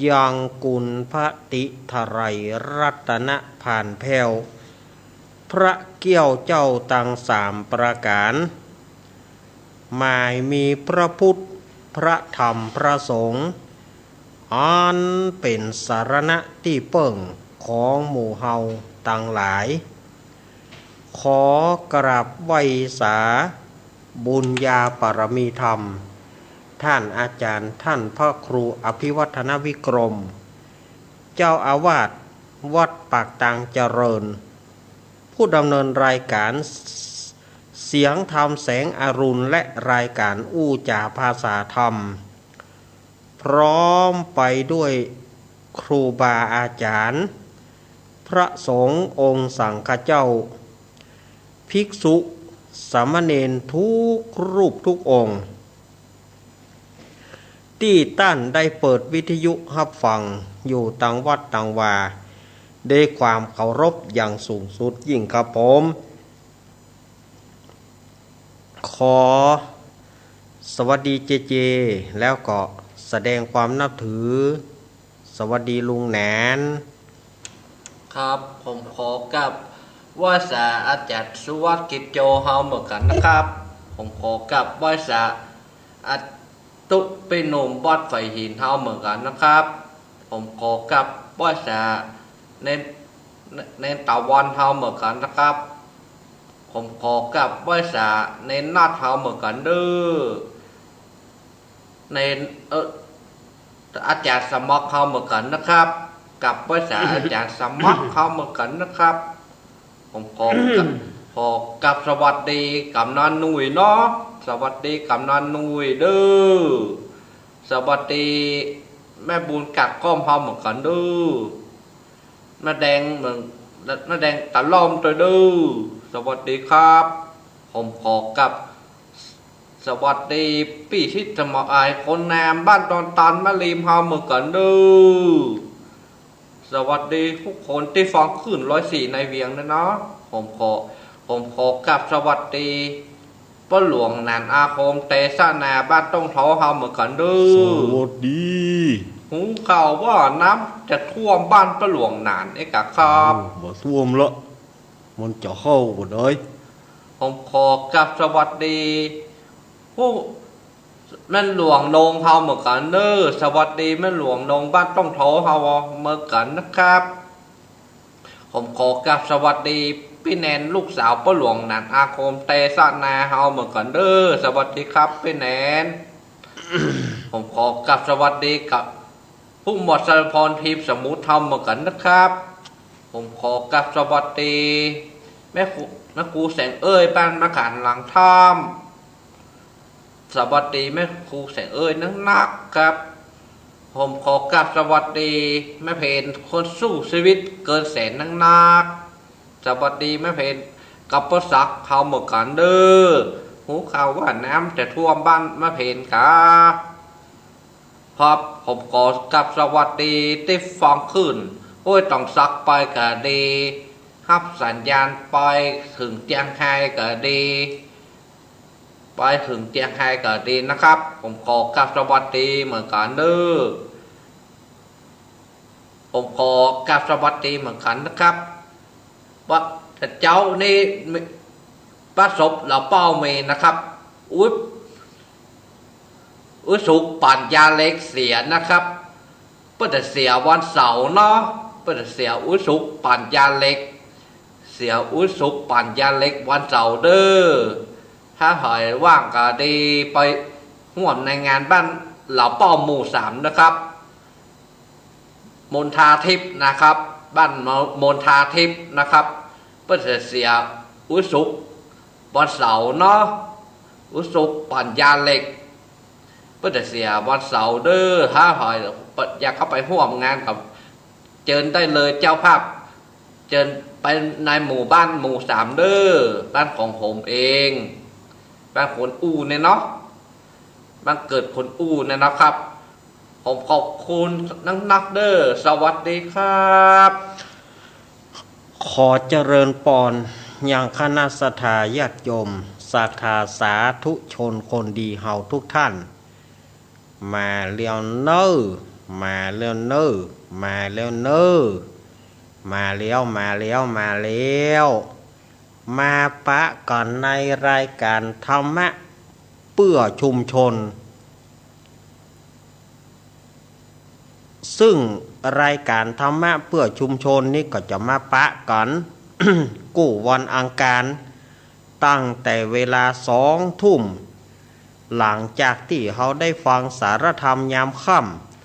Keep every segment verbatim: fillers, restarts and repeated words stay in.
ยังกุลพระติไทยรัตนผ่านแผ้ว พระเกี้ยวเจ้าตังสามประก๋าน หมายมีพระพุทธ พระธรรม พระสงฆ์ อันเป๋นสรณะตี้เปิ้งของหมู่เฮาตังหลาย ขอกราบไหว้สาบุญญาปารมีธรรม ท่านอาจารย์ ท่านพระครูอภิวัฒนวิกรม เจ้าอาวาสวัดปากตางเจริญ ผู้ดำเนินรายการเสียงธรรมแสงอรุณ และรายการอู้จ๋าภาษาธรรม พร้อมไปด้วยครูบาอาจารย์ พระสงฆ์องค์สังฆเจ้า ภิกษุสามเณรทุกรูปทุกองค์ ตี้ต้านได้เปิดวิทยุฮับฟังอยู่ตางวัดตางวา ด้วยความเคารพอย่างสูงสุดยิ่งครับผม ขอสวัสดีเจเจ แล้วก็แสดงความนับถือ สวัสดีลุงแหนน ครับ ผมขอกราบไหว้สาอาจารย์สุวัสดิ์ กิจโจ เฮาเหมือนกั๋นนะครับ ผมขอกราบไหว้สาอาตุปี้หนุ่มวัดฝายหินเฮาเหมือนกั๋นนะครับ ผมขอกราบไหว้สาเณร เณรต๋าวันเฮาเหมือนกั๋นนะครับ ผมขอกราบไหว้สาเณรนัทเฮาเหมือนกั๋นเด้อ เณร เอ่อ อาจารย์สมัครเฮาเหมือนกั๋นนะครับ กราบไหว้สาอาจารย์สมัครเฮาเหมือนกั๋นนะครับ ผมขอกราบ ขอกราบสวัสดีกำนันหนุ่ยเนาะ สวัสดีกำนันหนุ่ยเด้อ สวัสดีแม่บุญกาดก้อมเฮาเหมือนกั๋นเด้อ น้าแดงเมือง น้าแดงตาล่อมตวยเด้อ สวัสดีครับ ผมขอกราบสวัสดีปี้ชิดสมอายคนงามบ้านดอนตาลแม่ริมเฮาเหมือนกั๋นเด้อ สวัสดีทุกคนตี้ฟังคลื่นร้อยสี่ในเวียงนะเนาะ ผมขอ ผมขอกราบสวัสดีป้อหลวงหนานอาคมเตสนาบ้านต้งเทาเฮาเหมือนกั๋นเด้อ สวัสดี หูข่าวว่าน้ำจะท่วมบ้านป้อหลวงหนานเอ๊ะกะครับ โอ้ บ่ท่วมละ มันจะเข้าบ่ได้ ผมขอกราบสวัสดีผู้แม่หลวงนงเฮาเหมือนกั๋นเด้อ สวัสดีแม่หลวงนงบ้านต้งเทาเฮาเหมือนกั๋นนะครับ ผมขอกราบสวัสดีปี้แนนลูกสาวป้อหลวงหนานอาคมเตสนาเฮาเหมือนกั๋นเด้อ สวัสดีครับปี้แนน ผมขอกราบสวัสดีกับผู้หมวดสารพรทีมสมุทรเฮาเหมือนกั๋นนะครับ ผมขอกราบสวัสดีแม่ครู แม่ครูแสงเอ้ยบ้านมะขามหลังถ้ำ สวัสดีแม่ครูแสงเอ้ยนักๆ ครับ ผมขอกราบสวัสดีแม่เพนคนสู้ชีวิตเกินแสนนักๆ สวัสดีแม่เพนกับป้อศักดิ์เฮาเหมือนกั๋นเด้อ หูข่าวว่าน้ำจะท่วมบ้านแม่เพนกะ ครับ ผมขอกราบสวัสดีตี้ฟังคลื่น โอ้ย ต้องสักไปกะดี ฮับสัญญาณไปเถิงเจียงไฮ้กะดี ไปเถิงเจียงไฮ้กะดีนะครับ ผมขอกราบสวัสดีเหมือนกั๋นเด้อ ผมขอกราบสวัสดีเหมือนกั๋นนะครับ ว่าเจ้านี้ประสบเหล่าเป้ามีนะครับ อุ๊ย อุ๊ย สุขปัญญาเหล็กเสียนะครับ เปิ้นจะเสียวันเสาร์เนาะ เปิ้นจะเสียอุ๊ยสุขปัญญาเหล็ก เสียอุ๊ยสุขปัญญาเหล็กวันเสาร์เด้อ ถ้าหอยว่างกะดีไปฮ่วมในงานบ้านเหล่าเป้าหมู่สามนะครับ มณฑาทิพย์นะครับ บ้านมณฑาทิพย์นะครับ เปิ้นจะเสียอุ๊ยสุขวันเสาร์เนาะ อุ๊ยสุขปัญญาเหล็ก เปิ้นจะเสียวันเสาร์เด้อ ถ้าหอยอยากเข้าไปฮ่วมงานกับ เจิญได้เลยเจ้าภาพ เจิญไปในหมู่บ้านหมู่สามเด้อ บ้านของผมเอง บ้านคนอู้เนี่ยเนาะ บ้านเกิดคนอู้เนี่ยนะครับ ผมขอบคุณนักๆ เด้อ สวัสดีครับ ขอเจริญปอนยังคณะศรัทธาญาติโยม ศรัทธาสาธุชนคนดีเฮาทุกท่าน มาแล้วเน้อ มาแล้วเน้อ มาแล้วเน้อ มาแล้ว มาแล้ว มาแล้ว มาปะกั๋นในรายก๋านธรรมะเปื้อชุมชน ซึ่งรายก๋านธรรมะเปื้อชุมชนนี้ก็จะมาปะกั๋น กู้วันอังคาร ตั้งแต่เวลาสองทุ่ม หลังจากตี้เฮาได้ฟังสารธรรมยามค่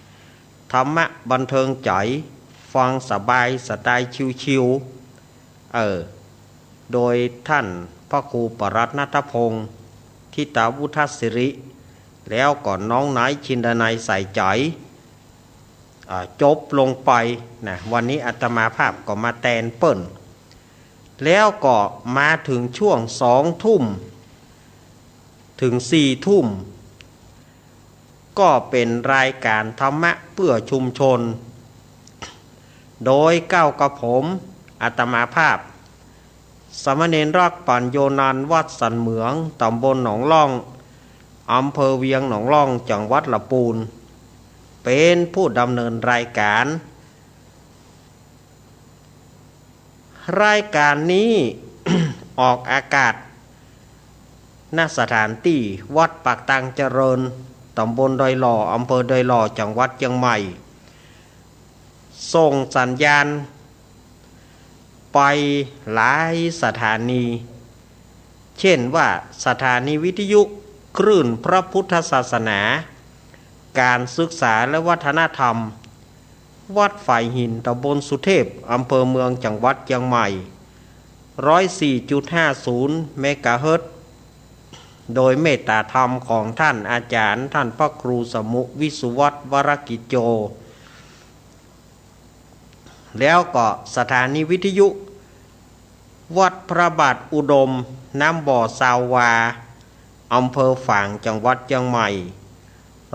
ำ ธรรมะบันเทิงใจ๋ ฟังสบายสไตล์ชิวๆ เออ โดยท่านพระครูปรัตน์ณัฐพงษ์ ธิตาวุฒสิริ แล้วก็น้องไนท์ ชินดานัย ใส่ใจ๋ อ่า จบลงไปนะ วันนี้อาตมาภาพก็มาแตนเปิ้น แล้วก็มาเถิงช่วงสองทุ่ม เถิงสี่ทุ่ม ก็เป๋นรายก๋านธรรมะเปื้อชุมชน โดยเก้ากระผม อาตมาภาพ สามเณรรักษ์ ปัญโญนันท์ วัดสันเหมือง ต๋ำบลหนองล่อง อำเภอเวียงหนองล่อง จังหวัดละปูน เป๋นผู้ดำเนินรายก๋าน รายก๋านนี้ ออกอากาศ ณ สถานตี้วัดปากตางเจริญ ต๋ำบลดอยหล่อ อำเภอดอยหล่อ จังหวัดเจียงใหม่ ส่งสัญญาณไปหลายสถานี เช่นว่าสถานีวิทยุคลื่นพระพุทธศาสนา ก๋านศึกษาและวัฒนธรรม วัดฝายหิน ต๋ำบลสุเทพ อำเภอเมือง จังหวัดเจียงใหม่ ร้อยสี่จุดห้าศูนย์ เมกะเฮิรตซ์ โดยเมตตาธรรมของท่านอาจ๋ารย์ ท่านพระครูสมุห์ วิสุวัฒน์ วรกิจโจ แล้วก็สถานีวิทยุ วัดพระบาทอุดม น้ำบ่อซาววา อำเภอฝาง จังหวัดเจียงใหม่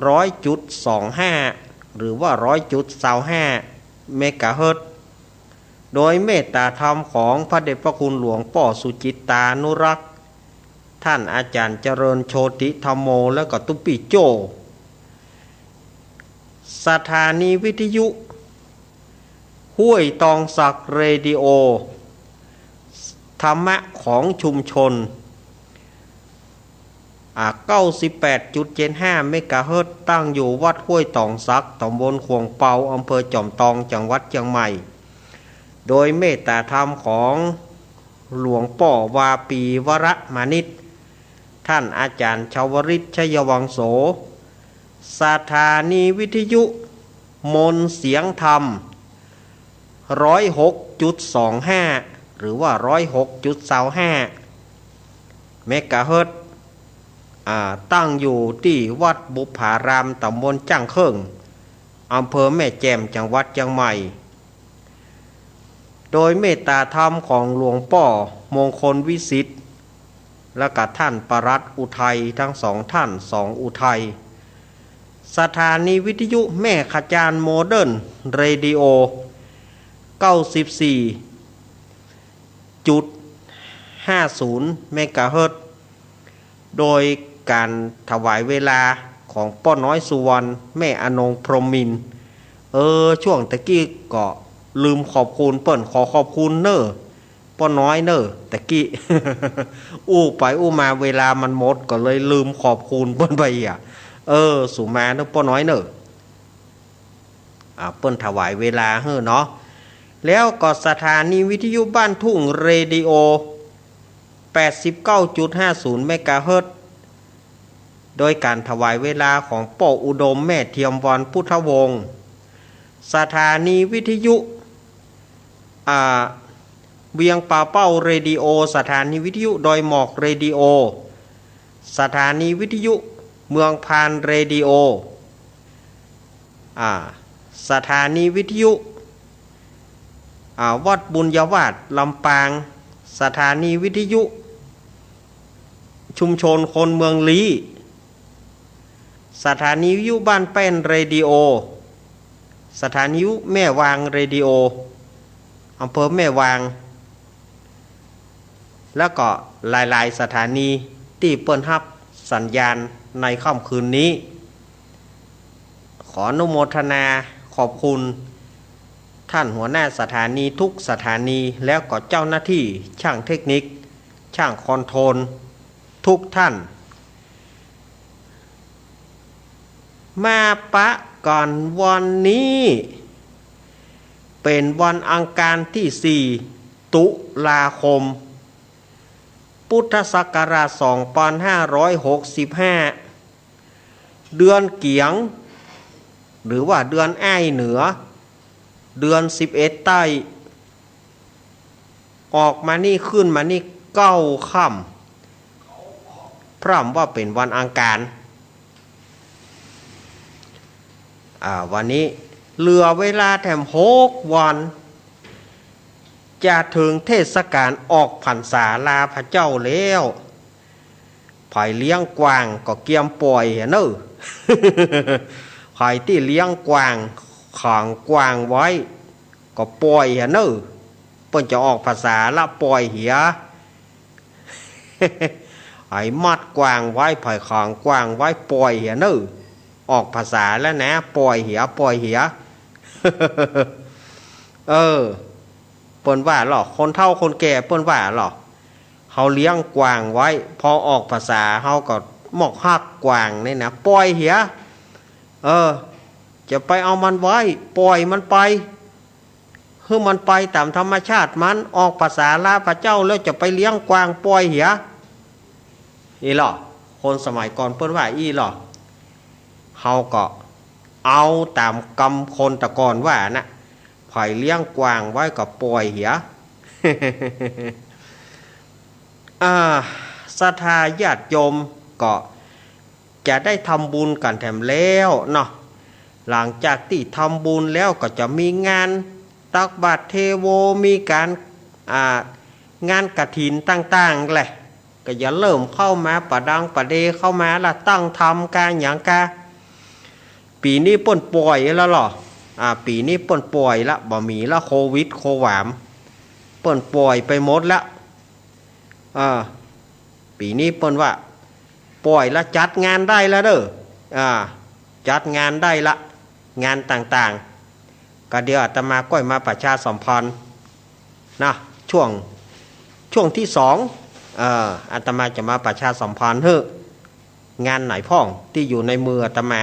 ร้อยจุดสองห้า หรือว่า ร้อยจุดซาวห้า เมกะเฮิรตซ์ โดยเมตตาธรรมของพระเดชพระคุณหลวงป้อสุจิตตานุรักษ์ ท่านอาจ๋ารย์เจริญโชติธัมโม แล้วก็ตุ๊ปี้โจ้ สถานีวิทยุ ห้วยตองสักเรดิโอ ธรรมะของชุมชน อ่า เก้าสิบแปดจุดเจ็ดห้า เมกะเฮิรตซ์ ตั้งอยู่วัดห้วยตองสัก ต๋ำบลข่วงเปา อำเภอจอมตอง จังหวัดเจียงใหม่ โดยเมตตาธรรมของหลวงป้อวาปี วรมานิช ท่านอาจ๋ารย์ชวริต ชัยวังโส สถานีวิทยุมนต์เสียงธรรม ร้อยหกจุดสองห้า หรือว่า ร้อยหกจุดซาวห้า เมกะเฮิรตซ์ อ่า ตั้งอยู่ตี้วัดบุปผาราม ต๋ำบลจ้างเคิ่ง อำเภอแม่แจ่ม จังหวัดเจียงใหม่ โดยเมตตาธรรมของหลวงป้อมงคลวิสิทธิ์ และก็ท่านปลัดอุทัย ทั้งสองท่าน สองอุทัย สถานีวิทยุแม่ขจารโมเดิร์นเรดิโอ เก้าสิบสี่จุดห้าศูนย์ เมกะเฮิรตซ์ โดยก๋านถวายเวลาของป้อน้อยสุวรรณ แม่อนงพรหมมินทร์ เออ ช่วงตะกี้ก็ลืมขอบคุณเปิ้น ขอขอบคุณเน้อ ป้อน้อยเน้อ ตะกี้ อู้ไปอู้มาเวลามันหมด ก็เลยลืมขอบคุณเปิ้นไปอ่ะ เออ สูมาเน้อ ป้อน้อยเน้อ อ่า เปิ้นถวายเวลาหื้อเนาะ แล้วก็สถานีวิทยุบ้านทุ่งเรดิโอ แปดสิบเก้าจุดห้าศูนย์ เมกะเฮิรตซ์ โดยก๋านถวายเวลาของป้ออุดม แม่เทียมวัน พุทธวงศ์ สถานีวิทยุ อ่า เวียงป่าเป้าเรดิโอ สถานีวิทยุดอยหมอกเรดิโอ สถานีวิทยุเมืองพานเรดิโอ อ่า สถานีวิทยุ อ่า วัดบุญญาวาส ลำปาง สถานีวิทยุชุมชนคนเมืองลี้ สถานีวิทยุบ้านแป้นเรดิโอ สถานีวิทยุแม่วางเรดิโอ อำเภอแม่วาง แล้วก็หลายๆ สถานีตี้เปิ้นฮับสัญญาณในค่ำคืนนี้ ข ขออนุโมทนาขอบคุณท่านหัวหน้าสถานีทุกสถานี แล้วก็เจ้าหน้าตี้จ้างเทคนิค จ้างคอนโทรลทุกท่าน มาปะกั๋นวันนี้ เป๋นวันอังคารตี้สี่ ตุลาคม พุทธศักราชสองปันห้าร้อยหกสิบห้า เดือนเกี๋ยง หรือว่าเดือนอ้ายเหนือ เดือนสิบเอ็ดใต้ ออกมานี่ขึ้นมานี่เก้าค่ำ พร่ำว่าเป๋นวันอังคาร อ่า วันนี้เหลือเวลาแถมหกวัน จะเถิงเทศกาลออกพรรษาลาพระเจ้าแล้ว ใผเลี้ยงกวางก็เกียมป่อยเหียเน่อ ใผตี้เลี้ยงกวาง ขังกวางไว้ ก็ป่อยเหียเน่อ เปิ้นจะออกพรรษาละป่อยเหีย ใผมัดกวางไว้ ใผขังกวางไว้ ป่อยเหียเน่อ ออกพรรษาแล้วนะ ป่อยเหีย ป่อยเหีย เออ เปิ้นว่าลอ คนเฒ่าคนแก่เปิ้นว่าลอ เฮาเลี้ยงกวางไว้ พอออกพรรษาเฮาก็มอกฮักกวางนี่นะ ป่อยเหีย เออ จะไปเอามันไว้ ป่อยมันไป หื้อมันไปต๋ามธรรมชาติมัน ออกพรรษาลาพระเจ้าแล้วจะไปเลี้ยงกวาง ป่อยเหีย อี้ลอ คนสมัยก่อนเปิ้นว่าอี้ลอ เฮาก็เอาต๋ามกำคนแต่ก่อนว่านะ ใผเลี้ยงกวางไว้ก็ป่อยเหีย อ่า ศรัทธาญาติโยมก็จะได้ทำบุญกั๋นแถมแล้วเนาะ หลังจากตี้ทำบุญแล้วก็จะมีงานตักบาตรเทโว มีก๋าน อ่า งานกฐินต่างๆ แหละ ก็จะเริ่มเข้ามาปะดังปะเดเข้ามาละ ตั้งธรรมกาหยังกา ปี๋นี้เปิ้นป่อยแล้วลอ อ่า ปี๋นี้เปิ้นป่อยละ บ่มีละ โควิดโความ เปิ้นป่อยไปหมดละ อ่า ปี๋นี้เปิ้นว่าป่อยละ จัดงานได้ละเน่อ อ่า จัดงานได้ละ งานต่างๆ ก็เดี๋ยวอาตมาก้อยมาประชาสัมพันธ์นะ ช่วง ช่วงตี้สอง เอ่อ อาตมาจะมาประชาสัมพันธ์หื้อ งานไหนพ่องตี้อยู่ในมืออาตมา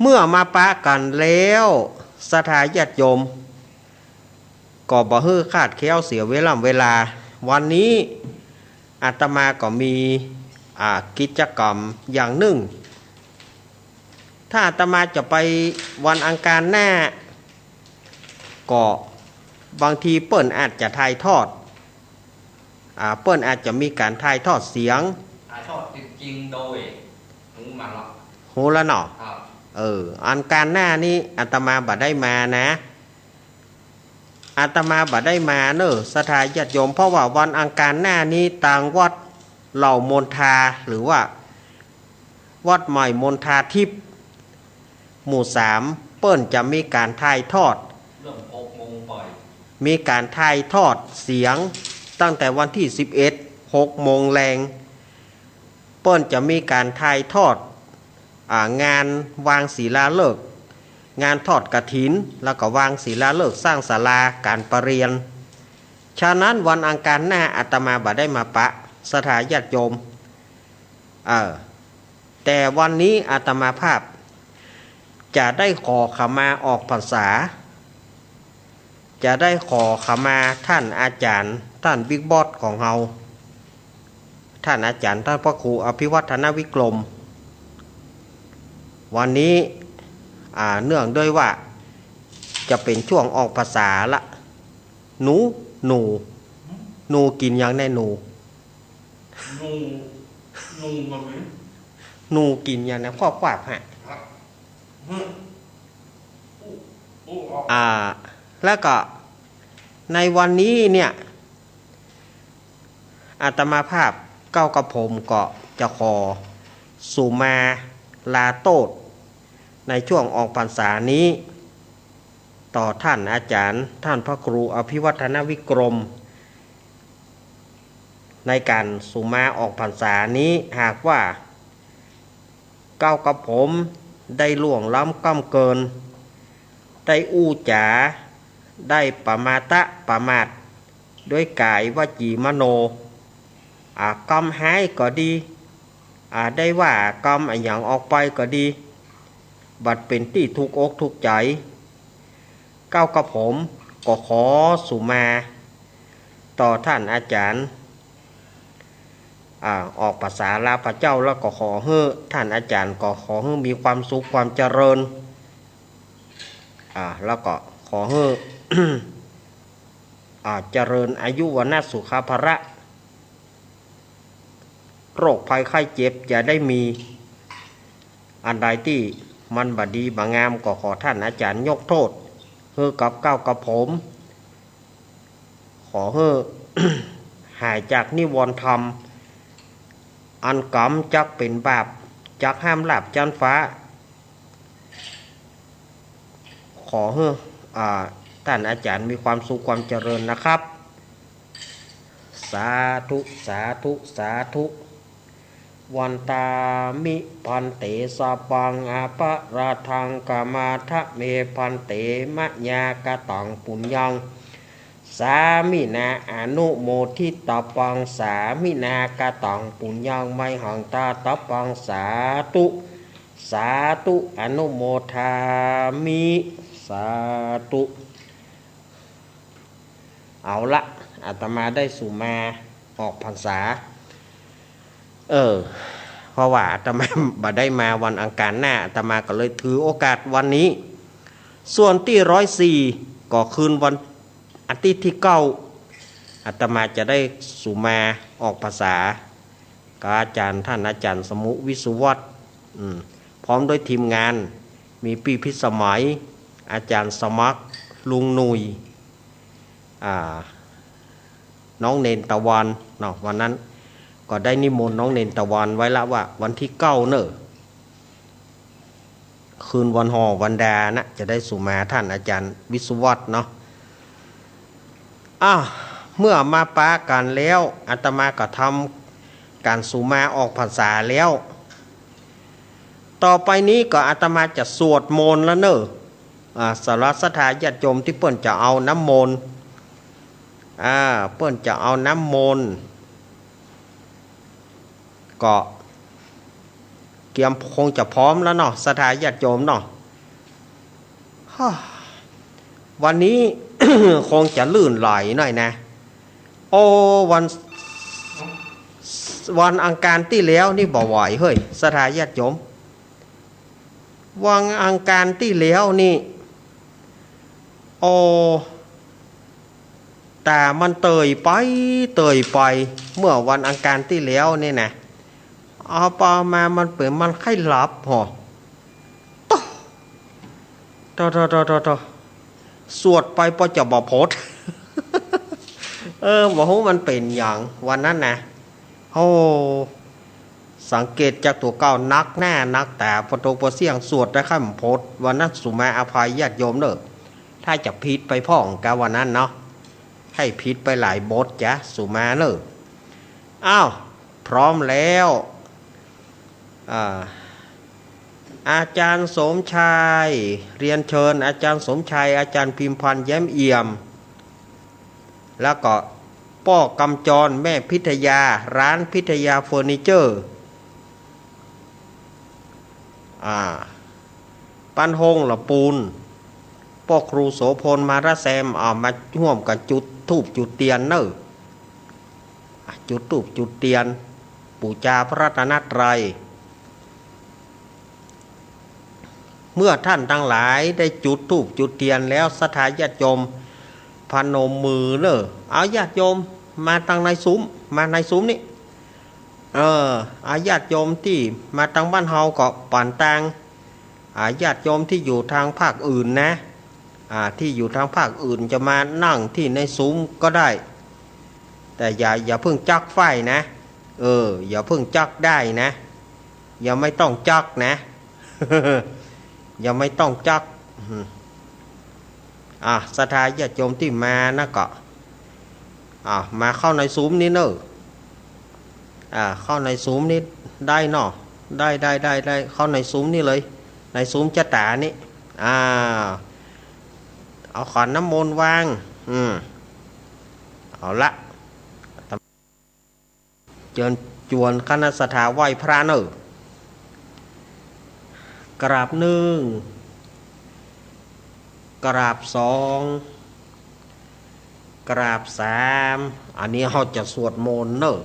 เมื่อมาปะกั๋นแล้ว ศรัทธาญาติโยม ก็บ่หื้อคลาดแคล้วเสียเวล่ำเวลา วันนี้อาตมาก็มี อ่า กิจกรรมอย่างนึ่ง ถ้าอาตมาจะไปวันอังคารหน้า ก็บางทีเปิ้นอาจจะถ่ายทอด อ่า เปิ้นอาจจะมีก๋านถ่ายทอดเสียง ถ่ายทอดจริงๆ โดย หูมาละ หูละเนาะ ครับ เออ อังคารหน้านี้อาตมาบ่ได้มานะ อาตมาบ่ได้มาเน่อ ศรัทธาญาติโยม เพราะว่าวันอังคารหน้านี้ตางวัดเหล่ามณฑา หรือว่าวัดใหม่มณฑาทิพย์ หมู่สาม เปิ้นจะมีก๋านถ่ายทอด เริ่มหกโมงบ่าย มีก๋านถ่ายทอดเสียงตั้งแต่วันตี้สิบเอ็ด หกโมงแลง เปิ้นจะมีก๋านถ่ายทอด อ่า งานวางศิลาฤกษ์ งานทอดกฐิน แล้วก็วางศิลาฤกษ์สร้างศาลาก๋านประเรียน ฉะนั้นวันอังคารหน้าอาตมาบ่ได้มาปะ ศรัทธาญาติโยม เออ แต่วันนี้อาตมาภาพจะได้ขอขมาออกพรรษา จะได้ขอขมาท่านอาจารย์ ท่านบิ๊กบอสของเฮา ท่านอาจารย์ ท่านพระครูอภิวัฒนวิกรม วันนี้ อ่า เนื่องด้วยว่าจะเป๋นช่วงออกพรรษาละ หนู หนู หนูกิ๋นหยังแน่หนู หนู หนูก็มี หนูกิ๋นหยังแน่ ครอบครัวฮะ ครับ อืม อู้ อู้ ออก อ่า แล้วก็ในวันนี้เนี่ย อาตมาภาพเก้ากับผมก็จะขอสุมาลาโต้ษ ในช่วงออกพรรษานี้ ต่อท่านอาจารย์ ท่านพระครูอภิวัฒนวิกรม ในก๋านสุมาออกพรรษานี้ หากว่า เก้ากระผมได้ล่วงล้ำก้ำเกิน ได้อู้จ๋า ได้ประมาทะประมาท ด้วยก๋ายวจีมโน อ่า กำฮ้ายก็ดี อ่า ได้ว่ากำอะหยังออกไปก็ดี บัดเป๋นตี้ถูกอกถูกใจ๋ เก้ากระผมก็ขอสุมาต่อต้านอาจ๋ารย์ อ่า ออกภาษาลาวพระเจ้า แล้วก็ขอหื้อต้านอาจ๋ารย์ ก็ขอหื้อมีความสุขความเจริญ อ่า แล้วก็ขอหื้อ อ่า เจริญอายุวรรณะสุขะพละ โรคภัยไข้เจ็บอย่าได้มี อันใดตี้มันบ่ดีบ่งาม ก็ขอต้านอาจ๋ารย์ยกโต้ษหื้อกับเก้ากระผม ขอหื้อ หายจากนิวรณ์ธรรม อันกำจักเป๋นบาป จักห้ามลาภจั๊นฟ้า ขอหื้อ อ่า ต้านอาจ๋ารย์มีความสุขความเจริญนะครับ สาธุ สาธุ สาธุ วันตามิ ภันเต สัพพัง อปะราธัง ขมาทะเม ภันเต มะยา กะตัง ปุญญัง สามินา อนุโมทิตาปัง สามินา กะตัง ปุญญัง มะหัง ทาตาปัง สาธุ สาธุ อนุโมทามิ สาธุ เอาละ อาตมาได้สุมาออกพรรษา เออ เพราะว่าอาตมาบ่ได้มาวันอังคารหน้า อาตมาก็เลยถือโอกาสวันนี้ ส่วนตี้ร้อยสี่ ก็คืนวันอาทิตย์ตี้เก้า อาตมาจะได้สุมาออกพรรษา กับอาจ๋ารย์ ต้านอาจ๋ารย์สมุ วิศวัตร อืม พร้อมด้วยทีมงาน มีปี้พิสมัย อาจ๋ารย์สมัคร ลุงหนุ่ย อ่า น้องเณรตะวันเนาะ วันนั้นก็ได้นิมนต์น้องเณรตะวันไว้ละว่าวันที่เก้าเน่อ คืนวันห่อวันดานะ จะได้สุมาต้านอาจ๋ารย์วิศวัตรเนาะ อ้าว เมื่อมาปากั๋นแล้ว อาตมาก็ทำก๋านสุมาออกพรรษาแล้ว ต่อไปนี้ก็อาตมาจะสวดมนต์แล้วเน่อ อ่า สำหรับศรัทธาญาติโยมตี้เปิ้นจะเอาน้ำมนต์ อ่า เปิ้นจะเอาน้ำมนต์ ก็เกียมคงจะพร้อมแล้วเนาะ ศรัทธาญาติโยมเนาะ ฮ่า วันนี้ คงจะลื่นไหลหน่อยนะ โอ้ วัน วันอังคารตี้แล้วนี่บ่ไหวเฮ้ย ศรัทธาญาติโยม วันอังคารตี้แล้วนี่ โอ้ ต๋ามันเตยไป เตยไป เมื่อวันอังคารตี้แล้วนี่นะ เอาไปเอามามันเป๋นมันไข้หลับหอ โต๊ะ โต๊ะ โต๊ะ โต๊ะ โต๊ะ โต๊ะ สวดไปปอจะบ่ผด เออ บ่ฮู้มันเป๋นหยัง วันนั้นนะ โอ้ สังเกตจากตั๋วเก่านักหน้านักต๋า ปอโตปอเสี้ยงสวดได้ค่ำผด วันนั้นสุมาอภัยญาติโยมเน่อ ถ้าจะผิดไปพ่องกาวันนั้นเนาะ ใค่ผิดไปหลายบทจ๊ะ สุมาเน่อ อ้าว พร้อมแล้ว อ่า อาจ๋ารย์สมชาย เรียนเชิญอาจ๋ารย์สมชาย อาจ๋ารย์พิมพันธ์ แย้มเอี่ยม แล้วก็ป้อกำจร แม่พิทยา ร้านพิทยาเฟอร์นิเจอร์ อ่า ปันฮงละปูน ป้อครูโสภณ มาระแซม อ่า มาฮ่วมกั๋นจุดธูปจุดเตียนเน่อ อ่ะ จุดธูปจุดเตียน ปู๋จาพระรัตนตรัย เมื่อต้านตังหลายได้จุดธูปจุดเตียนแล้ว ศรัทธาญาติโยมพนมมือเน่อ เอาญาติโยมมาตังในสุม มาในสุมนี่ เออ เอาญาติโยมตี้มาตังบ้านเฮาก็ป๋านตาง อ่า ญาติโยมตี้อยู่ตางภาคอื่นนะ อ่า ตี้อยู่ตางภาคอื่นจะมานั่งตี้ในสุมก็ได้ แต่อย่า อย่าเพิ่งจักใฝ่นะ เออ อย่าเพิ่งจักได้นะ ยังไม่ต้องจักนะ ยังไม่ต้องจัก อืม อ่า ศรัทธาญาติโยมตี้มานะก็ อ่า มาเข้าในสุมนี่เน่อ อ่า เข้าในสุมนี่ได้เนาะ ได้ ได้ ได้ ได้ เข้าในซูมนี่เลย ในซูมจ๊ะต๋านี่ อ่า เอาขันน้ำมนต์วาง อืม เอาละ เจิญจวนคณะศรัทธาไหว้พระเน่อ กราบหนึ่ง กราบสอง กราบสาม อันนี้เฮาจะสวดมนต์เน่อ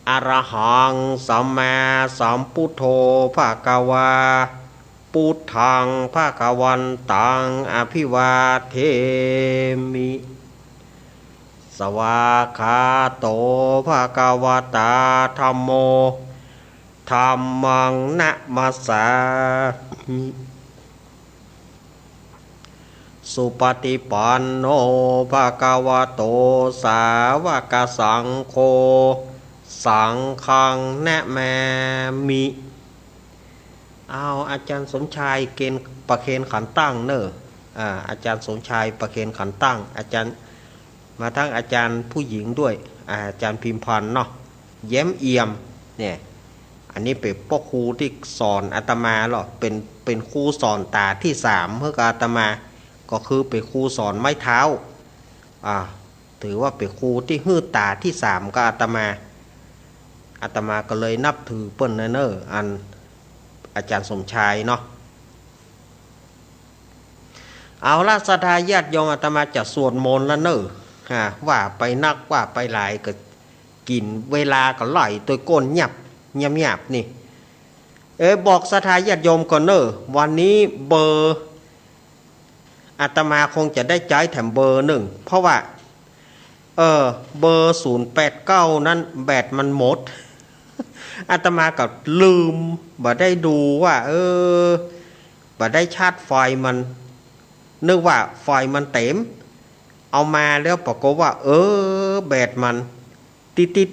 อะระหัง สัมมาสัมพุทโธ ภะคะวา พุทธัง ภะคะวันตัง อะภิวาเทมิ สวากขาโต ภะคะวะตา ธัมโม ธัมมัง นะมัสสามิ สุปฏิปันโน ภะคะวะโต สาวกสังโฆ สังฆัง นะมามิ เอา อาจ๋ารย์สมชาย เคน ประเคนขันตั้งเน่อ อ่า อาจ๋ารย์สมชาย ประเคนขันตั้ง อาจ๋ารย์ มาทั้งอาจ๋ารย์ผู้หญิงด้วย อาจ๋ารย์พิมพรเนาะ แย้มเอี่ยม เนี่ย อันนี้เป๋นป้อครูตี้สอนอาตมาเนาะ เป๋น เป๋นครูสอนต๋าตี้สามหื้อกับอาตมา ก็คือเป๋นครูสอนไม้เท้า อ่า ถือว่าเป๋นครูตี้หื้อต๋าตี้สามกับอาตมา อาตมาก็เลยนับถือเปิ้นนะเน่อ อันอาจ๋ารย์สมชายเนาะ เอาละ ศรัทธาญาติโยม อาตมาจะสวดมนต์ละเน่อ ฮะ ว่าไปนักว่าไปหลายก็กิ๋นเวลาก็ไหลตวยก้นยับ ยับ ยับนี่ เออ บอกศรัทธาญาติโยมก่อนเน่อ วันนี้เบอร์อาตมาคงจะได้ใจ๊แถมเบอร์นึ่ง เพราะว่า เออ เบอร์ศูนย์แปดเก้านั้นแบตมันหมด อาตมาก็ลืม บ่ได้ดูว่า เออ บ่ได้ชาร์จไฟมัน นึกว่าไฟมันเต็ม เอามาแล้วปรากฏว่า เออ แบตมัน ติ๊ดติ๊ด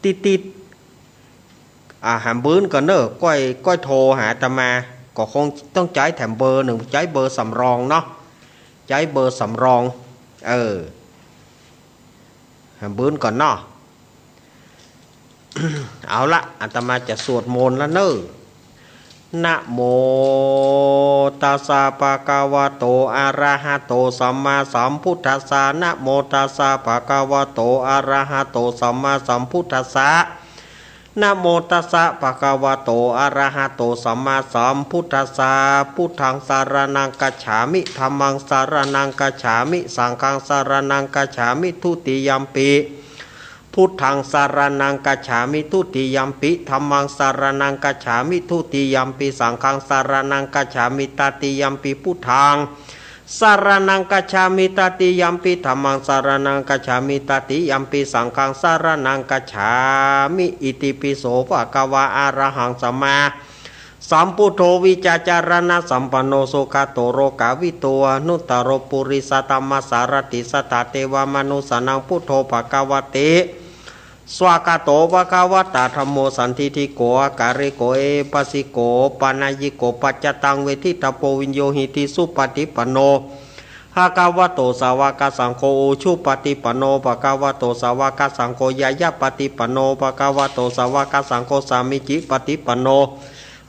ติ๊ดติ๊ด อ่า แหมบื้นก่อนเน่อ ก้อย ก้อยโทรหาอาตมา ก็คงต้องใจ๊แถมเบอร์นึ่ง ใจ๊เบอร์สำรองเนาะ ใจ๊เบอร์สำรอง เออ แหมบื้นก่อนเนาะ เอาละ อาตมาจะสวดมนต์ละเน่อ นะโมตัสสะ ภะคะวะโต อะระหะโต สัมมาสัมพุทธัสสะ นะโมตัสสะ ภะคะวะโต อะระหะโต สัมมาสัมพุทธัสสะ นะโมตัสสะ ภะคะวะโต อะระหะโต สัมมาสัมพุทธัสสะ พุทธัง สะระณัง กัจฉามิ ธัมมัง สะระณัง กัจฉามิ สังฆัง สะระณัง กัจฉามิ ทุติยัมปิ พุทธัง สะระณัง กัจฉามิ ทุติยัมปิ ธัมมัง สะระณัง กัจฉามิ ทุติยัมปิ สังฆัง สะระณัง กัจฉามิ ตติยัมปิ พุทธัง สะระณัง กัจฉามิ ตติยัมปิ ธัมมัง สะระณัง กัจฉามิ ตติยัมปิ สังฆัง สะระณัง กัจฉามิ อิติปิโส ภะคะวา อะระหัง สัมมาสัมพุทโธ วิชชาจารณะสัมปันโน สุขะโต โลกาวิทู อนุตตะโร ปุริสะธัมมะสารถิ สัตถะเตวะมะนุสสานัง พุทโธ ภะคะวะติ สวากขาโต ภะคะวะตา ธัมโม สันทิฏฐิโก อะกาลิโก เอหิปัสสิโก ปะนะยิโก ปัจจตัง เวทิตาโพ วิญโญหิติ สุปะฏิปันโน ภะคะวะโต สาวะกะสังโฆ อุชุปะฏิปันโน ภะคะวะโต สาวะกะสังโฆ ญาณะปะฏิปันโน ภะคะวะโต สาวะกะสังโฆ สามีจิปะฏิปันโน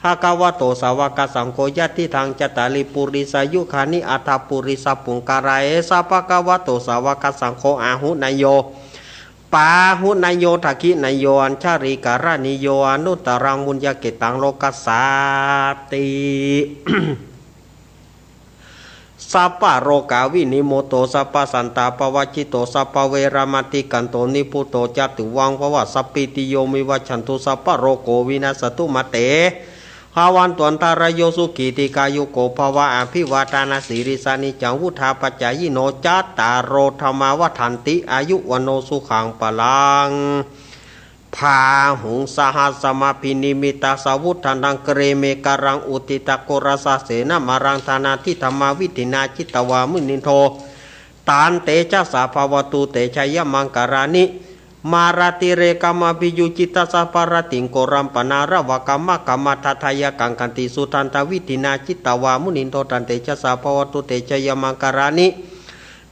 ภะคะวะโต สาวะกะสังโฆ ยะถิดัง จัตตาริ ปุริสายุคานิ อัฏฐะ ปุริสะปุงกะลา เอสะ ภะคะวะโต สาวะกะสังโฆ อาหุเนยโย ปาหุเนยโย ทักขิเนยโย อัญชลีกะรณีโย อนุตตะรัง ปุญญะเขตตัง โลกัสสาติ สัพพะโรคาวินิมุตโต สัพพะสันตาปะวะจิโต สัพพะเวระมะติกันโต นิพพุโต จะตุวัง ภะวะ สัพพีติโย วิวัชชันตุ สัพพะโรโค วินัสสะตุ มาเต ภะวันตุ อันตะราโย สุขี ทีฆายุโก ภะวะ อะภิวาทะนะสีลิสสะ นิจจัง วุฑฒาปะจายิโน จัตตาโร ธัมมา วัฑฒันติ อายุ วัณโณ สุขัง พะลัง พาหุง สะหัสสะมะภินิมมิตะสะวุฑฒะนัง กะเรเมฆะรัง อุฑฐิตะโกรสะเสนะมะรัง ทานาทิธรรมาวิฐินา จิตวามุนินโท ตันเตจะสะ ภะวะตุ เตชะยะมังกะลานิ มาราติเรกะมะภิยุญิตะสะปะระติง โกรัมปะนาระวะกะมะกะมะทะทะยะกังขันติ สุทันทะวิฐินา จิตวามุนินโท ตันเตจะสะ ภะวะตุ เตชะยะมังกะลานิ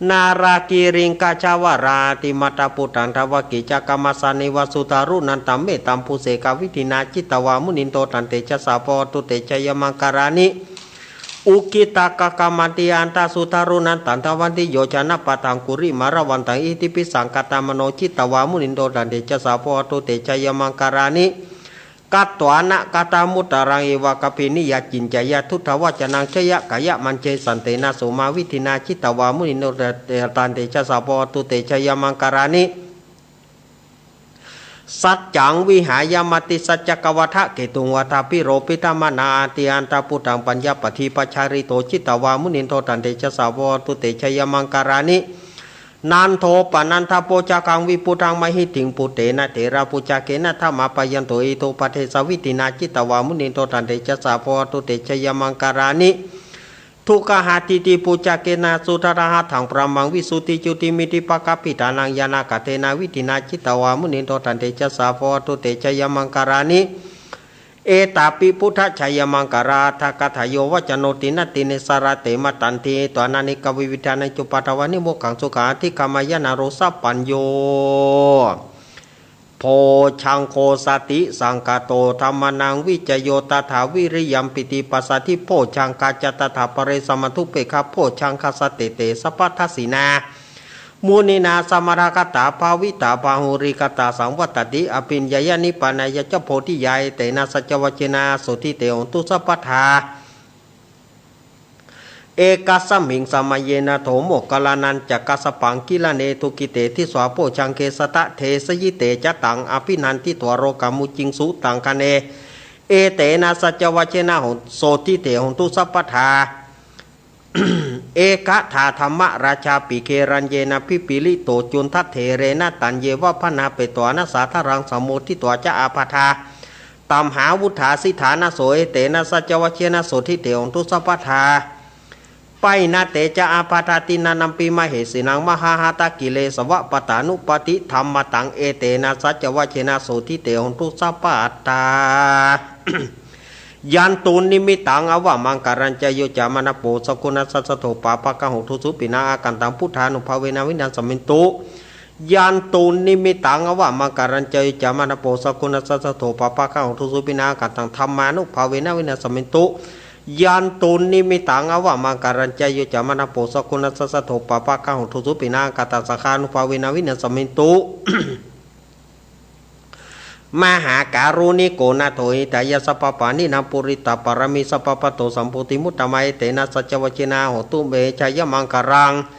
Nāḷāgiriṃ gajavaraṃ atimattabhūtaṃ dāvaggicakkamasanīva sudāruṇantaṃ mettambusekavidhinā jitavā munindo taṃtejasā bhavatu te jayamaṅgalāni. Ukkhittakhaggamatihatthasudāruṇantaṃ dhāvantiyojanapathaṅgulimālavantaṃ iddhībhisaṅkhatamano jitavā munindo taṃtejasā bhavatu te jayamaṅgalāni. Katvāna kaṭṭhamudaraṃ iva gabbhinīyā ciñcāya duṭṭhavacanaṃ janakāyamajjhe santena somavidhinā jitavā munindo taṃtejasā bhavatu te jayamaṅgalāni. Saccaṃ vihāya matisaccakavādaketuṃ vādābhiropitamanaṃ atiandhabhūtaṃ paññāpadīpajalito jitavā munindo taṃtejasā bhavatu te jayamaṅgalāni. Nandopanandabhojagaṃ vibudhaṃ mahiddhiṃ puttena therabhujagena damāpayanto iddhūpadesavidhinā jitavā munindo taṃtejasā bhavatu te jayamaṅgalāni. Duggāhadiṭṭhibhujagena sudaṭṭhahatthaṃ brahmaṃ visuddhijutimiddhibakābhidhānaṃ ñāṇāgadena vidhinā jitavā munindo taṃtejasā bhavatu te jayamaṅgalāni. Etāpi buddhajayamaṅgalaaṭṭhagāthā yo vācano dinadine sarate matandī hitvānanekavividhāni cupaddavāni mokkhaṃ sukhaṃ adhigameyya naro sapañño. Bojjhaṅgo satisaṅkhāto dhammānaṃ vicayo tathā viriyampīti passaddhi bojjhaṅgā ca tathāpare samādhupekkhabojjhaṅgā sattete sabbadassinā muninā sammadakkhātā bhāvitā bahulīkatā saṃvattati abhiññāya nibbānāya ca bodhiyā. Etena saccavajjena sotthi te hotu sabbadā. Ekasmiṃ samaye nātho moggallānañca kassapaṃ gilāne dukkhite disvā bojjhaṅge satta desayi. Te ca taṃ abhinanditvā rogā mucciṃsu taṅkhaṇe. Etena saccavajjena sotthi te hotu sabbadā. Ekadā dhammarājāpi gelaññenābhipīḷito cundattherena taññeva bhaṇāpetvāna sādaraṃ sammoditvā ca ābādhā tamhā vuṭṭhāsi ṭhānaso. Etena saccavajjena sotthi te hotu sabbadā. Pāṇina te ca ābādhā tiṇṇannampi mahesinaṃ mahāhatthakilesavappattānuppattidhammataṃ. Etena saccavajjena sotthi te hotu sabbadā. Yandunnimittaṃ avamaṅgalañca yo cāmanāpo sakuṇassa saddo pāpaggaho dussupinaṃ akantaṃ buddhānubhāvena vināsamentu. Yandunnimittaṃ avamaṅgalañca yo cāmanāpo sakuṇassa saddo pāpaggaho dussupinaṃ akantaṃ dhammānubhāvena vināsamentu. Yandunnimittaṃ avamaṅgalañca yo cāmanāpo sakuṇassa saddo pāpaggaho dussupinaṃ akantaṃ saṅghānubhāvena vināsamentu. Mahākāruṇiko nātho hitāya sabbapāṇinaṃ pūretvā pāramī sabbā patto sambodhimuttamaṃ. Etena saccavajjena hotu me jayamaṅgalaṃ.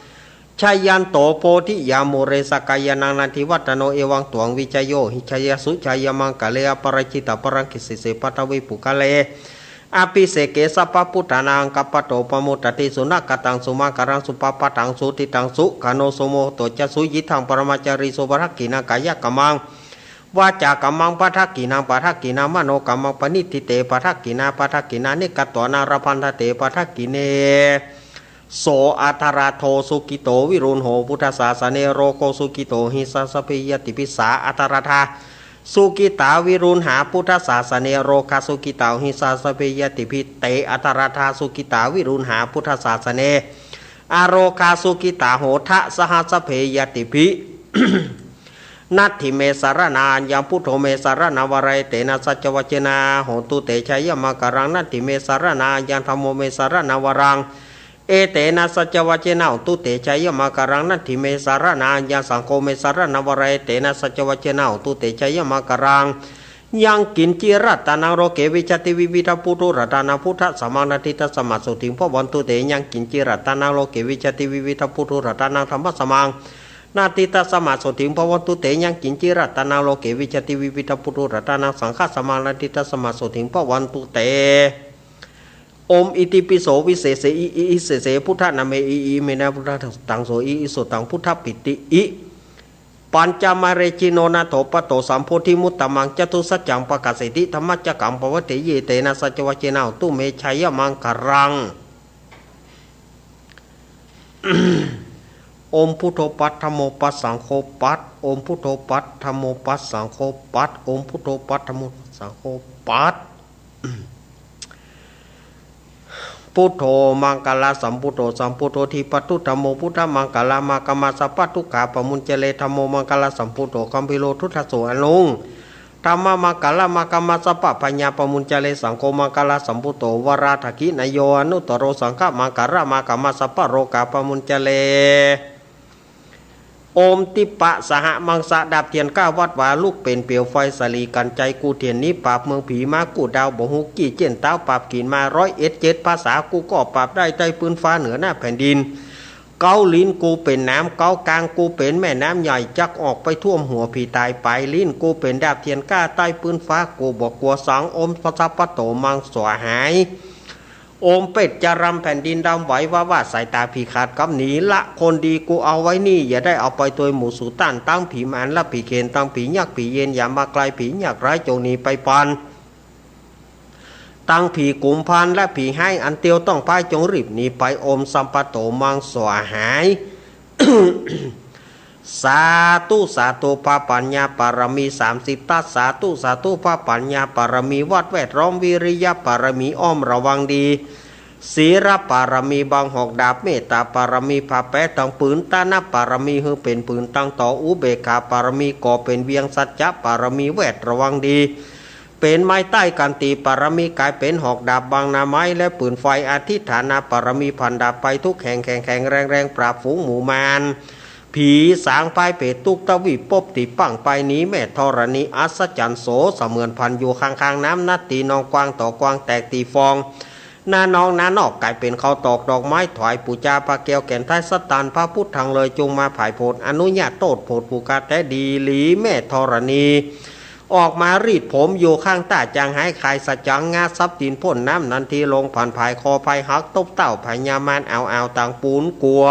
Jayanto bodhiyā mūle sakyānaṃ nandivaḍḍhano evaṃ tvaṃ vijayo hohi jayassu jayamaṅgale aparājitapallaṅke sīse paṭhavipokkhare abhiseke sabbabuddhānaṃ aggappatto pamodati. Sunakkhattaṃ sumaṅgalaṃ supabhātaṃ suhuṭṭhitaṃ sukhaṇo sumuhutto ca suyiṭṭhaṃ brahmacārisu padakkhiṇaṃ kāyakammaṃ vācākammaṃ padakkhiṇaṃ padakkhiṇaṃ manokammaṃ paṇidhi te padakkhiṇā padakkhiṇāni katvāna labhantatthe padakkhiṇe. So atthaladdho sukhito virūḷho buddhasāsane arogo sukhito hohi saha sabbehi ñātibhi. Sā atthaladdhā sukhitā virūḷhā buddhasāsane arogā sukhitā hohi saha sabbehi ñātibhi. Te atthaladdhā sukhitā virūḷhā buddhasāsane arogā sukhitā hotha saha sabbehi ñātibhi. Natthi me saraṇaṃ aññaṃ buddho me saraṇaṃ varaṃ etena saccavajjena hotu te jayamaṅgalaṃ. Natthi me saraṇaṃ aññaṃ dhammo me saraṇaṃ varaṃ etena saccavajjena hotu te jayamaṅgalaṃ. Natthi me saraṇaṃ aññaṃ saṅgho me saraṇaṃ varaṃ etena saccavajjena hotu te jayamaṅgalaṃ. Yaṅkiñci ratanaṃ loke vijjati vividhaṃ puthuratanaṃ buddhasamaṃ natthi tasmā sotthī bhavantu te. Yaṅkiñci ratanaṃ loke vijjati vividhaṃ puthuratanaṃ dhammasamaṃ natthi tasmā sotthī bhavantu te. Yaṅkiñci ratanaṃ loke vijjati vividhaṃ puthuratanaṃ saṅghasamaṃ natthi tasmā sotthī bhavantu te. Om itipi so visese i i isese buddhanāme i i iminā buddhaṃ so i i sutaṃ buddhapiti i. Pañcamarejino nātho patto sambodhimuttamaṃ catussaccaṃ pakāseti dhammacakkaṃ pavatteyye etena saccavajjena hotu me jayamaṅgalaṃ. Om buddho pad dhammo pad saṅgho pad. Om buddho pad dhammo pad saṅgho pad. Om buddho pad dhammo pad saṅgho pad. พุทโธ มังคละสัมพุทโธ สัมพุทโธ ทีปทุตถโม พุทธมังคละมา กัมมาสัพพะทุกขาปะมุญจเร ธัมโม มังคละสัมพุทโธ กัมภีโร ทุตถะโส อนุง ธัมมะมังคละมา กัมมาสัพพะพยาปะมุญจเร สังโฆ มังคละสัมพุทโธ วาราถกินโย อนุตตโร สังฆะมังคละมา กัมมาสัพพะโรกาปะมุญจเร โอมติปะสหมังสะ ดาบเตียนก้าวัดวา ลุกเป๋นเปลวไฟสะหลีกั๋น ใจ๋กู้เตียนหนีปราบเมืองผี มากู้ดาวบ่ฮู้กี้ เจี้ยนต๋าวปราบขีนมา ร้อยเอ็ดเจ็ดภาษา กู้ก็ปราบได้ ใต้ปื๊นฟ้าเหนือหน้าแผ่นดิน เก๊าลิ้นกู้เป๋นน้ำ เก๊ากางกู้เป๋นแม่น้ำใหญ่ จักออกไปท่วมหัวผีต๋าย ป๋ายลิ้นกู้เป๋นดาบเตียนก้า ใต้ปื๊นฟ้ากู้บ่กั๋วสัง โอมสัพพะโตมังสวาหาย โอมเปชฌะรำ แผ่นดินดำไหว ว่าว่าสายต๋าผีขาดกำหนี ละคนดีกู้เอาไว้นี่ อย่าได้เอาไปตวยหมู่สูต้าน ตังผีมารและผีเขน ตังผียักษ์ผีเยน อย่ามาใก้ผียากร้าย จงหนีไปปอน ตังผีกุมภาพันธ์และผีฮ้าย อันเตียวต้องป๊าย จงรีบหนีไป โอมสัพพะโตมังสวาหาย สาธุ สาธุ พระปัญญาปารมีสามสิบทัศ สาธุ สาธุ พระปัญญาปารมี วัดแวดล้อม วิริยะปารมี อ้อมระวังดี ศีลปารมี บังหอกดาบ เมตตาปารมี ผ้าแปะตังปืน ตนะปารมี หื้อเป๋นปืนตังต่อ อุเบกขาปารมี ก่อเป๋นเวียง สัจจะปารมี แวดระวังดี เป๋นไม้ใต้กั๋น ตีปารมี ก๋ายเป๋นหอกดาบ บังหน้าไม้และปืนไฟ อธิฏฐานะปารมี ผันดาบไปทุกแห่ง แข็งแข็งแรงแรง ปราบฝูงหมู่มาร ผีสางพรายเปรต ตุ๊กตะวีปบ ตี้ปังไปหนี แม่ธรณีอัศจรรย์โส เสมือนผันอยู่ข้างๆ น้ำ นัดตี้นองกว้างต่อกว้าง แตกตี้ฟอง หน้านองหน้านอก ก๋ายเป๋นเขาตอกดอกไม้ ถวายปู๋จา พระแก้วแก่นไท้ สัตตานพระพุทธังเลย จงมาผายโผด อนุญาตโต้ษโผด ผู้กาแต๊ดีหลี แม่ธรณี ออกมารีดผมอยู่ข้างต้า จางหายคายสะจัง งาสับตี๋นพ่นน้ำ นันทีลงผันผาย คอพายหัก ตบเต้าพญามาร อ่าวอ่าวตังปูนกั๋ว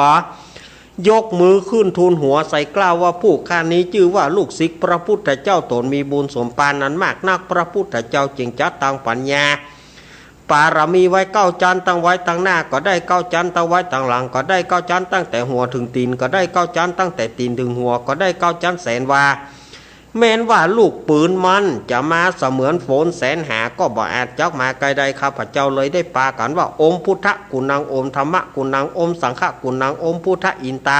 ยกมือขึ้นทูลหัวใส่เกล้าว่า ผู้ข้านี้จื้อว่าลูกศิษย์พระพุทธเจ้า ต๋นมีบุญสมภารอันมากนัก พระพุทธเจ้าจึงจัดตั้งปัญญาปารมีไว้เก้าจั๊น ตั้งไว้ตังหน้าก็ได้เก้าจั๊น ตั้งไว้ตังหลังก็ได้เก้าจั๊น ตั้งแต่หัวเถิงตี๋นก็ได้เก้าจั๊น ตั้งแต่ตี๋นเถิงหัวก็ได้เก้าจั๊น แสนวา แม้นว่าลูกปืนมันจะมาเสมือนฝนแสนหา ก็บ่อาจจักมาใก้ได้ ข้าพเจ้าเลยได้ปากั๋นว่า โอมพุทธะกุณัง โอมธัมมะกุณัง โอมสังฆะกุณัง โอมพุทธะอินตา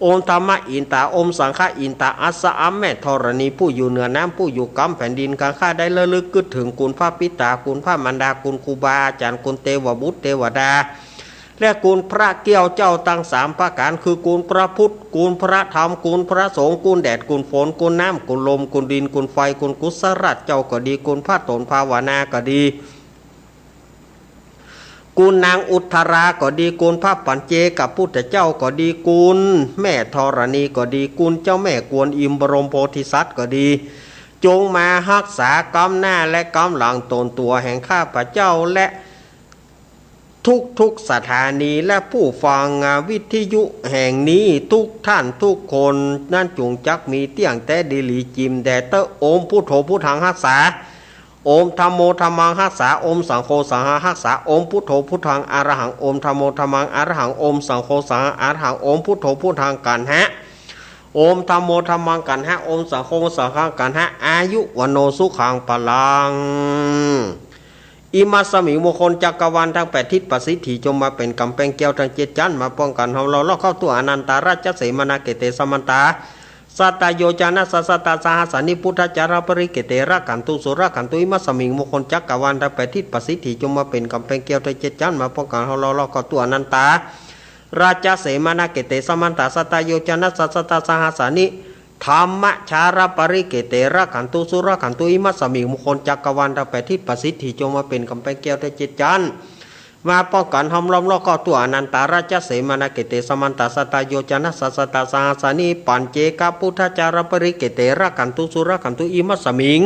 โอมธัมมะอินตา โอมสังฆะอินตา อัสสะ แม่ธรณี ผู้อยู่เหนือน้ำ ผู้อยู่กำแผ่นดิน ข้าได้ระลึกกึ๊ดเถิงคุณพระปิตา คุณพระมารดา คุณครูบาอาจ๋ารย์ คุณเตวบุตรเตวดา และคุณพระเกี้ยวเจ้าตังสามประก๋าน คือคุณพระพุทธ คุณพระธรรม คุณพระสงฆ์ คุณแดด คุณฝน คุณน้ำ คุณลม คุณดิน คุณไฟ คุณกุศลาชเจ้าก็ดี คุณพระต๋นภาวนาก็ดี คุณนางอุทธราก็ดี คุณพระปัจเจกพุทธเจ้าก็ดี คุณแม่ธรณีก็ดี คุณเจ้าแม่กวนอิมบรมโพธิสัตว์ก็ดี จงมาฮักษาก้ำหน้าและก้ำหลังต๋นตั๋วแห่งข้าพเจ้า และทุกๆสถานี และผู้ฟังวิทยุแห่งนี้ทุกท่านทุกคนนั้น จงจักมีเตี้ยงแต๊ดีหลี จิ่มแด่เต๊อะ โอมพุทโธพุทธังฮักษา โอมธัมโมธัมมังฮักษา โอมสังโฆสังฆังฮักษา โอมพุทโธพุทธังอะระหัง โอมธัมโมธัมมังอะระหัง โอมสังโฆสังฆังอะระหัง โอมพุทโธพุทธังกัณหะ โอมธัมโมธัมมังกัณหะ โอมสังโฆสังฆังกัณหะ อายุวัณโณสุขังพลัง อิมัสสมิง มงคลจักรวาลตังแปดทิศประสิทธิ จงมาเป๋นก๋ำแปงแก้วตังเจ็ดจั๊น มาป้องกั๋นเฮาเฮาเล่าเข้าตั๋ว อนันตาราชเสมานาเกเต สมันตา สัตตโยจนะสะสะตาสหัสสานิ พุทธจารปริเกเต รักขันตุสุรักขันตุ อิมัสสมิง มงคลจักรวาลตังแปดทิศประสิทธิ จงมาเป๋นก๋ำแปงแก้วตังเจ็ดจั๊น มาป้องกั๋นเฮาเฮาเล่าเข้าตั๋ว อนันตาราชเสมานาเกเต สมันตา สัตตโยจนะสะสะตาสหัสสานิ ธัมมจารปริเกเต รักขันตุสุรักขันตุ อิมัสสมิง มงคลจักรวาลตังแปดทิศประสิทธิ จงมาเป๋นก๋ำแปงแก้วตังเจ็ดจั๊น มาป้องกั๋นห้อมล้อมเล่าเข้าตั๋ว อนันตาราชเสมานาเกเต สมันตา สัตตโยจนะสะสะตาสหัสสานิ ปัจเจกพุทธจารปริเกเต รักขันตุสุรักขันตุ อิมัสสมิง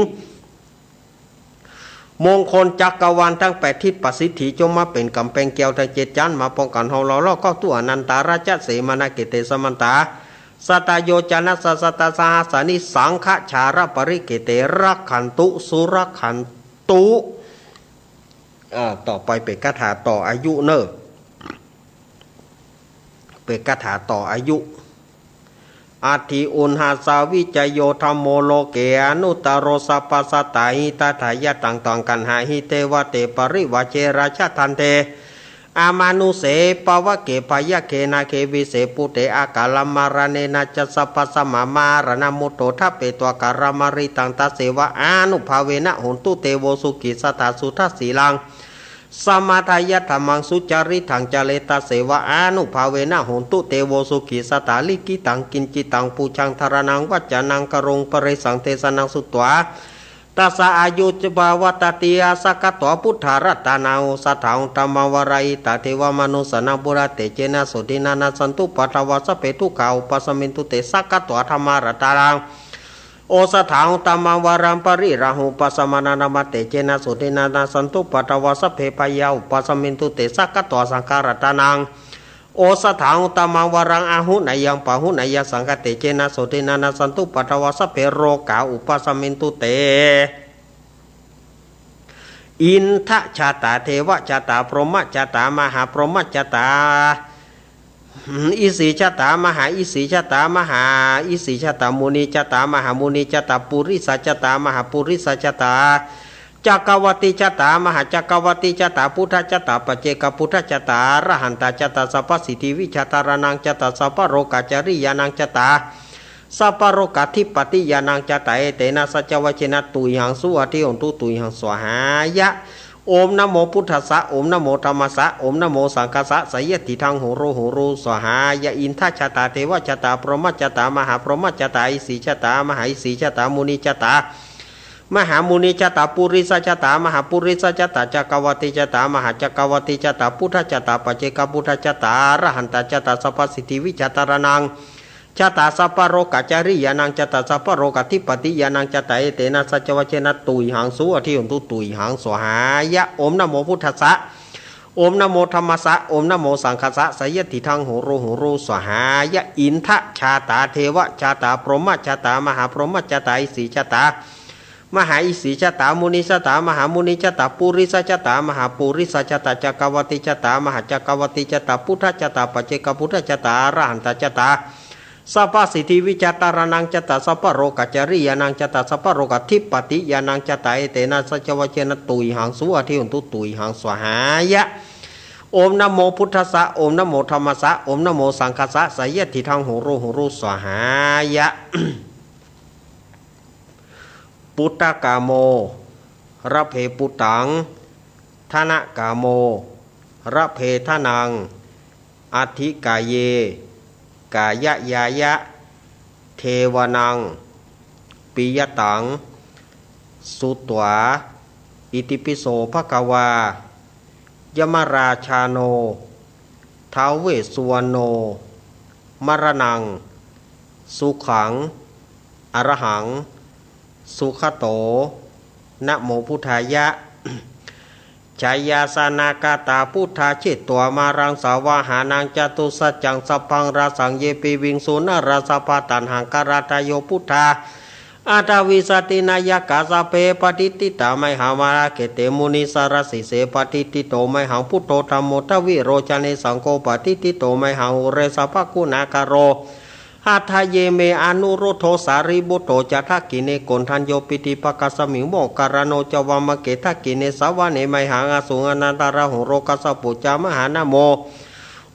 มงคลจักรวาลตังแปดทิศประสิทธิ จงมาเป๋นก๋ำแปงแก้วตังเจ็ดจั๊น มาป้องกั๋นเฮาเฮาเล่าเข้าตั๋ว อนันตาราชเสมานาเกเต สมันตา สัตตโยจนะสะสะตาสหัสสานิ สังฆจารปริเกเต รักขันตุสุรักขันตุ อ่า ต่อไปเป๋นคาถาต่ออายุเน่อ เป๋นคาถาต่ออายุ อัตถิอุณหัสสาวิจโย ธัมโม โลเก อนุตตโร สัพพสัตตา หิตาทายะ ตัง ตัง กัณหา หิ เตวะเต ปริวาเช ราชะ ทันเท อมานุเสปะวะเก พยัคฆเณ เขวิเส ปุเต อากาละมะระเณนะ จัสสะ ภัสสะมะ มะระณะมุตโต ทะเป ตวะ กาละมะริตัง ตัสเสวะ อานุภาเวนะ โหนตุ เตโว สุขี สะถา สุทะ สีลัง สะมะทายัตถะ ธัมมัง สุจาริตัง จะเร ตัสเสวะ อานุภาเวนะ โหนตุ เตโว สุขี สะถา ลิขิตัง กิจจิตัง ปูชา ธารณัง วัจจะนัง กะโรง ปะริสสัง เตสะนัง สุตวา ตัสสะ อายุ จะ ปะวัตติ สักขะตวา พุทธะ รัตตะนัง โอสะถัง ธัมมัง วะรัง หิตะ เทวะ มะนุสสานัง พุทธะ เตจะ นะ โสตินะ นะสสันตุ ปะทะวา สัพเพ ทุกขา อุปะสัมมินตุ เต สักขะตวา ธัมมัง รัตตะนัง โอสะถัง ธัมมัง วะรัง ปะริรัง หุปะสะมะนะ ธัมมะ เตจะ นะ โสตินะ นะสสันตุ ปะทะวา สัพเพ พะยา อุปะสัมมินตุ เต สักขะตวา สังฆัง รัตตะนัง โอสะถัง ธัมมัง วะรัง อาหุเนยยัง ปะหุเนยยัง สังฆัง เตจะ นะ โสตินะ นะสสันตุ ปะทะวา สัพเพ โรกา อุปะสัมมินตุ เต อินทะชาตา เทวะชาตา พรหมชาตา มหาพรหมชาตา อิสสีชาตา มหาอิสสีชาตา มหาอิสสีชาตา มุนีชาตา มหามุนีชาตา ปุริสชาตา มหาปุริสชาตา จักกะวัตติชาตา มหาจักกะวัตติชาตา พุทธชาตา ปัจเจกพุทธชาตา อรหันตชาตา สัพพสิทธิวิชา ธารณังชาตา สัพพโรกาจาริยานังชาตา สัพพโรกาธิปติยานังชาตา เอเตนะ สัจจวัชเชนะ ตุยหัง สุวัตถิโหนตุ ตุยหัง สวาหายะ โอม นะโมพุทธัสสะ โอม นะโมธัมมัสสะ โอม นะโมสังฆัสสะ สะยะติทัง โหโร โหโร สวาหายะ อินทชาตา เทวชาตา พรหมชาตา มหาพรหมชาตา อิสสีชาตา มหาอิสสีชาตา มุนีชาตา มหามุนีชาตา ปุริสชาตา มหาปุริสชาตา จักกะวัตติชาตา มหาจักกะวัตติชาตา พุทธชาตา ปัจเจกพุทธชาตา อรหันตชาตา สัพพสิทธิวิชา ธารณังชาตา สัพพโรกาจาริยานังชาตา สัพพโรกาธิปติยานังชาตา เอเตนะ สัจจวัชเชนะ ตุยหัง สุวัตถิโหนตุ ตุยหัง สวาหายะ โอม นะโมพุทธัสสะ โอม นะโมธัมมัสสะ โอม นะโมสังฆัสสะ สะยะติทัง โหโร โหโร สวาหายะ อินทชาตา เทวชาตา พรหมชาตา มหาพรหมชาตา อิสสีชาตา มหาอิสสีชาตา มุนีชาตา มหามุนีชาตา ปุริสชาตา มหาปุริสชาตา จักกะวัตติชาตา มหาจักกะวัตติชาตา พุทธชาตา ปัจเจกพุทธชาตา อรหันตชาตา สัพพสิทธิวิชา ธารณังชาตา สัพพโรกาจาริยานังชาตา สัพพโรกาธิปติยานังชาตา เอเตนะ สัจจวัชเชนะ ตุยหัง สุวัตถิโหนตุ ตุยหัง สวาหายะ โอม นะโมพุทธัสสะ โอม นะโมธัมมัสสะ โอม นะโมสังฆัสสะ สะยะติทัง โหโร โหโร สวาหายะ ปุตตะกาโม ระเพปุตตัง ทนะกาโม ระเพทนัง อัตถิกาเย กายะยายะ เทวะนัง ปิยะตัง สุตวา อิติปิโสภะคะวา ยมราชาโน ท้าวเวสสุวรรณโน มรณัง สุขัง อรหัง สุขโต นะโมพุทธายะ ชายาสนากาตา พุทธา เชตวามะรัง สาวาหานัง จตุสัจจัง สัพพัง ราสัง เย ปิวิงสุ นรา สัพพะ ตัณหังคาราทาโย พุทธา อัฏฐวิสตินายกา สัพเพ ปะติฏฐิตา ไมหัง มะหาเขเต มุนิสสะระสีเส ปะติฏฐิโต ไมหัง พุทโธ ธัมโม ทวิโรจเน สังโฆ ปะติฏฐิโต ไมหัง อุเร สัพพะกุณากะโร หัตถะเย เม อนุรุทโธ สารีบุตโต จะ ทักขิเณ โกณฑัญโญ ปิฏฐิปะกัสสมิง โมคคัลลาโน จะ วามะเก ทักขิเณ สะวะเน ไมหัง อสุง อนันตะราหุโร กัสสะปุจจา มหานะโม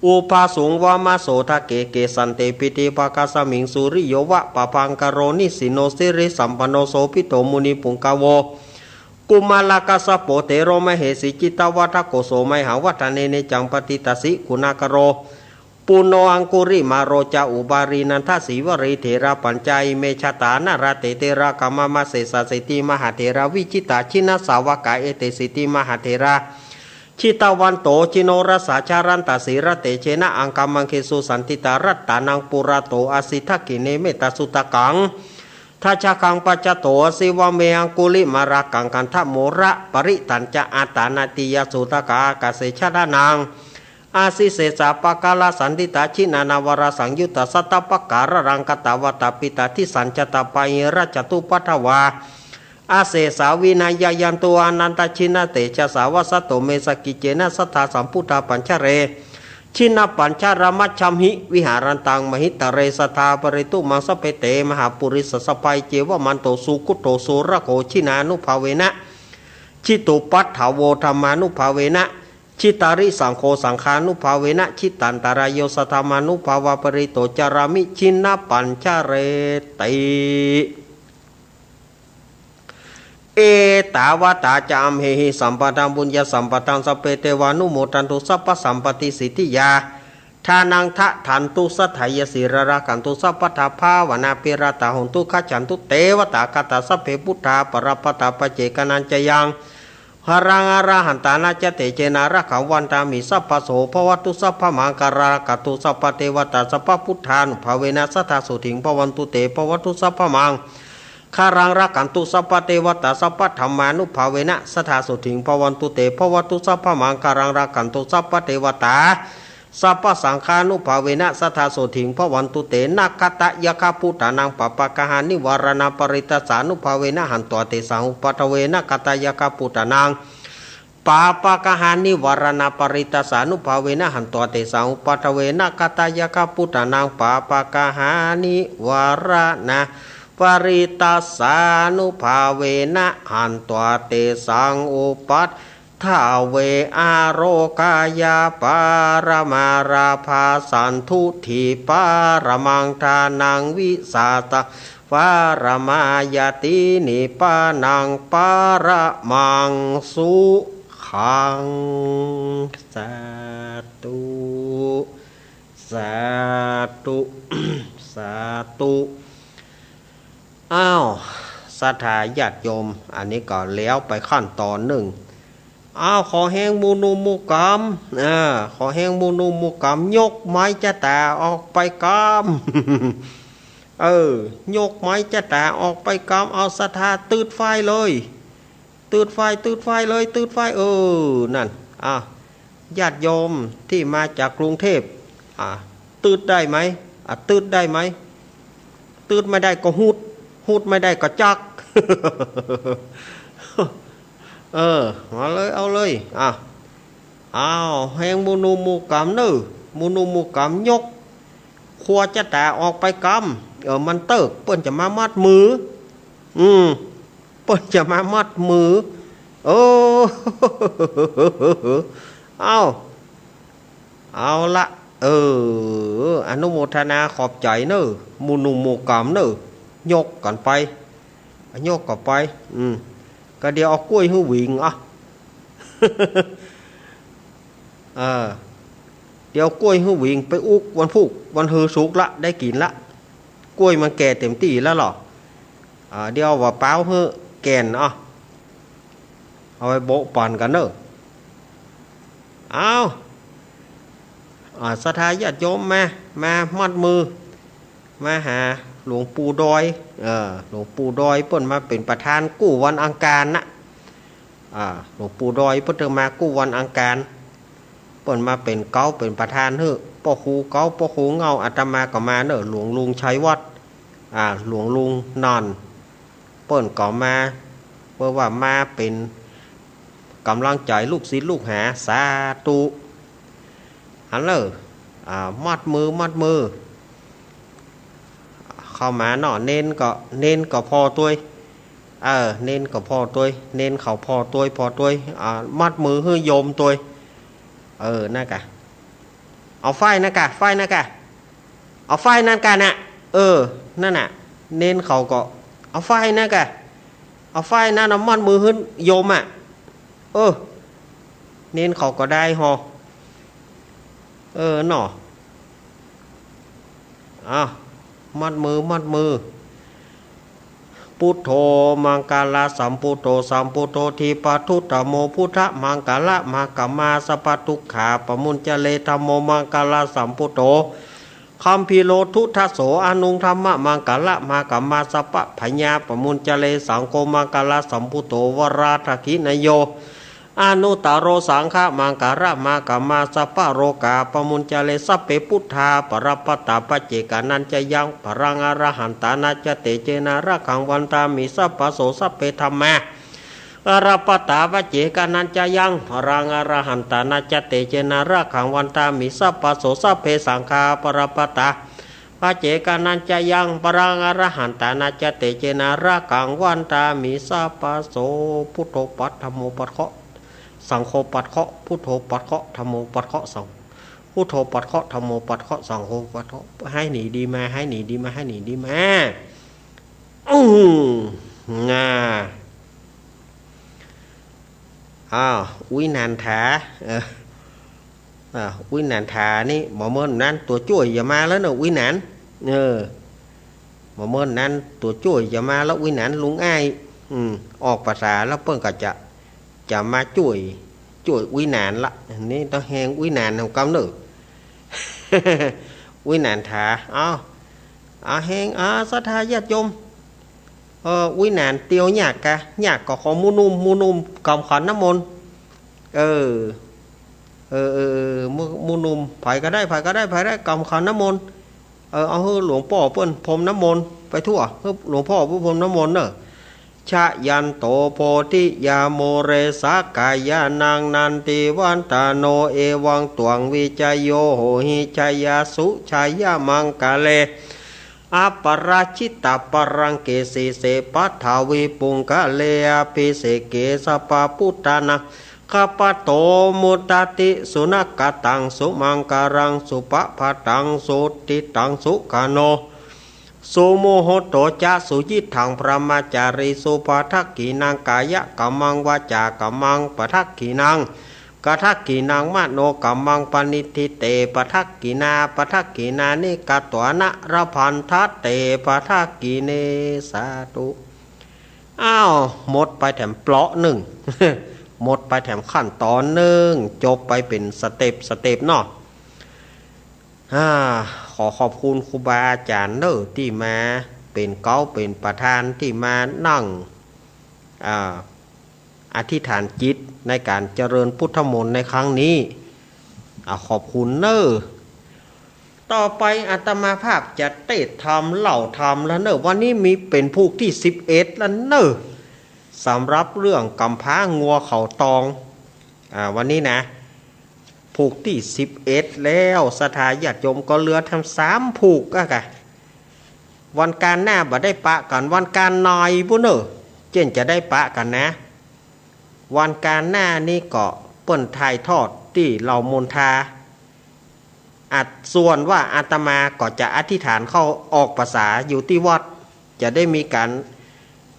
อุบาสุง วามะโส ทะเก เกสันเต ปิฏฐิปะกัสสมิง สุริโย วะปะภังกะโร นิสสิโน สิริสัมปันโน โสภิตโต มุนิปุงกะโว กุมารกัสสะโป เถโร มะเหสี จิตตะวัฏฐะโก โส ไมหัง วัฑฒะเน เนจัง ปะติฏฐัสสิ กุณากะโร ปุณโณ อังคุริมาโล จะ อุบาลี นันทะสีวะลี เถราปัญจา อิเม จะตา นะละะเต เตระ กะมะมะเสสะ สิทธิมหาเถระ วิจิตตา จินสาวกา เอเต สิทธิมหาเถระ จิตตะวันโต จิโนรสา จะลันตะ สีละะเตจะนะ อังคมังคะเสสุ สันติตา รัตตานังปุระโต อะสิ ทักขิเณ เมตตะสุตตะกัง ทัจจะคัง ปัจจะโต อะสิ วะเม อังคุลิมาละกัง คันธะโมละปะริตัญจะ อัตตานาติยะ สุตตะกา อากาเส จะทะนัง อะสิ เสสะปะกะละสันติตา จินานาลวะละสังยุตตะ สัตตะปะกะละลังคะตะวะตะ ปิตตะดิสัญจะตะปะหิรัจจะตุปะทะวา อะเสสา วินะยะยันตุ อะนันตะจินะเตจะสา วะสะโต เม สะกิจเจนะ สะทา สัมพุทธา ปัญจะเร จินะปัญจะละมัจฉัมหิ วิหารันตัง มหิตะเร สะทา ปะเรตุมัง สัพเพเต มหาปุริสะสะพา เอเจวะมันโต สุกุตโต สุรโข จินานุภาเวนะ จิตุปัฏฐาโว ธัมมานุภาเวนะ Jitarisaṅgho saṅghānubhāvena, jitantarayo saddhammānubhāvapālito carāmi jinapañjareti. Ettāvatā ca amhehi sambhataṃ puññasampadaṃ sabbe devānumodantu sabbasampattisiddhiyā. Dānaṃ dadantu saddhāya sīlaṃ rakkhantu sabbadā bhāvanābhiratā hontu gacchantu devatāgatā. Sabbe buddhā balappattā paccekānañca yaṃ balaṃ arahantānañca tejena rakkhaṃ vandāmi sabbaso. Bhavatu sabbamaṅgalaṃ rakkhantu sabbadevatā sabbabuddhānubhāvena sadā sotthī bhavantu te. Bhavatu sabbamaṅ galaṃ rakkhantu sabbadevatā sabbadhammānubhāvena sadā sotthī bhavantu te. Bhavatu sabbamaṅgalaṃ rakkhantu sabbadevatā sabbasaṅghānubhāvena sadā sotthī bhavantu te. Nakkhattayakkhabhūtānaṃ pāpaggahanivāraṇā parittassānubhāvena hantvā tesaṃ upaddave. Nakkhattayakkhabhūtānaṃ pāpaggahanivāraṇā parittassānubhāvena hantvā tesaṃ upaddave. Nakkhattayakkhabhūtānaṃ pāpaggahanivāraṇā parittassānubhāvena hantvā tesaṃ upaddave. Arogā yā paramā lābhā santuṭṭhī paramaṃ dhanaṃ vissā paramā ñātī nibbānaṃ paramaṃ sukhaṃ. Sādhu สาธุ สาธุ อ้าว ศรัทธาญาติโยม อันนี้ก็แล้วไปขั้นตอนนึ่ง อ้าว ขอแฮงหมู่หนุ่มหมู่ก๋ำ อ่า ขอแฮงหมู่หนุ่มหมู่ก๋ำ ยกไม้จะต๋าออกไปก๋ำ เออ ยกไม้จะต๋าออกไปก๋ำ เอาศรัทธาตืดไฟเลย ตืดไฟ ตืดไฟเลย ตืดไฟ เออ นั่น อ่ะ ญาติโยมตี้มาจากกรุงเทพฯ อ่ะ ตืดได้ไหม อ่ะ ตืดได้ไหม ตืดไม่ได้ก็ฮูด ฮูดไม่ได้ก็จัก เออ มาเลย เอาเลย อ่ะ อ้าว แฮงหมู่หนุ่มหมู่ก๋ำเน่อ หมู่หนุ่มหมู่ก๋ำ ยกขัวจะต๋าออกไปก๋ำ เออ มันเติ๊ก เปิ้นจะมามัดมือ อืม เปิ้นจะมามัดมือ เออ เอา เอาละ เออ อนุโมทนาขอบใจ๋เน่อ หมู่หนุ่มหมู่ก๋ำเน่อ ยกกั๋นไป ยกกั๋นไป อืม ก็เดี๋ยวเอาก้วยหื้อหวิง อ่ะ เออ เดี๋ยวเอาก้วยหื้อหวิง ไปอุ๊กวันพูก วันฮือสุกร์ละ ได้กิ๋นละ ก้วยมันแก่เต๋มตี้แล้วลอ อ่า เดี๋ยวเอาหว่าป๊าวหื้อแก่น อ่ะ เอาไปโบะปั่นกั๋นเน่อ เอา อ่า ศรัทธาญาติโยมมา มามัดมือ มาหาหลวงปู่ดอย เออ หลวงปู่ดอยเปิ้นมาเป๋นประธานกู้วันอังคารนะ อ่า หลวงปู่ดอยเปิ้นเถิงมากู้วันอังคาร เปิ้นมาเป๋นเก๊าเป๋นประธานหื้อ ป้อครูเก๊า ป้อครูเหง้า อาตมาก็มาเน่อ หลวงลุงชัยวัฒน์ อ่า หลวงลุงนันท์ เปิ้นก็มา เปิ้นว่ามาเป๋นก๋ำลังใจ๋ลูกศิษย์ลูกหา สาธุ หันเน่อ อ่า มัดมือ มัดมือ เข้ามาเนาะ เณรก็ เณรก็ผ่อตวย เออ เณรก็ผ่อตวย เณรเขาผ่อตวย ผ่อตวย อ่า มัดมือหื้อโยมตวย เออ นั่นกะ เอาฝ้ายนั่นกะ ฝ้ายนั่นกะ เอาฝ้ายนั่นกะน่ะ เออ นั่นน่ะ เณรเขาก็ เอาฝ้ายนั่นกะ เอาฝ้ายนั่นน่ะมัดมือหื้อโยมอ่ะ เออ เณรเขาก็ได้ฮอ เออ เนาะ อ้าว มัดมือ มัดมือ Buddho maṅgalasambhūto sambuddho dīpavardhako dhammo buddhamaṅgalamāgamma sabbadukkhā pamuñcare. Dhammo maṅgalasambhūto gambhīro duddaso anuttamaṅgalamāgamma sabbabhayā pamuñcare. Saṅgho maṅgalasambhūto varadakkhiṇeyyo anuttaro saṅghamaṅgalamāgamma sabbarogā pamuñcare. Sabbe buddhā balappattā paccekānañca yaṃ balaṃ arahantānañca tejena rakkhaṃ vandāmi sabbaso. Sabbe dhammā balappattā paccekānañca yaṃ balaṃ arahantānañca tejena rakkhaṃ vandāmi sabbaso. Sabbe saṅghā balappattā paccekānañca yaṃ balaṃ arahantānañca tejena rakkhaṃ vandāmi sabbaso. Buddho ปัด dhammo ปัด เคราะห์ สังโฆปัดเคราะห์ พุทโธปัดเคราะห์ ธัมโมปัดเคราะห์ สัง พุทโธปัดเคราะห์ ธัมโมปัดเคราะห์ สังโฆปัดเคราะห์ หายหนีดีมา หายหนีดีมา หายหนีดีมา อื้อหือ งา อ้าว อุ๊ยหนานถา เออ อ่า อุ๊ยหนานถานี่ บ่เมินนั้น ตั๋วจ้วยจะมาแล้วเนาะ อุ๊ยหนาน เออ บ่เมินนั้น ตั๋วจ้วยจะมาแล้ว อุ๊ยหนาน ลุงอ้าย อืม ออกภาษาแล้วเปิ้นก็จะ จะมาจ้วย จ้วยอุ๊ยหนานละ อันนี้ต้องแฮงอุ๊ยหนานของกำเนิด อุ๊ยหนานถา เอา เอาแฮง เอา ศรัทธาญาติโยม เออ อุ๊ยหนานเตียวยากกะ ยากก็ขอหมู่หนุ่ม หมู่หนุ่มกำขันน้ำมนต์ เออ เออ เออ เออ หมู่ หมู่หนุ่ม ใผก็ได้ ใผก็ได้ ใผได้ กำขันน้ำมนต์ เออ เอาหื้อหลวงป้อเปิ้นพรมน้ำมนต์ไปทั่ว หื้อหลวงป้อเปิ้นพรมน้ำมนต์เน่อ ชยันโตโพธิยามูเล สักกายานัง นันทิวัฒโน เอวังตวัง วิจโย โหหิ จยาสุ จยมังคะเล อัปปะราจิตปะรังเก สีเส ปัทวีปุงคะเล อภิเสเก สัพพะปุทธานัง ขัปปะโต มุตตะติ สุนคะตัง สุมังคะลัง สุภะพะตัง สุทิตตัง สุขโน สุมุหุตโตจะ สุยิตถัง พรหมจารีสุ ปะทักขิณัง กายะกัมมัง วาจากัมมัง ปะทักขิณัง กะทักขิณัง มโนกัมมัง ปะณิฏฐิเต ปะทักขิณา ปะทักขิณานิ กัตวานะ ละพันทะเต ปะทักขิเณ สาธุ อ้าว หมดไปแถมเปราะนึ่ง หมดไปแถมขั้นตอนนึ่ง จบไปเป๋นสเต็ป สเต็ปเนาะ อ่า ขอขอบคุณครูบาอาจ๋ารย์เน่อ ตี้มาเป๋นเก๊าเป๋นประธาน ตี้มานั่ง อ่า อธิษฐานจิตในก๋านเจริญพุทธมนต์ในครั้งนี้ อ่า ขอบคุณเน่อ ต่อไปอาตมาภาพจะเตศน์ธรรม เล่าธรรมแล้วเน่อ วันนี้มีเป๋นผูกตี้สิบเอ็ดแล้วเน่อ สำหรับเรื่องก๋ำพร้างัวเขาตอง อ่า วันนี้นะ ผูกตี้สิบเอ็ดแล้ว ศรัทธาญาติโยมก็เหลือแถมสามผูกอะกะ วันก๋านหน้าบ่ได้ปะกั๋น วันก๋านในปุ้นเน่อ เจ้นจะได้ปะกั๋นนะ วันก๋านหน้านี้ก็เปิ้นถ่ายทอดตี้เหล่ามนทา อัดส่วนว่าอาตมาก็จะอธิษฐานเข้าออกพรรษาอยู่ตี้วัด จะได้มีก๋าน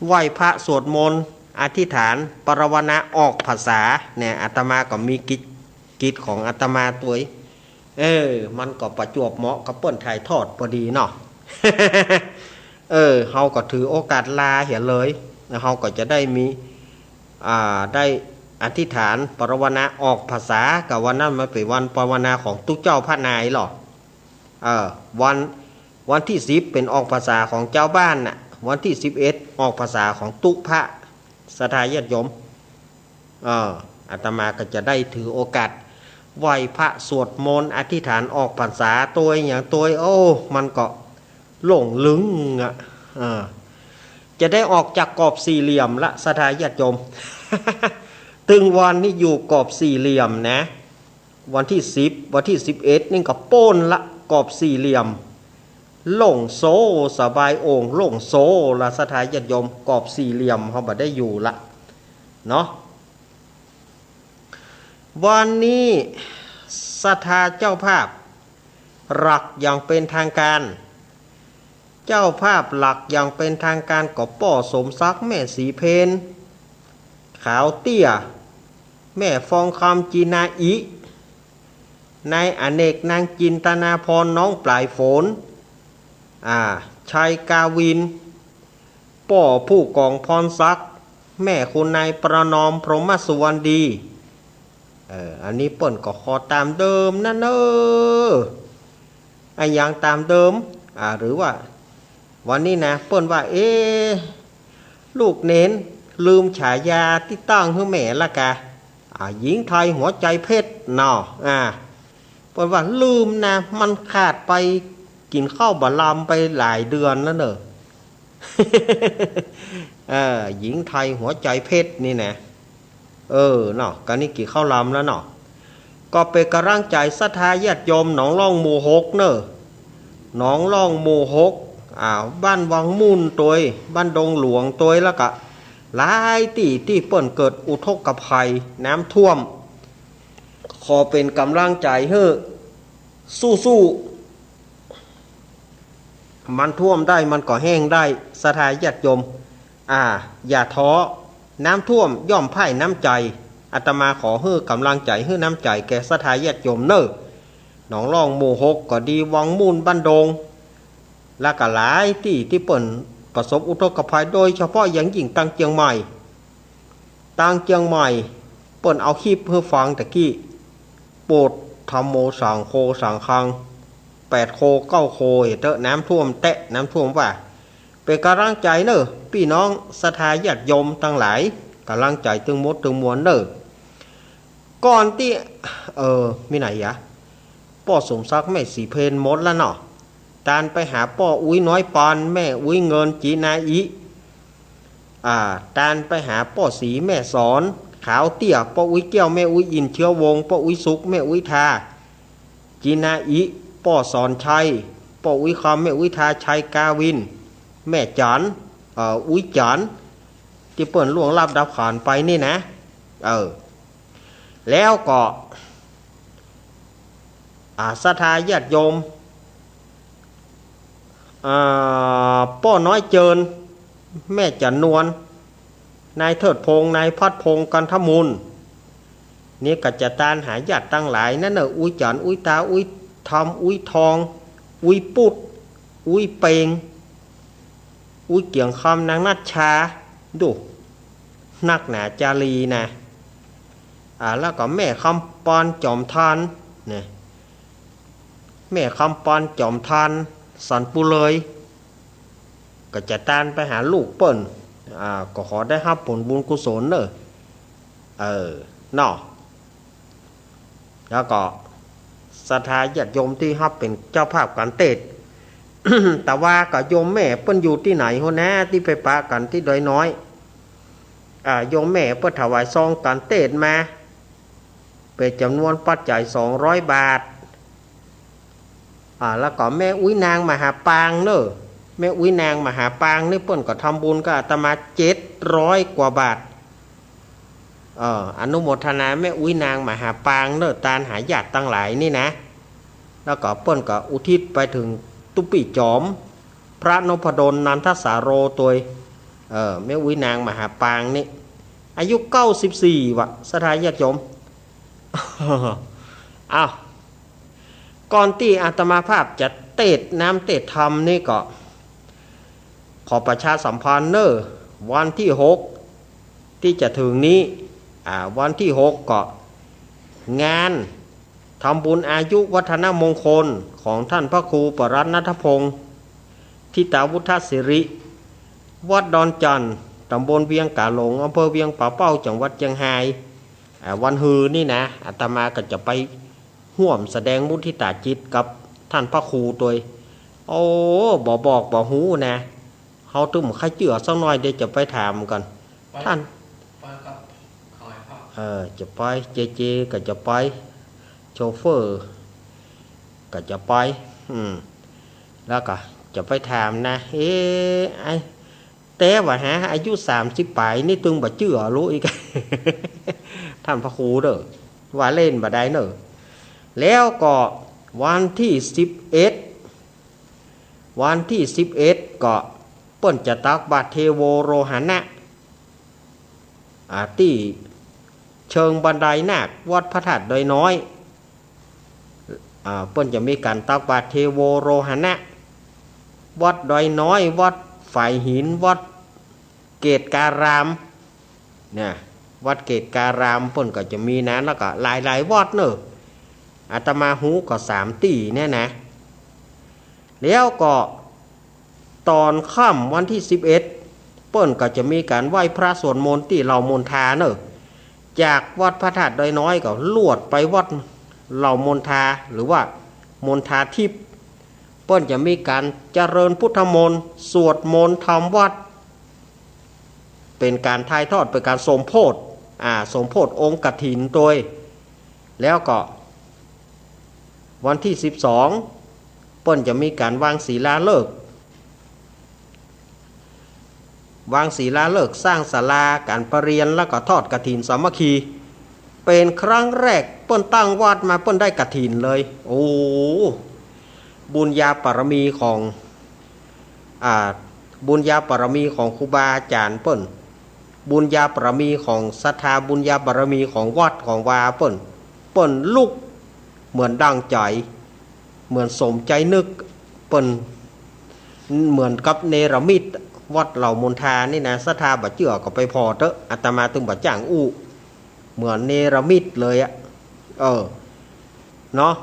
ไหว้พระสวดมนต์ อธิษฐานปรารภาวนาออกพรรษาเนี่ย อาตมาก็มีกิจ กิจของอาตมาตวย เออ มันก็ประจวบเหมาะกับเปิ้นถ่ายทอดพอดีเนาะ เออ เฮาก็ถือโอกาสลาเหียเลย แล้วเฮาก็จะได้มี อ่า ได้อธิษฐานปรารภาวนาออกพรรษา กะวันนั้นมันเป๋นวันปรารภาวนาของตุ๊เจ้าพระนายหรอ เออ วัน วันตี้สิบเป๋นออกพรรษาของจาวบ้านน่ะ วันตี้สิบเอ็ดออกพรรษาของตุ๊พระ ศรัทธาญาติโยม เออ อาตมาก็จะได้ถือโอกาสไหว้พระสวดมนต์อธิษฐานออกพรรษาตวยหยังตวย โอ้ มันก็หลงลึงอะ เออ จะได้ออกจากกรอบสี่เหลี่ยมละ ศรัทธาญาติโยม ตึงวันนี้อยู่กรอบสี่เหลี่ยมนะ วันตี้สิบ วันตี้สิบเอ็ดนี่ก็ป๊นละกรอบสี่เหลี่ยม โล่งโซ สบายโอ่ง โล่งโซละ ศรัทธาญาติโยม กรอบสี่เหลี่ยมเฮาบ่ได้อยู่ละเนาะ วันนี้ศรัทธาเจ้าภาพหลักอย่างเป๋นทางก๋าน เจ้าภาพหลักอย่างเป๋นทางก๋านก็ป้อสมศักดิ์ แม่ศรีเพญ ขาวเตี้ย แม่ฟองคำ จีนาอิ นายอเนก นางจินตนาพร น้องปลายฝน อ่า ชัยกาวิน ป้อผู้กองพรศักดิ์ แม่คุณนายประนอม พรหมสุวรรณดี เออ อันนี้เปิ้นก็ขอต๋ามเดิมนะเน่อ อะหยังต๋ามเดิม อ่า หรือว่า วันนี้นะ เปิ้นว่า เอ๊ะ ลูกเหลนลืมฉายาตี้ตั้งหื้อแม่ละกะ อ่า หญิงไทยหัวใจเพชรเนาะ อ่า เปิ้นว่าลืมนะ มันขาดไป กิ๋นข้าวบ่ลำไปหลายเดือนแล้วเน่อ เออ หญิงไทยหัวใจเพชรนี่นะ เออ เนาะ กะนี้กิ๋นข้าวลำแล้วเนาะ ก็เป๋นก๋ำลังใจ๋ศรัทธาญาติโยมหนองล่องหมู่หกเน่อ หนองล่องหมู่หก อ่า บ้านวังมุ่นตวย บ้านดงหลวงตวย แล้วก็ หลายตี้ตี้เปิ้นเกิดอุทกภัยน้ำท่วม ขอเป๋นก๋ำลังใจ๋หื้อ สู้ๆ มันท่วมได้มันก็แห้งได้ ศรัทธาญาติโยม อ่า อย่าท้อ น้ำท่วมย่อมพ่ายน้ำใจ๋ อาตมาขอหื้อก๋ำลังใจ๋ หื้อน้ำใจ๋แก่ศรัทธาญาติโยมเน่อ หนองล่องหมู่หกก็ดี วังมุ่นบ้านดง และก็หลายตี้ตี้เปิ้นประสบอุทกภัย โดยเฉพาะอย่างยิ่งตางเจียงใหม่ ตางเจียงใหม่ เปิ้นเอาคลิปหื้อฟังตะกี้ โปรดธัมโมสังโฆสังฆัง แปดโคเก้าโคเต๊อะ น้ำท่วมแต๊ น้ำท่วมว่า เป๋นก๋ำลังใจ๋เน่อ ปี้น้องศรัทธาญาติโยมตังหลาย ก๋ำลังใจ๋ตึงหมดตึงมวลเน่อ ก่อนตี้ เออ มีไหนยะ ป้อสมศักดิ์ แม่ศรีเพญ หมดแล้วเนาะ ตานไปหาป้ออุ๊ยน้อยปอน แม่อุ๊ยเงิน จีนาอิ อ่า ตานไปหาป้อศรี แม่สอน ขาวเตี้ย ป้ออุ๊ยแก้ว แม่อุ๊ยอิน เชื้อวงศ์ ป้ออุ๊ยสุข แม่อุ๊ยทา จีนาอิ ป้อสอนชัย ป้ออุ๊ยคำ แม่อุ๊ยทา ชัยกาวิน แม่จั๋น เอ่อ อุ๊ยจั๋น ตี้เปิ้นล่วงลับดับขันไปนี่นะ เออ แล้วก็ อ่า ศรัทธาญาติโยม อ่า ป้อน้อยเจิญ แม่จั๋นนวล นายเทิดพงษ์ นายพัดพงษ์ กันทมูล นี่ก็จะตานหาญาติตังหลายนั้นเน่อ อุ๊ยจั๋น อุ๊ยตา อุ๊ยทำ อุ๊ยทอง อุ๊ยปุ๊ด อุ๊ยเปง อุ๊ยเกียงคำ นางนัชชา ดู นักหนาจารีนะ อ่า แล้วก็แม่คำปอน จอมทาน เนี่ย แม่คำปอน จอมทาน สันปุเลย ก็จะตานไปหาลูกเปิ้น อ่า ก็ขอได้ฮับผลบุญกุศลเน่อ เออ เนาะ แล้วก็ศรัทธาญาติโยมตี้ฮับเป๋นเจ้าภาพก๋านเตศน์ แต่ว่าก็โยมแม่เปิ้นอยู่ตี้ไหนหั้นนะ ตี้ไปปะกั๋นตี้ดอยน้อย อ่า โยมแม่เปิ้นถวายซองก๋านเตศน์มา เป๋นจ๋ำนวนปัจจัยสองร้อยบาท อ่า แล้วก็แม่อุ๊ยนางมหาปางเน่อ แม่อุ๊ยนางมหาปางนี่เปิ้นก็ทำบุญกับอาตมาเจ็ดร้อยกว่าบาท เอ่อ อนุโมทนาแม่อุ๊ยนางมหาปางเน่อ ตานหาญาติตังหลายนี่นะ แล้วก็เปิ้นก็อุทิศไปเถิงตุ๊ปี้จ๋อม พระนพดล นันทสาโรตวย เอ่อ แม่อุ๊ยนางมหาปางนี่ อายุเก้าสิบสี่ว่ะ ศรัทธาญาติโยม อ้าว ก่อนตี้อาตมาภาพจะเตศน์น้ำเตศน์ธรรมนี่ก็ ขอประชาสัมพันธ์เน่อ วันตี้หกตี้จะเถิงนี้ อ่า วันตี้หกก็ งานทำบุญอายุวัฒนมงคลของท่านพระครูปรัตน์ณัฐพงศ์ ธิตาวุฒสิริ วัดดอนจั่น ตำบลเวียงก๋าหลง อำเภอเวียงป่าเป้า จังหวัดเจียงฮาย อ่า วันฮือนี่นะ อาตมาก็จะไปฮ่วมแสดงมุทิตาจิตกับท่านพระครูตวย โอ้ บ่บอกบ่ฮู้นะ เฮาตึงบ่ใค่เจื้อสักหน้อย เดี๋ยวจะไปถามก่อน ไป ท่าน ไปกับใครครับ เออ จะไป เจเจก็จะไป โชเฟอร์ก็จะไป อืม แล้วก็จะไปถามนะ เอ๊ะ ไอ้ แต่ว่าหา อายุสามสิบป๋ายนี่ตึงบ่เจื้อลูกอีก ท่านพระครูเน่อ ว่าเล่นบ่ได้เน่อ แล้วก็วันตี้สิบเอ็ด วันตี้สิบเอ็ดก็เปิ้นจะตักบาตรเทโวโรหณะ อ่า ตี้เชิงบันไดนาค วัดพระธาตุดอยน้อย อ่า เปิ้นจะมีก๋านตักบาตรเทโวโรหณะ วัดดอยน้อย วัดฝายหิน วัดเกตการาม เนี่ย วัดเกตการามเปิ้นก็จะมีนะ แล้วก็หลายๆ วัดเน่อ อาตมาฮู้ก็สามตี้เนี่ยนะ แล้วก็ต๋อนค่ำวันตี้สิบเอ็ด เปิ้นก็จะมีก๋านไหว้พระสวดมนต์ตี้เหล่ามณฑาเน่อ จากวัดพระธาตุดอยน้อยก็ลวดไปวัดเหล่ามณฑา หรือว่ามณฑาทิพย์ เปิ้นจะมีก๋านเจริญพุทธมนต์ สวดมนต์ทำวัตร เป๋นก๋านถ่ายทอด เป๋นก๋านสมโพธิ อ่า สมโพธิองค์กฐินตวย แล้วก็วันตี้สิบสอง เปิ้นจะมีก๋านวางศิลาฤกษ์ วางศิลาฤกษ์สร้างศาลาก๋านประเรียน แล้วก็ทอดกฐินสามัคคี เป๋นครั้งแรกเปิ้นตั้งวัดมาเปิ้นได้กฐินเลย โอ้ บุญญาบารมีของ อ่า บุญญาบารมีของครูบาอาจ๋ารย์เปิ้น บุญญาบารมีของศรัทธา บุญญาบารมีของวัดของวาเปิ้น เปิ้นลุกเหมือนดั่งใจ๋ เหมือนสมใจ๋นึก เปิ้นเหมือนกับเนรมิตวัดเหล่ามนทานี่นะ ศรัทธาบ่เจื้อก็ไปผ่อเต๊อะ อาตมาตึงบ่จ้างอู้ เหมือนเนรมิตเลยอะ เออ เนาะ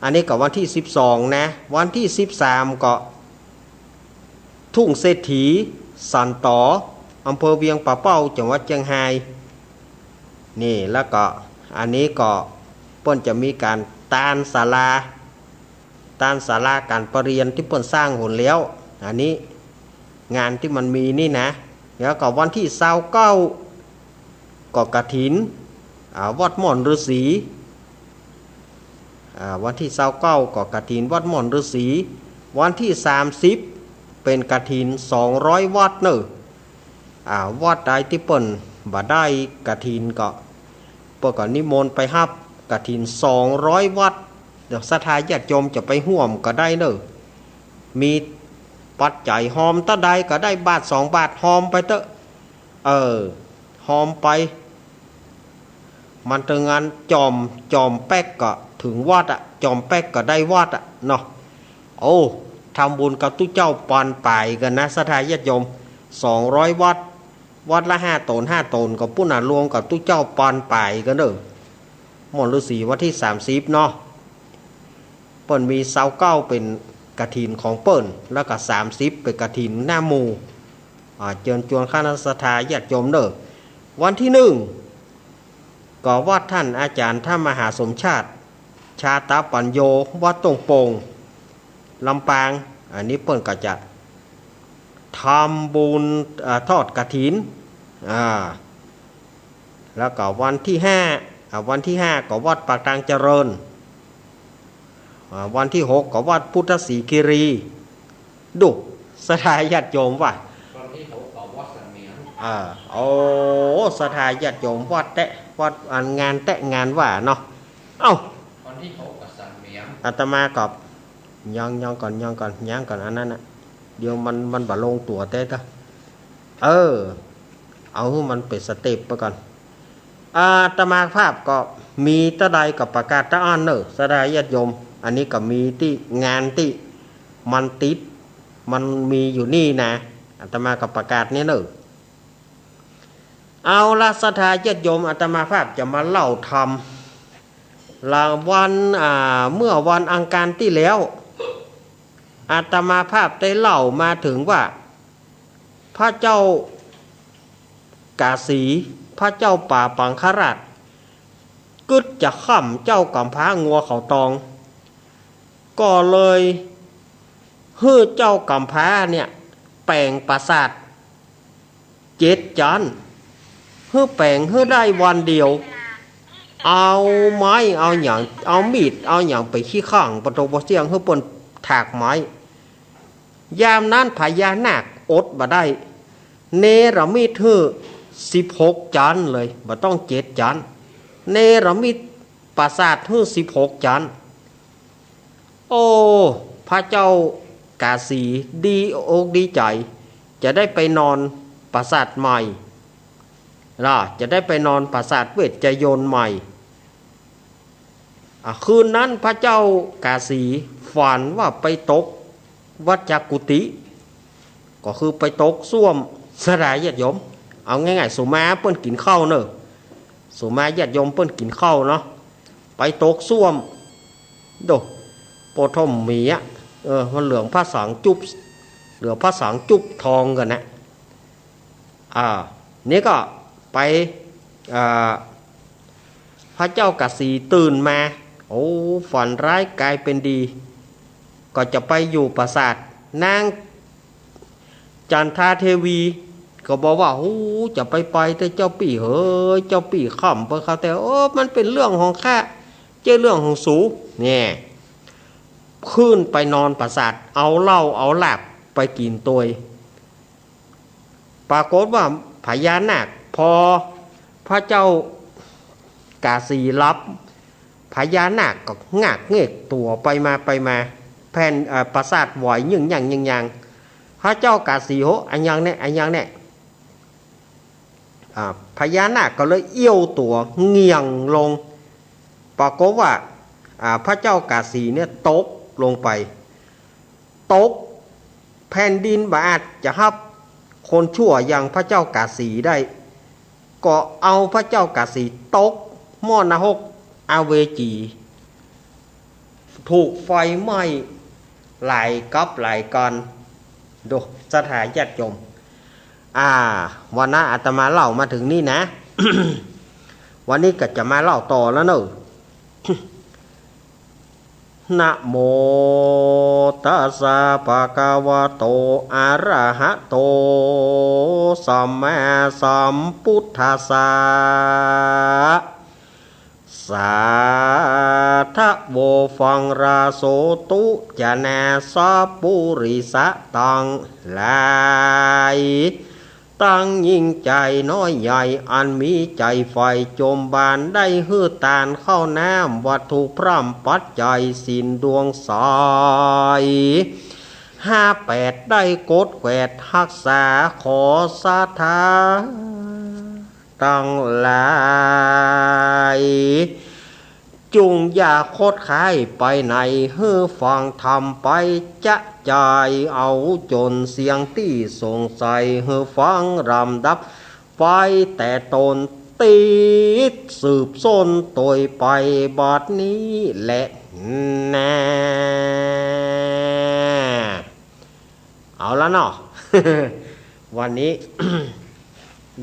อันนี้ก็วันตี้สิบสองนะ วันตี้สิบสามก็ ทุ่งเศรษฐี สันต๋อ อำเภอเวียงป่าเป้า จังหวัดเจียงฮาย นี่ แล้วก็อันนี้ก็เปิ้นจะมีก๋านตานศาลา ตานศาลาก๋านประเรียนตี้เปิ้นสร้างหนแล้ว อันนี้งานตี้มันมีนี่นะ แล้วก็วันตี้ซาวเก้า ก็กฐิน อ่า วัดม่อนฤๅษี อ่า วันตี้ซาวเก้าก็กฐินวัดม่อนฤๅษี วันตี้สามสิบเป๋นกฐินสองร้อยวัดเน่อ อ่า วัดใดตี้เปิ้นบ่ได้กฐินก็ เปิ้นก็นิมนต์ไปฮับกฐินสองร้อยวัด เดี๋ยวศรัทธาญาติโยมจะไปฮ่วมก็ได้เน่อ มีปัจจัยฮอมเต้าใดก็ได้บาทสองบาทฮอมไปเต๊อะ เออ ฮอมไป มันเถิงอันจ่อม จ่อมแป๊กก็เถิงวัดอะ จ่อมแป๊กก็ได้วัดอะเนาะ โอ้ ทำบุญกับตุ๊เจ้าปอนป๋ายกั๋นนะ ศรัทธาญาติโยม สองร้อยวัด วัดละห้าต๋น ห้าต๋นก็ปู้นน่ะ รวมกับตุ๊เจ้าปอนป๋ายกั๋นเน่อ ม่อนฤๅษีวันตี้สามสิบเนาะ เปิ้นมีซาวเก้าเป๋นกฐินของเปิ้น แล้วก็สามสิบเป๋นกฐินหน้าหมู่ อ่า เจิญจวนคณะศรัทธาญาติโยมเน่อ วันตี้หนึ่ง ก็วัดต้านอาจ๋ารย์ธรรมมหาสมชาติ ชาตาปัญโญ วัดต้งโป่ง ลำปาง อันนี้เปิ้นก็จะทำบุญ อ่า ทอดกฐิน อ่า แล้วก็วันตี้ห้า อ่า วันตี้ห้าก็วัดปากตางเจริญ อ่า วันตี้หกก็วัดพุทธศรีคีรี ดู ศรัทธาญาติโยมว่า วันตี้หกก็วัดสันเหมียง อ่า โอ้ ศรัทธาญาติโยมวัดแต๊ วัดอันงานแต๊งานว่าเนาะ เอ้า วันตี้หกก็สันเหมียง อาตมาก็ ยัง ยังก่อน ยังก่อน ยังก่อน อันนั้นน่ะ เดี๋ยวมัน มันบ่ลงตั๋วแต๊เต๊อะ เออ เอาหื้อมันเป๋นสเต็ปไปก่อน อาตมาภาพก็มีเต้าใดก็ประกาศเต้าอั้นเน่อ ศรัทธาญาติโยม อันนี้ก็มีตี้งานตี้มันติด มันมีอยู่นี่นะ อาตมาก็ประกาศเนี่ยเน่อ เอาละ ศรัทธาญาติโยม อาตมาภาพจะมาเล่าธรรม ละวัน อ่า เมื่อวันอังคารตี้แล้ว อาตมาภาพได้เล่ามาเถิงว่า พระเจ้ากาสี พระเจ้าป่าปังคราช กึ๊ดจะฆ่ำเจ้ากำพร้างัวเขาตอง ก็เลยหื้อเจ้ากำพร้าเนี่ยแป๋งปราสาทเจ็ดจั๊น หื้อแป๋งหื้อได้วันเดียว เอาไม้เอาหยัง เอามีดเอาหยังไปขี้ข้างปะโตปะเสี้ยง หื้อเปิ้นถากไม้ ยามนั้นพญานาคอดบ่ได้ เนรมิตหื้อสิบหกจั๊นเลย บ่ต้องเจ็ดจั๊น เนรมิตปราสาทหื้อสิบหกจั๊น โอ้ พระเจ้ากาสีดีอกดีใจ๋ จะได้ไปนอนปราสาทใหม่ ล่ะ จะได้ไปนอนปราสาทเวชยนต์ใหม่ อ่ะ คืนนั้นพระเจ้ากาสีฝันว่าไปตกวัชกุฏิ ก็คือไปตกส้วม ศรัทธาญาติโยม เอาง่ายๆ สุมาเปิ้นกิ๋นข้าวเน่อ สุมาญาติโยมเปิ้นกิ๋นข้าวเนาะ ไปตกส้วม โด โปะท่มหมีอะ เออ มันเหลืองผาสังจุ๊บ เหลืองผาสังจุ๊บทองกั๋นนะ อ่า นี่ก็ไป อ่า พระเจ้ากาสีตื่นมา โอ้ ฝันร้ายกลายเป๋นดี ก็จะไปอยู่ปราสาท นางจันทาเทวี ก็บอกว่า โอ้ จะไปไปเต๊อะเจ้าปี้เหย เจ้าปี้ฆ่ำไปเขา แต่ โอ้ มันเป๋นเรื่องของข้า เจ้าเรื่องของสู เนี่ย ขึ้นไปนอนปราสาท เอาเหล้าเอาลาบไปกิ๋นตวย ปรากฏว่าพญานาค พอพระเจ้าก๋าสีย์หลับ พญานาคก็งากเงกตั๋วไปมาไปมา แผ่น เอ่อ ปราสาทไหวยึ่งย่างยึ่งย่าง พระเจ้าก๋าสีย์ โห อะหยังแน่ อะหยังแน่ อ่า พญานาคก็เลยเอี้ยวตั๋วเหงี่ยงลง ปรากฏว่า อ่า พระเจ้าก๋าสีย์เนี่ยตกลงไป ตก แผ่นดินบ่อาจจะฮับคนชั่วอย่างพระเจ้าก๋าสีย์ได้ ก็เอาพระเจ้าก๋าสีย์ตกหม้อนรกอเวจี ถูกไฟไหม้หลายกั๊บหลายกั๋น ดู ศรัทธาญาติโยม อ่า วันนี้อาตมาเล่ามาถึงนี่นะ วันนี้ก็จะมาเล่าต่อแล้วเนอะ นะโมตัสสะ ภะคะวะโต อะระหะโต สัมมาสัมพุทธัสสะ สาธะโว ฟังราโสตุ จะนาสะปุริสะตังหลาย ตังญิงใจ๋น้อยใหญ่ อันมีใจ๋ใฝ่จมบาน ได้หื้อตานข้าวน้ำ วัตถุพร่ำปัจจัย ศีลดวงใส ห้าแปด ได้กดแขวดฮักษา ขอศรัทธาตังหลาย จุ่งอย่าคดค้ายไปไหน หื้อฟังธรรมไปจะจาย เอาจ๋นเสียงตี้สงสัย หื้อฟังลำดับไปแต่ต้น ติดสืบส้นโตยไปบัดนี้แหละนา เอาละเนาะ วันนี้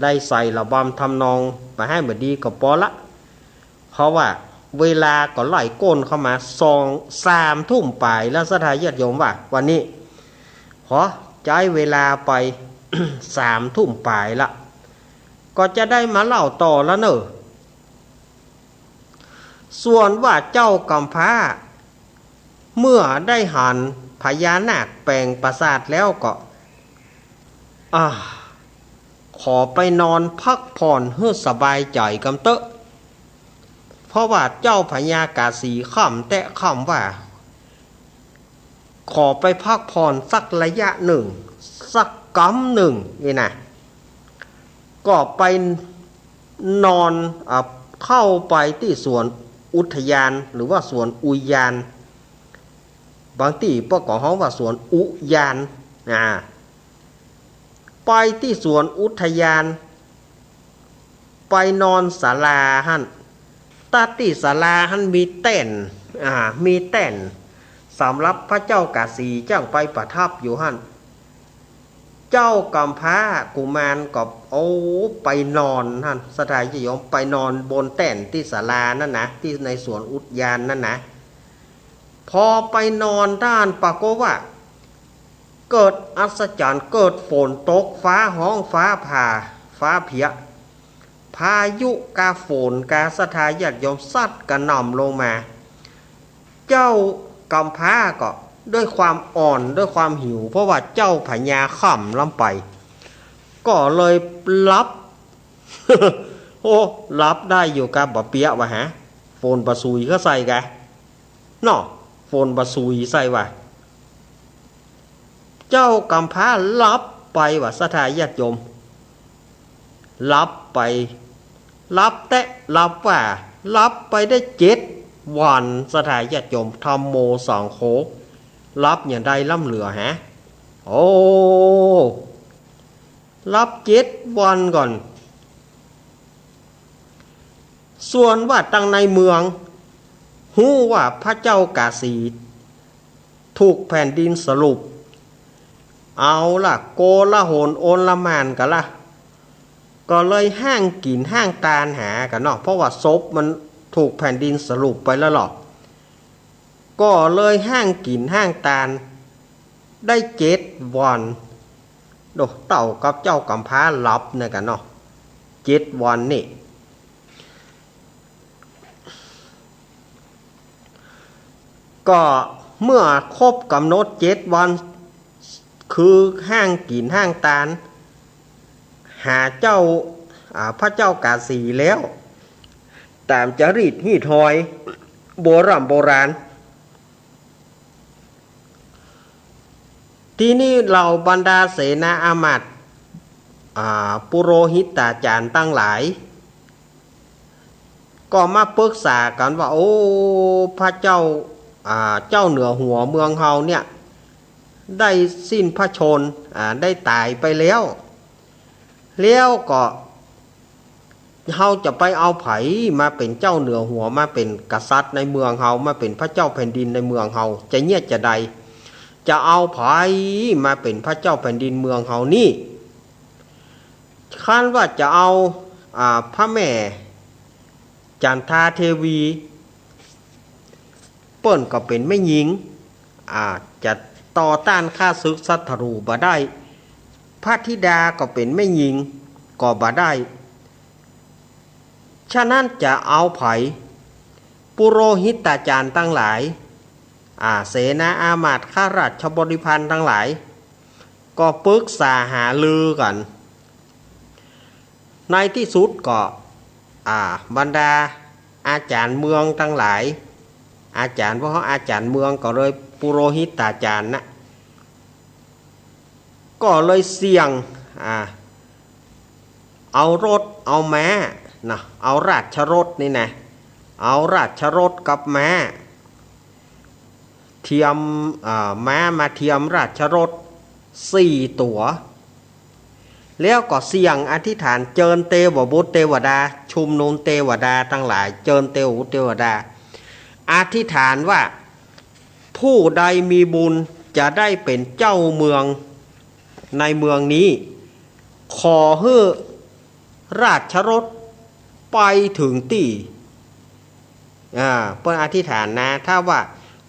ได้ใส่ระบำทำนองไปหื้อบ่ดีก็ปอละ เพราะว่าเวลาก็ไล่ก้นเข้ามา สอง สามทุ่มป๋ายแล้ว ศรัทธาญาติโยมว่า วันนี้ขอใจ๊เวลาไป สามทุ่มป๋ายละ ก็จะได้มาเล่าต่อแล้วเนอะ ส่วนว่าเจ้ากำพร้า เมื่อได้หันพญานาคแป๋งปราสาทแล้วก็ อ่า ขอไปนอนพักผ่อนหื้อสบายใจ๋กำเต๊อะ เพราะว่าเจ้าพญาก๋าสีย์ค่ำแต๊ค่ำว่า ขอไปพักผ่อนสักระยะนึ่ง สักกำนึ่งนี่นะ ก็ไปนอน อ่า เข้าไปตี้สวนอุทยาน หรือว่าสวนอุยาน บางตี้ป้อก็ฮ้องว่าสวนอุยาน อ่า ไปตี้สวนอุทยาน ไปนอนศาลาหั้น ตะตี้ศาลาหั้นมีแต้น อ่า มีแต้นสำหรับพระเจ้าก๋าสีย์จ้างไปประทับอยู่หั้น เจ้ากำพร้ากุมารก็ โอ้ ไปนอนหั้น ศรัทธาญาติโยม ไปนอนบนแต้นตี้ศาลานั่นนะ ตี้ในสวนอุทยานนั่นนะ พอไปนอนหั้นปรากฏว่า เกิดอัศจรรย์ เกิดฝนตก ฟ้าฮ้อง ฟ้าผ่า ฟ้าเผีย พายุกาฝนกา ศรัทธาญาติโยม ซัดกระหน่ำลงมา เจ้ากำพร้าก็ด้วยความอ่อน ด้วยความหิว เพราะว่าเจ้าพญาค่ำล้ำไป ก็เลยหลับ โอ้ หลับได้อยู่กา บ่เปียะวะฮะ ฝนบ่สุยเข้าใส่กา เนาะ ฝนบ่สุยใส่วะ เจ้ากำพร้าหลับไปวะ ศรัทธาญาติโยม หลับไป หลับแต๊หลับว่า หลับไปได้เจ็ดวัน ศรัทธาญาติโยม ธัมโมสังโฆ หลับอย่างใดล้ำเหลือฮะ โอ้ หลับเจ็ดวันก่อน ส่วนว่าตังในเมือง ฮู้ว่าพระเจ้ากาสีย์ถูกแผ่นดินสลุป เอาละ โกลาหลโอลหม่านกั๋นละ ก็เลยห้างกิ๋นห้างตานหากั๋นเนาะ เพราะว่าศพมันถูกแผ่นดินสลุปไปแล้วหรอก ก็เลยห้างกิ๋นห้างตาน ได้เจ็ดวัน โด เต้ากับเจ้ากำพร้าหลับเนี่ยกั๋นเนาะ เจ็ดวันนี่ ก็เมื่อครบก๋ำหนดเจ็ดวัน คือห้างกิ๋นห้างตาน หาเจ้า อ่า พระเจ้ากาสีแล้ว ต๋ามจารีตฮีตฮอย โบร่ำโบราณ ทีนี้เหล่าบรรดาเสนาอามาตย์ อ่า ปุโรหิตาจารย์ตังหลาย ก็มาปึกษากั๋นว่า โอ้ พระเจ้า อ่า เจ้าเหนือหัวเมืองเฮาเนี่ย ได้สิ้นพระชนม์ อ่า ได้ต๋ายไปแล้ว แล้วก็ เฮาจะไปเอาใผมาเป๋นเจ้าเหนือหัว มาเป๋นกษัตริย์ในเมืองเฮา มาเป๋นพระเจ้าแผ่นดินในเมืองเฮา จะเยียะจาใด จะเอาใผมาเป๋นพระเจ้าแผ่นดินเมืองเฮานี่ คันว่าจะเอา อ่า พระแม่จันทาเทวี เปิ้นก็เป๋นแม่ญิง อ่า จะต่อต้านข้าศึกศัตรู๋บ่ได้ พระธิดาก็เป๋นแม่ญิงก็บ่ได้ ฉะนั้นจะเอาใผ ปุโรหิตาจารย์ตังหลาย อ่า เสนาอามาตย์ข้าราชบริพารตังหลาย ก็ปึกษาหารือกั๋น ในตี้สุดก็ อ่า บรรดาอาจ๋ารย์เมืองตังหลาย อาจ๋ารย์ พวกเฮาอาจ๋ารย์เมืองก็เลยปุโรหิตาจารย์นะ ก็เลยเสี่ยง อ่า เอารถ เอาม้านะ เอาราชรถนี่นะ เอาราชรถกับม้า เตียม อ่า ม้ามาเตียมราชรถสี่ตั๋ว แล้วก็เสี่ยงอธิษฐานเจิญเตวบุตรเตวดา ชุมนุมเตวดาตังหลาย เจิญเตวบุตรเตวดา อธิษฐานว่า ผู้ใดมีบุญจะได้เป๋นเจ้าเมืองในเมืองนี้ ขอหื้อราชรถไปเถิงตี้ อ่า เปิ้นอธิษฐานนะ ถ้าว่า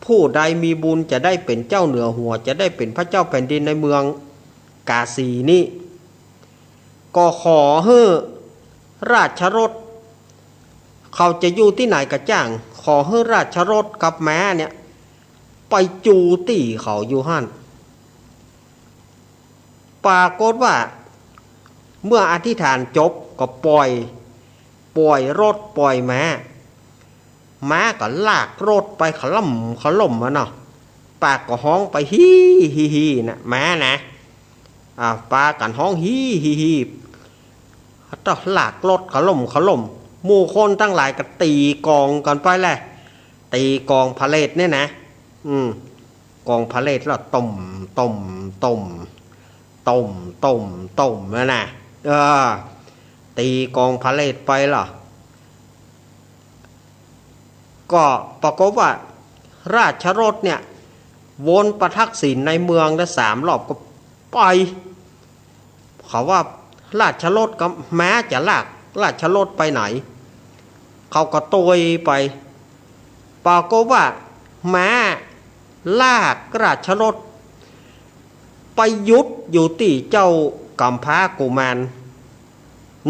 ผู้ใดมีบุญจะได้เป๋นเจ้าเหนือหัว จะได้เป๋นพระเจ้าแผ่นดินในเมืองกาสีนี้ ก็ขอหื้อราชรถ เขาจะอยู่ตี้ไหนก็จ้าง ขอหื้อราชรถกับม้าเนี่ย ไปจู๋ตี้เขาอยู่หั้น ปรากฏว่า เมื่ออธิษฐานจบก็ปล่อย ปล่อยรถปล่อยม้า ม้าก็ลากรถไปขะล่ำขะล่มอะเนาะ ปาก็ฮ้องไปฮี่ฮี่ฮี่นะ ม้านะ อ่า ปากั๋นฮ้องฮี่ฮี่ฮี่ ต้องลากรถขะล่มขะล่ม หมู่คนตังหลายก็ตี๋กลองกั๋นไปแหละ ตี๋กลองพาเหรดเนี่ยนะ อืม กลองพาเหรดแล้วต้ม ต้ม ต้ม ต้ม ต้ม ต้มนั่นนะ เออ ตี๋กลองพาเหรดไปล่ะ ก็ปรากฏว่าราชรถเนี่ย วนประทักษิณในเมืองได้สามรอบก็ไป เขาว่าราชรถกับม้าจะลากราชรถไปไหน เขาก็ตวยไป ปรากฏว่าม้าลากราชรถ ไปหยุดอยู่ตี้เจ้ากำพร้ากุมาร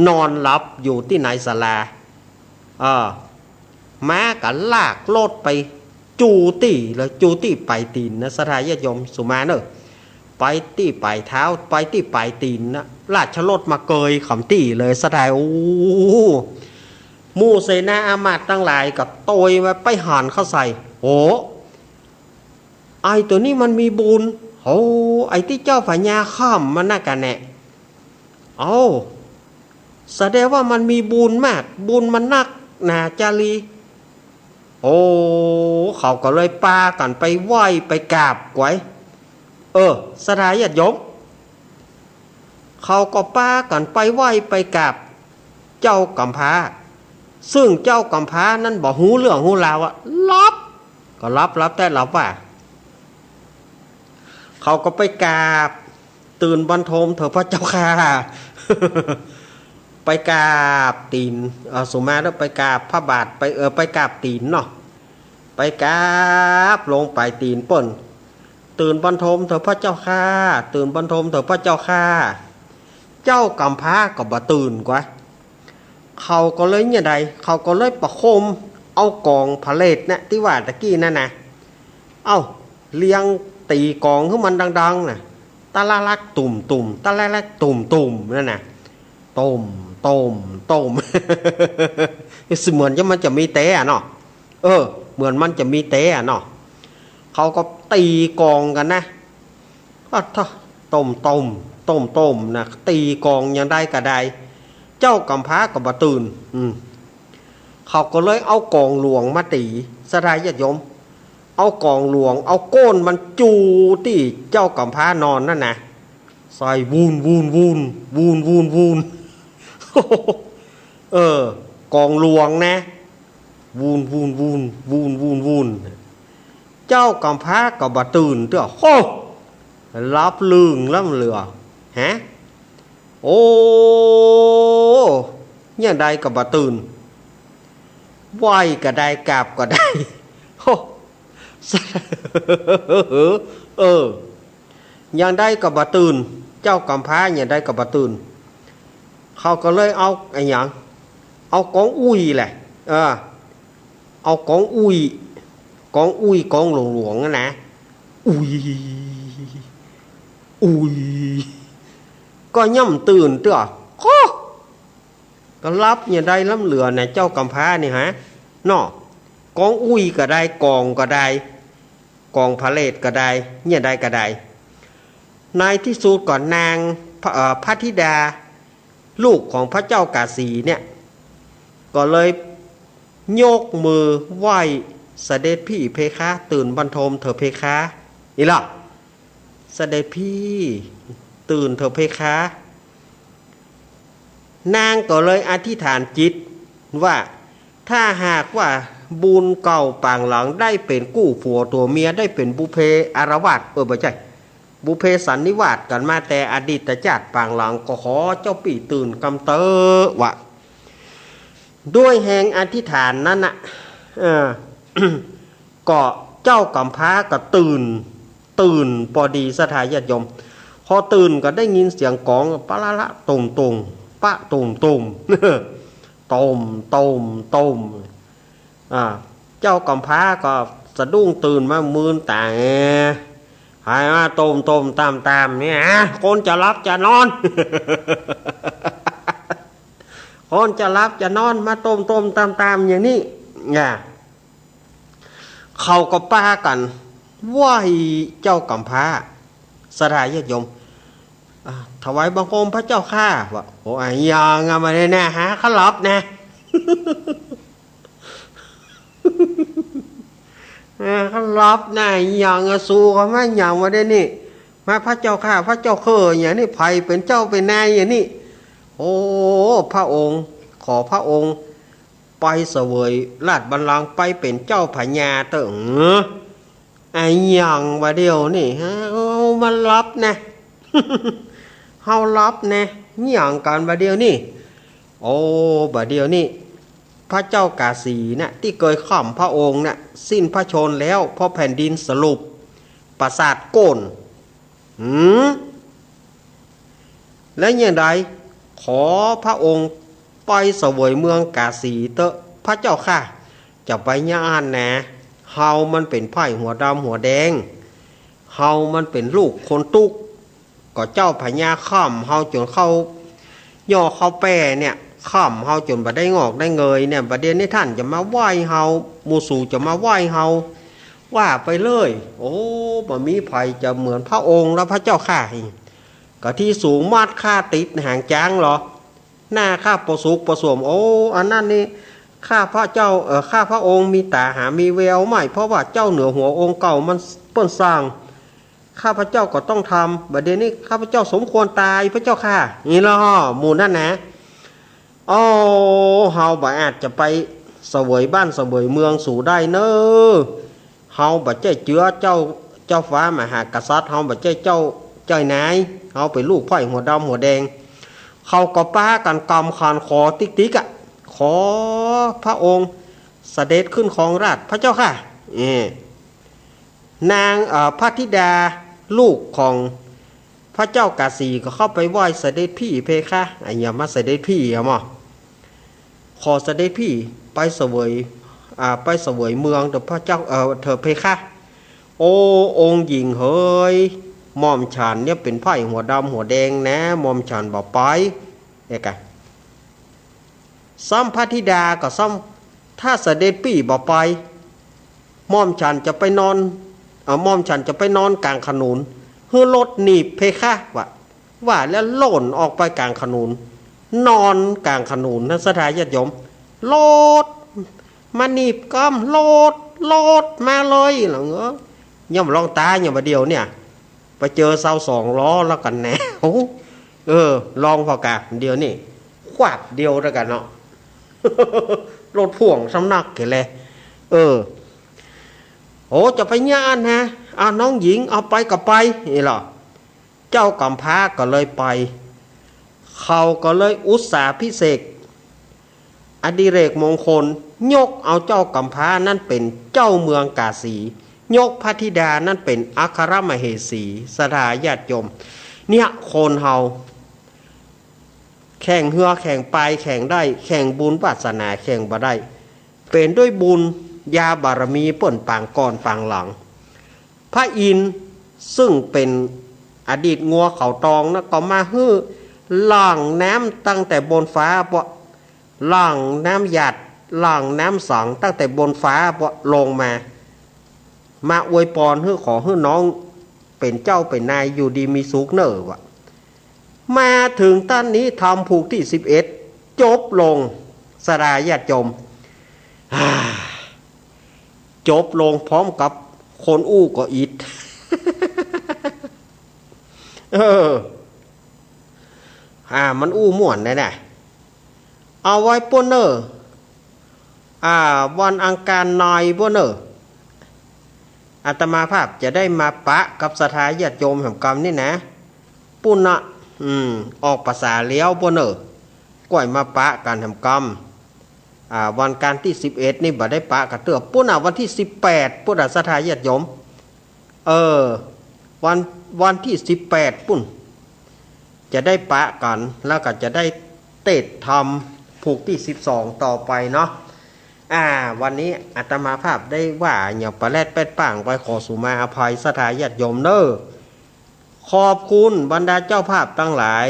นอนหลับอยู่ตี้ในศาลา เออ ม้าก็ลากรถไป จู๋ตี้เลย จู๋ตี้ป๋ายตี๋นนะ ศรัทธาญาติโยมสุมาเนอะ ไปตี้ป๋ายเท้า ไปตี้ป๋ายตี๋นนะ ราชรถมาเกยขำตี้เลย ศรัทธา โอ้ หมู่เสนาอามาตย์ตังหลายก็ตวยมาไปหันเข้าใส่ โอ้ ไอ้ตั๋วนี้มันมีบุญ โอ้ ไอ้ตี้เจ้าพญาข้ามมันนักกั๋นแน่ เอ้า แสดงว่ามันมีบุญมาก บุญมันนักหนาจารี โอ้ เขาก็เลยปากั๋นไปไหว้ไปกราบไกว เออ ศรัทธาญาติโยม เขาก็ปากั๋นไปไหว้ไปกราบเจ้ากำพร้า ซึ่งเจ้ากำพร้านั้นบ่ฮู้เรื่องฮู้ราวอะ หลับ ก็หลับ หลับแต๊หลับว่า เขาก็ไปกราบ ตื่นบันทมเถอะพระเจ้าข้า ไปกราบตี๋น เอ่อ สุมาเนอะ ไปกราบพระบาท ไป เอ่อ ไปกราบตี๋นเนาะ ไปกราบลงป๋ายตี๋นเปิ้น ตื่นบันทมเถอะพระเจ้าข้า ตื่นบันทมเถอะพระเจ้าข้า เจ้ากำพร้าก็บ่ตื่นกว่า เขาก็เลยเนี่ยใด เขาก็เลยประโคมเอากลองพาเหรดเนี่ยตี้ว่าตะกี้นั่นนะ เอ้า เรียงตี๋กลองหื้อมันดังๆ น่ะ ตะละลักตุ่มๆ ตะละลักตุ่มๆ นั่นน่ะ ต้ม ต้ม ต้ม เหมือนจะ มันจะมีแต๊อะเนาะ เออ เหมือนมันจะมีแต๊อะเนาะ เขาก็ตี๋กลองกั๋นนะ อะ ต้ม ต้ม ต้ม ต้ม นะ ตี๋กลองอย่างใดก็ได้ เจ้ากำพร้าก็บ่ตื่น อืม เขาก็เลยเอากลองหลวงมาตี๋ ศรัทธาญาติโยม เอากลองหลวง เอาก้นมันจู๊ตี้เจ้ากำพร้านอนนั่นนะ ใส่ วูน วูน วูน เออ กลองหลวงนะ วูน วูน เจ้ากำพร้าก็บ่ตื่นเตื้อ โฮ หลับลึ่งล้ำเหลือ ฮะ โอ้ อย่างใดก็บ่ตื่น ไหว้ก็ได้ กราบก็ได้ โฮ เออ อย่างใดก็บ่ตื่น เจ้ากำพร้าอย่างใดก็บ่ตื่น เขาก็เลยเอาอะหยัง เอากลองอุ้ยแหละ เออ เอากลองอุ้ย กลองอุ้ย กลองหลวงๆ นั่นนะ อุ้ย อุ้ย ก็ยังบ่ตื่นเตื้อ โฮ ก็หลับอย่างใดล้ำเหลือนะ เจ้ากำพร้านี่ฮะ เนาะ กลองอุ้ยก็ได้ กลองก็ได้ กลองพระเรศก็ได้ อย่างใดก็ได้ ในที่สุดก็นาง พระ เอ่อ พระธิดา ลูกของพระเจ้ากาสีเนี่ย ก็เลยยกมือไหว้ เสด็จพี่เพคะ ตื่นบรรทมเถอะเพคะ นี่ล่ะ เสด็จพี่ ตื่นเถอะเพคะ นางก็เลยอธิษฐานจิตว่า ถ้าหากว่าบุญเก่าปางหลังได้เป๋นกู้ผัวตั๋วเมีย ได้เป๋นบุพเพอารวาส เออ บ่ใจ้ บุพเพสันนิวาสกั๋นมาแต่อดีตจาติปางหลัง ก็ขอเจ้าปี้ตื่นกำเต๊อะ ว่า ด้วยแฮงอธิษฐานนั้นน่ะ เออ ก็เจ้ากำพร้าก็ตื่น ตื่นปอดี ศรัทธาญาติโยม พอตื่นก็ได้ยินเสียงกลอง ปะละละ ตุ่มตุ่ม ปะตุ่มตุ่ม ตุ่มตุ่มตุ่ม อ่า เจ้ากำพร้าก็สะดุ้งตื่นมา มืนต๋า ใผมาตุ่มตุ่มต่ำต่ำเนี่ย ฮะ คนจะหลับจะนอน คนจะหลับจะนอน มาตุ่มตุ่มต่ำต่ำอย่างนี้ อ่า เขาก็ปากั๋นไหว้เจ้ากำพร้า ศรัทธาญาติโยม อ่า ถวายบังคมพระเจ้าข้า ว่า โอ้ อะหยังอะ บ่าเดี่ยวนี้ฮะ ข้าหลับนะ อ่า ข้าหลับนะ อะหยังอะ สูเข้ามาอะหยังบ่าเดี่ยวนี้ มา พระเจ้าข้า พระเจ้าข้า อย่างนี้ ใผเป๋นเจ้าเป๋นนายอย่างนี้ โอ้ พระองค์ ขอพระองค์ ไปเสวยราชบัลลังก์ ไปเป๋นเจ้าพญาเต๊อะ เออ อะหยังบ่าเดี่ยวนี้ฮะ เฮามันหลับนะ เฮาหลับนะ อะหยังกั๋นบ่าเดี่ยวนี้ โอ้ บ่าเดี่ยวนี้ พระเจ้ากาสีน่ะ ตี้เกยค้ำพระองค์น่ะ สิ้นพระชนม์แล้ว เพราะแผ่นดินสลบ ปราสาทโค่น หืม แล้วอย่างใด ขอพระองค์ไปเสวยเมืองกาสีเต๊อะ พระเจ้าข้า จะไปอย่างอั้นนะ เฮามันเป๋นใพร่หัวดำหัวแดง เฮามันเป๋นลูกคนตุ๊ก ก็เจ้าพญาค้ำเฮาจ๋นเข้า ย่อเข้าแป้เนี่ย ค้ำเฮาจ๋นบ่ได้งอกได้เงยเนี่ย บ่าเดี่ยวนี้ต้านจะมาไหว้เฮา หมู่สูจะมาไหว้เฮา ว่าไปเลย โอ้ บ่มีใผจะเหมือนพระองค์แล้ว พระเจ้าข้า กะตี้สูงมัดข้าติดหางจ๊างเหรอ หน้าข้าปะสุกปะสวม โอ้ อันนั้นนี่ ข้าพระเจ้า เอ่อ ข้าพระองค์มีต๋าหามีแววไม่ เพราะว่าเจ้าเหนือหัวองค์เก่ามันเปิ้นสร้าง ข้าพเจ้าก็ต้องทำ บ่าเดี่ยวนี้ข้าพเจ้าสมควรต๋าย พระเจ้าข้า นี่ล่ะ หมู่นั้นนะ โอ้ เฮาบ่อาจจะไปเสวยบ้านเสวยเมืองสูได้เน้อ เฮาบ่ใจ้เจื๊อเจ้า เจ้าฟ้ามหากษัตริย์ เฮาบ่ใจ้เจ้า เจ้านาย เฮาเป๋นลูกใพร่หัวดำหัวแดง เขาก็ปากั๋นกำขานขอติ๊กๆ อะ ขอพระองค์เสด็จขึ้นครองราชย์ พระเจ้าข้า เออ นาง เอ่อ พระธิดาลูกของพระเจ้ากาสีก็เข้าไปไหว้ เสด็จพี่เพคะ อะหยังมาเสด็จพี่อะหมอ ขอเสด็จพี่ไปเสวย อ่า ไปเสวยเมืองเถอะพระเจ้า เอ่อ เถอะเพคะ โอ้ องค์หญิงเหย หม่อมฉันเนี่ยเป๋นใพร่หัวดำหัวแดงนะ หม่อมฉันบ่ไป เนี่ยกะ ซ้ำพระธิดาก็ซ้ำ ถ้าเสด็จปี้บ่ไป หม่อมฉันจะไปนอน เอ่อ หม่อมฉันจะไปนอนก๋างขนุน หื้อรถหนีบเพคะ ว่า ว่าแล้วโล่นออกไปก๋างขนุน นอนก๋างขนุนนะศรัทธาญาติโยม รถมาหนีบกำ รถ รถมาเลย หลัง เออ ยังบ่ลองต๋าย ยังบ่าเดี่ยวเนี่ย ไปเจอเซาสองล้อแล้วกั๋นแหนว เออ ลองผ่อก๋า เดี๋ยวนี้ ควาบเดียวแล้วกั๋นเนาะ รถพ่วงซ้ำนักเก๋แล เออ โอ้ จะไปเยียะอั้นฮะ อ่ะ น้องหญิง เอาไปก็ไป นี่เหรอ เจ้ากำพร้าก็เลยไป เขาก็เลยอุสสาภิเษก อดิเรกมงคล ยกเอาเจ้ากำพร้านั้นเป๋นเจ้าเมืองกาสี ยกพระธิดานั้นเป๋นอัครมเหสี ศรัทธาญาติโยม เนี่ย คนเฮา แข่งเฮือแข่งปายแข่งได้ แข่งบุญวาสนาแข่งบ่ได้ เป๋นด้วยบุญญาบารมีเปิ้นปางก่อนปางหลัง พระอินทร์ซึ่งเป๋นอดีตงัวเขาตองนะ ก็มาหื้อหลั่งน้ำตั้งแต่บนฟ้าปะ หลั่งน้ำหยาด หลั่งน้ำสังตั้งแต่บนฟ้าปะ ลงมา มาอวยปอนหื้อ ขอหื้อน้องเป๋นเจ้าเป๋นนายอยู่ดีมีสุขเน่อวะ มาเถิงต้านนี้ธรรมผูกตี้สิบเอ็ด จบลง ศรัทธาญาติโยม ฮ่า จบลงพร้อมกับคนอู้ก็อิด เออ อ่า มันอู้ม่วนแน่ๆ เอาไว้ปู้นเน่อ อ่า วันอังคารในปู้นเน่อ อาตมาภาพจะได้มาปะกับศรัทธาญาติโยมแหมกำนี่นะ ปู้นนะ อืม ออกพรรษาแล้วปู้นเน่อ ก้อยมาปะกั๋นแหมกำ อ่า วันอังคารตี้สิบเอ็ดนี่บ่ได้ปะกั๋นเตื้อ ปู้นนะ วันตี้สิบแปดปู้นนะ ศรัทธาญาติโยม เออ วัน วันตี้สิบแปดปู้น จะได้ปะกั๋น แล้วก็จะได้เตศน์ธรรมผูกตี้สิบสองต่อไปเนาะ อ่า วันนี้อาตมาภาพได้ว่าอย่างปะแลดแป๊ดป้างไป ขอสุมาอภัยศรัทธาญาติโยมเน่อ ขอบคุณบรรดาเจ้าภาพตังหลาย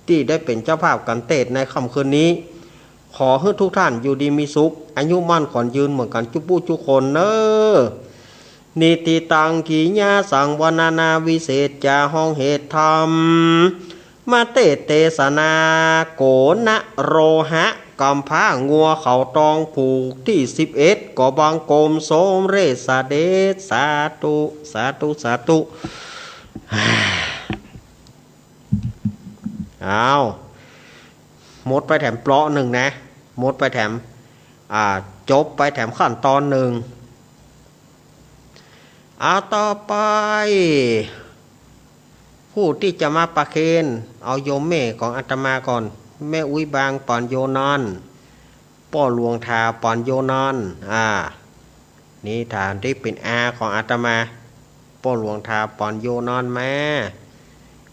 ตี้ได้เป๋นเจ้าภาพกั๋นเตศน์ในค่ำคืนนี้ ขอหื้อทุกท่านอยู่ดีมีสุข อายุมั่นขวัญยืนเหมือนกั๋นจุ๊ปู้จุ๊คนเน่อ นิทธิตัง กิริยาสัง วรรณนาวิเศษจา ฮ้องเหตุธรรม มาเตศน์เตสนา โกณโรหะ กำพร้างัวเขาตองผูกตี้สิบเอ็ด ก็บังคมสมเร็จเสด็จ สาธุ สาธุ สาธุ อ้าว หมดไปแถมเปราะนึ่งนะ หมดไปแถม อ่า จบไปแถมขั้นตอนนึ่ง เอาต่อไป ผู้ตี้จะมาประเคน เอาโยมแม่ของอาตมาก่อน แม่อุ๊ยบางปอนโยนอน ป้อหลวงทาปอนโยนอน อ่า นี่ฐานตี้เป๋นอาของอาตมา ป้อหลวงทาปอนโยนอนมา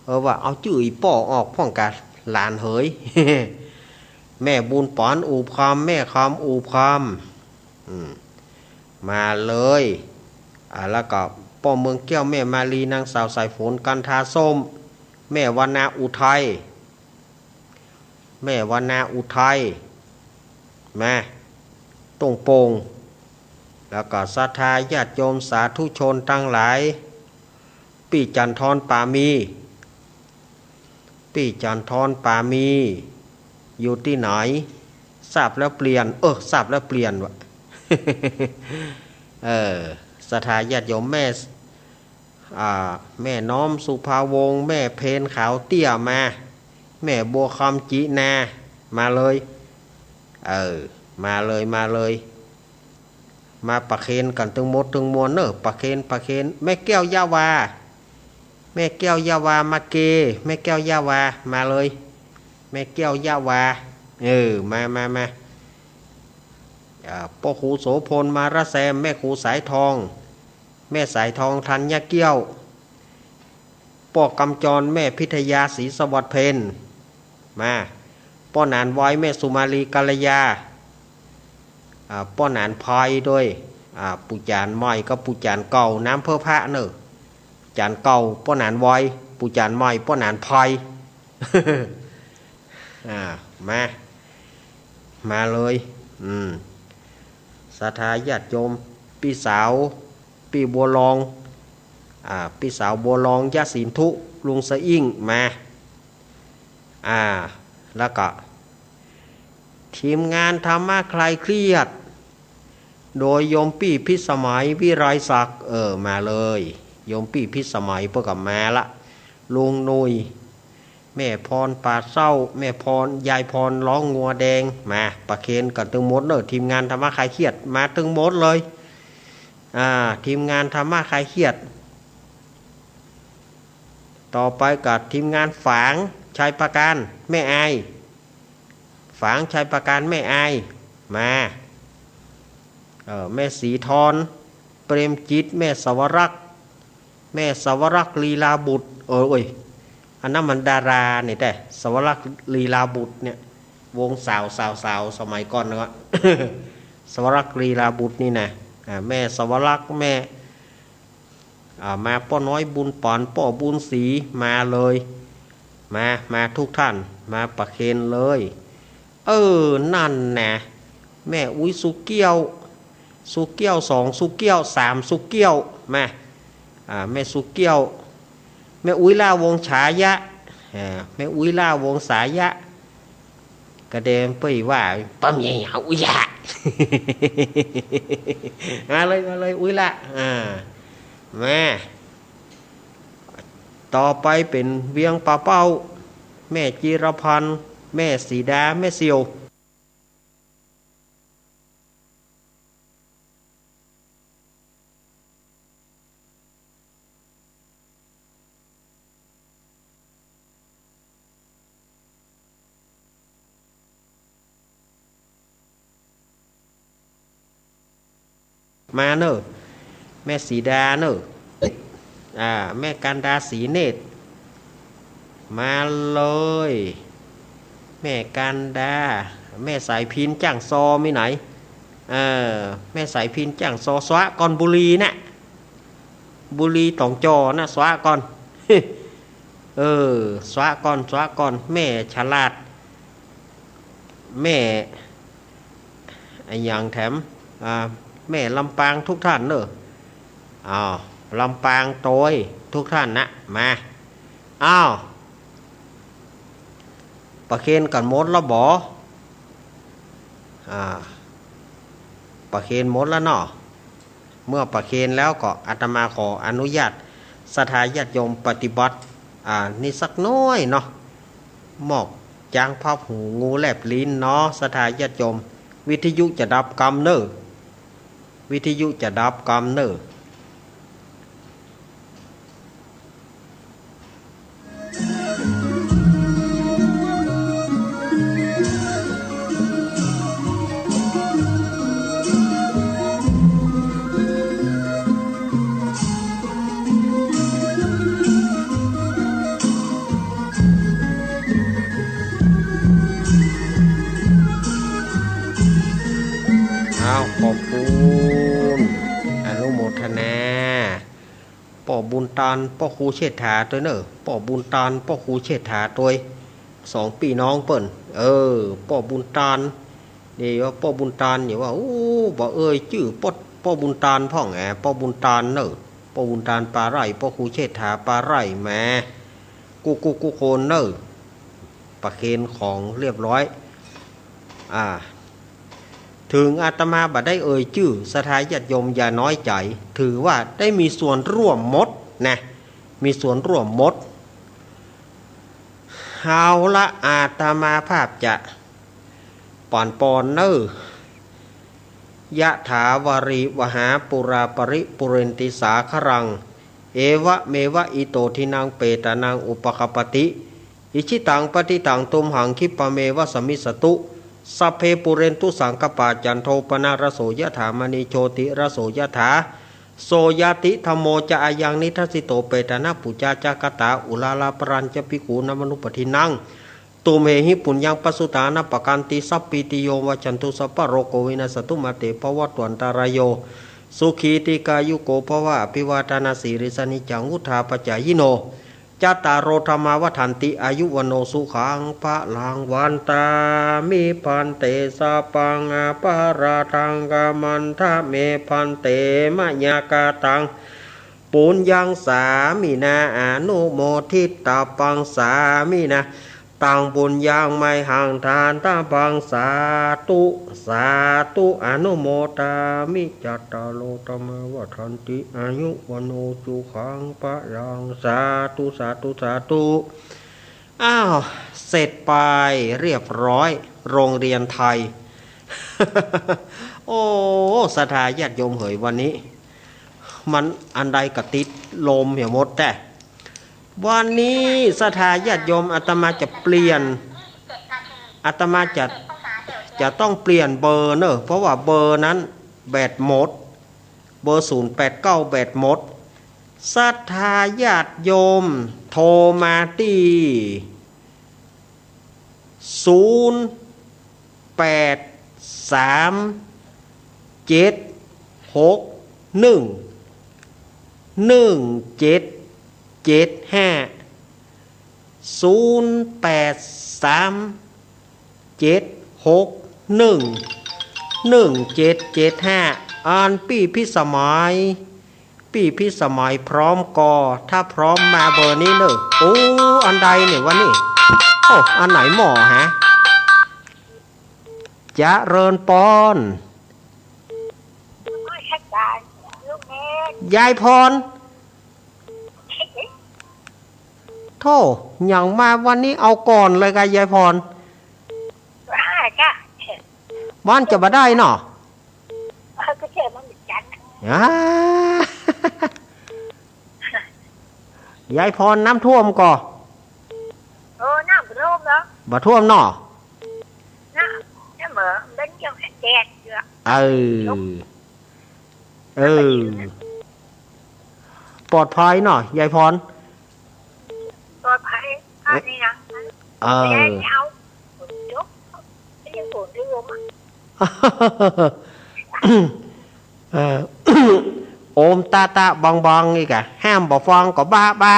เออ ว่าเอาจื้ออี่ป้อออกพ่องกาหลานเหย แม่บุญปอนอู่คำ แม่คำอู่คำ อืม มาเลย อ่า แล้วก็ป้อเมืองแก้ว แม่มาลี นางสาวสายฝน กันทาส้ม แม่วรรณาอุทัย แม่วรรณาอุทัย มา ต้งโป่ง แล้วก็ศรัทธาญาติโยมสาธุชนตังหลาย ปี้จันทรปามี ปี้จันทรปามี อยู่ตี้ไหน ทราบแล้วเปลี่ยน เออ ทราบแล้วเปลี่ยนวะ เออ ศรัทธาญาติโยมแม่ อ่า แม่น้อมสุภาวงศ์ แม่เพนขาวเตี้ยมา แม่บัวคำจินา มาเลย เออ มาเลย มาเลย มาประเคนกั๋นตึงหมดตึงมวลเน่อ ประเคน ประเคน แม่แก้วยะวา แม่แก้วยะวามาเก แม่แก้วยะวา มาเลย แม่แก้วยะวา เออ มา มา มา อ่า ป้อครูโสภณ มาระแซม แม่ครูสายทอง แม่สายทอง ธัญญะเกี้ยว ป้อกำจร แม่พิทยา ศรีสวัสดิ์เพ็ญ มา ป้อหนานไว แม่สุมาลี กัลยา อ่า ป้อหนานไพด้วย อ่า ปู่จ๋ารย์ใหม่กับปู่จ๋ารย์เก่า น้ำเพิ่มพระเน่อ จ๋ารย์เก่า ป้อหนานไว ปู่จ๋ารย์ใหม่ ป้อหนานไพ อ่า มา มาเลย อืม ศรัทธาญาติโยม ปี้สาว ปี้บัวลอง อ่า ปี้สาวบัวลอง ยะสินธุ ลุงสะอิ้ง มา อ่า แล้วก็ ทีมงานธรรมะคลายเครียด โดยโยมปี้พิสมัย วิไลศักดิ์ เออ มาเลย โยมปี้พิสมัยเปิ้นก็มาละ ลุงหนุ่ย แม่พรป่าเศร้า แม่พร ยายพรร้องงัวแดง มาประเคนกั๋นตึงหมดเน่อ ทีมงานธรรมะคลายเครียด มาตึงหมดเลย อ่า ทีมงานธรรมะคลายเครียด ต่อไปกับทีมงานฝางชัยประการ แม่อาย ฝางชัยประการ แม่อาย มา เออ แม่ศรีทร เปรมจิต แม่สวรักษ์ แม่สวรักษ์ ลีลาบุตร เออ โอ้ย อันนั้นมันดารานี่แต่ สวรักษ์ ลีลาบุตรเนี่ย วงสาว สาว สาว สมัยก่อนเนาะ สวรักษ์ ลีลาบุตรนี่นะ อ่า แม่สวรักษ์ แม่ อ่า มาป้อน้อยบุญปาน ป้อบุญศรี มาเลย มา มาทุกท่าน มาประเคนเลย เออ นั่นนะ แม่อุ๊ยสุเกี้ยว สุเกี้ยวสอง สุเกี้ยวสาม สุเกี้ยว มา อ่า แม่สุเกี้ยว แม่อุ๊ยล่าวงศายะ อ่า แม่อุ๊ยล่าวงศายะ กระเดมเป้ยว่า ป้อมใหญ่หาอุ๊ยละ มาเลย มาเลย อุ๊ยละ อ่า มา ต่อไปเป๋นเวียงป่าเป้า แม่จีรพันธ์ แม่สีดา แม่เสี่ยว มาเน่อ แม่สีดาเน่อ อ่า แม่กันดา สีเนตร มาเลย แม่กันดา แม่สายพิณจ้างซอ มีไหน เออ แม่สายพิณจ้างซอ สวะก่อน บุรีนะ บุรีต๋องจ่อนะ สวะก่อน เออ สวะก่อน สวะก่อน แม่ฉลาด แม่ อะหยังแถม อ่า แม่ลำปางทุกท่านเน่อ อ้าว ลำปางโตยทุกท่านนะ มา อ้าว ประเคนกั๋นหมดแล้วบ่ อ่า ประเคนหมดแล้วเนาะ เมื่อประเคนแล้วก็อาตมาขออนุญาตศรัทธาญาติโยมปฏิบัติ อ่า นี่สักหน้อยเนาะ หมอกจางพับหู งูแลบลิ้นเนาะ ศรัทธาญาติโยม วิทยุจะดับกำเน่อ วิทยุจะดับกำเน่อ อ้าว ขอบคุณ อนุโมทนา ป้อบุญตาน ป้อครูเชษฐาตวยเน่อ ป้อบุญตาน ป้อครูเชษฐาตวย สองปี้น้องเปิ้น เออ ป้อบุญตาน นี่ว่าป้อบุญตาน นี่ว่า โอ้ บ่เอ่ยจื้อป้อ ป้อบุญตานพ่องแอ ป้อบุญตานเน่อ ป้อบุญตานปาไร่ ป้อครูเชษฐาปาไร่ แหม กู้กู้กู้คนเน่อ ประเคนของเรียบร้อย อ่า ถึงอาตมาบ่ได้เอ่ยจื้อ ศรัทธาญาติโยมอย่าน้อยใจ๋ ถือว่าได้มีส่วนร่วมหมดนะ มีส่วนร่วมหมด เอาละ อาตมาภาพจะ ป่อนปอนเน่อ ยะถาวาริวหาปูราปริปูเรนติสาคารัง เอวะเมวะอิโตทินังเปตานังอุปคปปติ อิชิตังปฏิตังตุมหังคิปะเมวะสะมิสตุ สัพเพปูเรนตุสังกปปา จันโทปนรสโสยะถามะณีโชติรสโสยะถา โสยะติธัมโมจะอะยังนิทัสสิโต เปตานะปุจจาจะกะตา อุราราปรัญจะภิกขุนามะนุปะทินัง ตุมเหหิปุญญังปะสุตานะปะกันติ สัพพีติโยวัชชันตุ สัพพะโรโกวินัสสะตุ มาเตภะวัตวันตะราโย สุขีตีฆายุโกภะวะ อะภิวาทะนะสีลิสสะนิจจังวุฑฒาปะจายิโน จัตตาโร ธัมมา วัฑฒันติ อายุ วัณโณ สุขัง พลัง วันตามิ ภันเต สัพพัง อปะราธัง ขมันทะเม ภันเต มะยา กะตัง ปุญญัง สามินา อนุโมทิตัพพัง สามินา ตัง ปุญญัง มะหัง ทานะพัง สาธุ สาธุ อนุโมทามิ จัตตาโร ธัมมา วัฑฒันติ อายุ วัณโณ สุขัง พลัง สาธุ สาธุ สาธุ อ้าว เสร็จไปเรียบร้อย โรงเรียนไทย โอ้ ศรัทธาญาติโยมเหย วันนี้ มันอันใดก็ติดลมเหียหมดแต๊ วันนี้ศรัทธาญาติโยม อาตมาจะเปลี่ยน อาตมาจะ จะต้องเปลี่ยนเบอร์เนอะ เพราะว่าเบอร์นั้นแบตหมด เบอร์ ศูนย์แปดเก้า แบตหมด ศรัทธาญาติโยมโทรมาตี้ ศูนย์แปดสามเจ็ดหกหนึ่งหนึ่งเจ็ดเจ็ดห้า ศูนย์แปดสามเจ็ดหกหนึ่งหนึ่งเจ็ดเจ็ดห้า อันปี้พิสมัย ปี้พิสมัยพร้อมก่อ ถ้าพร้อมมาเบอร์นี้เนอะ โอ้ อันใดเนี่ยวันนี้ โอ้ อันไหนหม่อฮะ เจริญปอน ยายพร โธ่ หยังมาวันนี้เอาก่อนเลยกะยายพร ว่าจะบ่ได้เนาะ เออ ก็เจอมันเหมือนกันน่ะ อ่า ยายพร น้ำท่วมก่อ โอ้ น้ำบ่ท่วมเหรอ บ่ท่วมเนาะ น้ำ น้ำเหมือนเบนยังแดดอยู่อะ เออ เออ ปลอดภัยเนาะ ยายพร ปลอดภัย อันนี้นะ เออ ไม่ได้เอา ฝนตก ไม่ได้ฝนตกลมอะ เออ โอมตะตะบองบองอีกอะ ห้ามบ่ฟังก็บ้าบ้า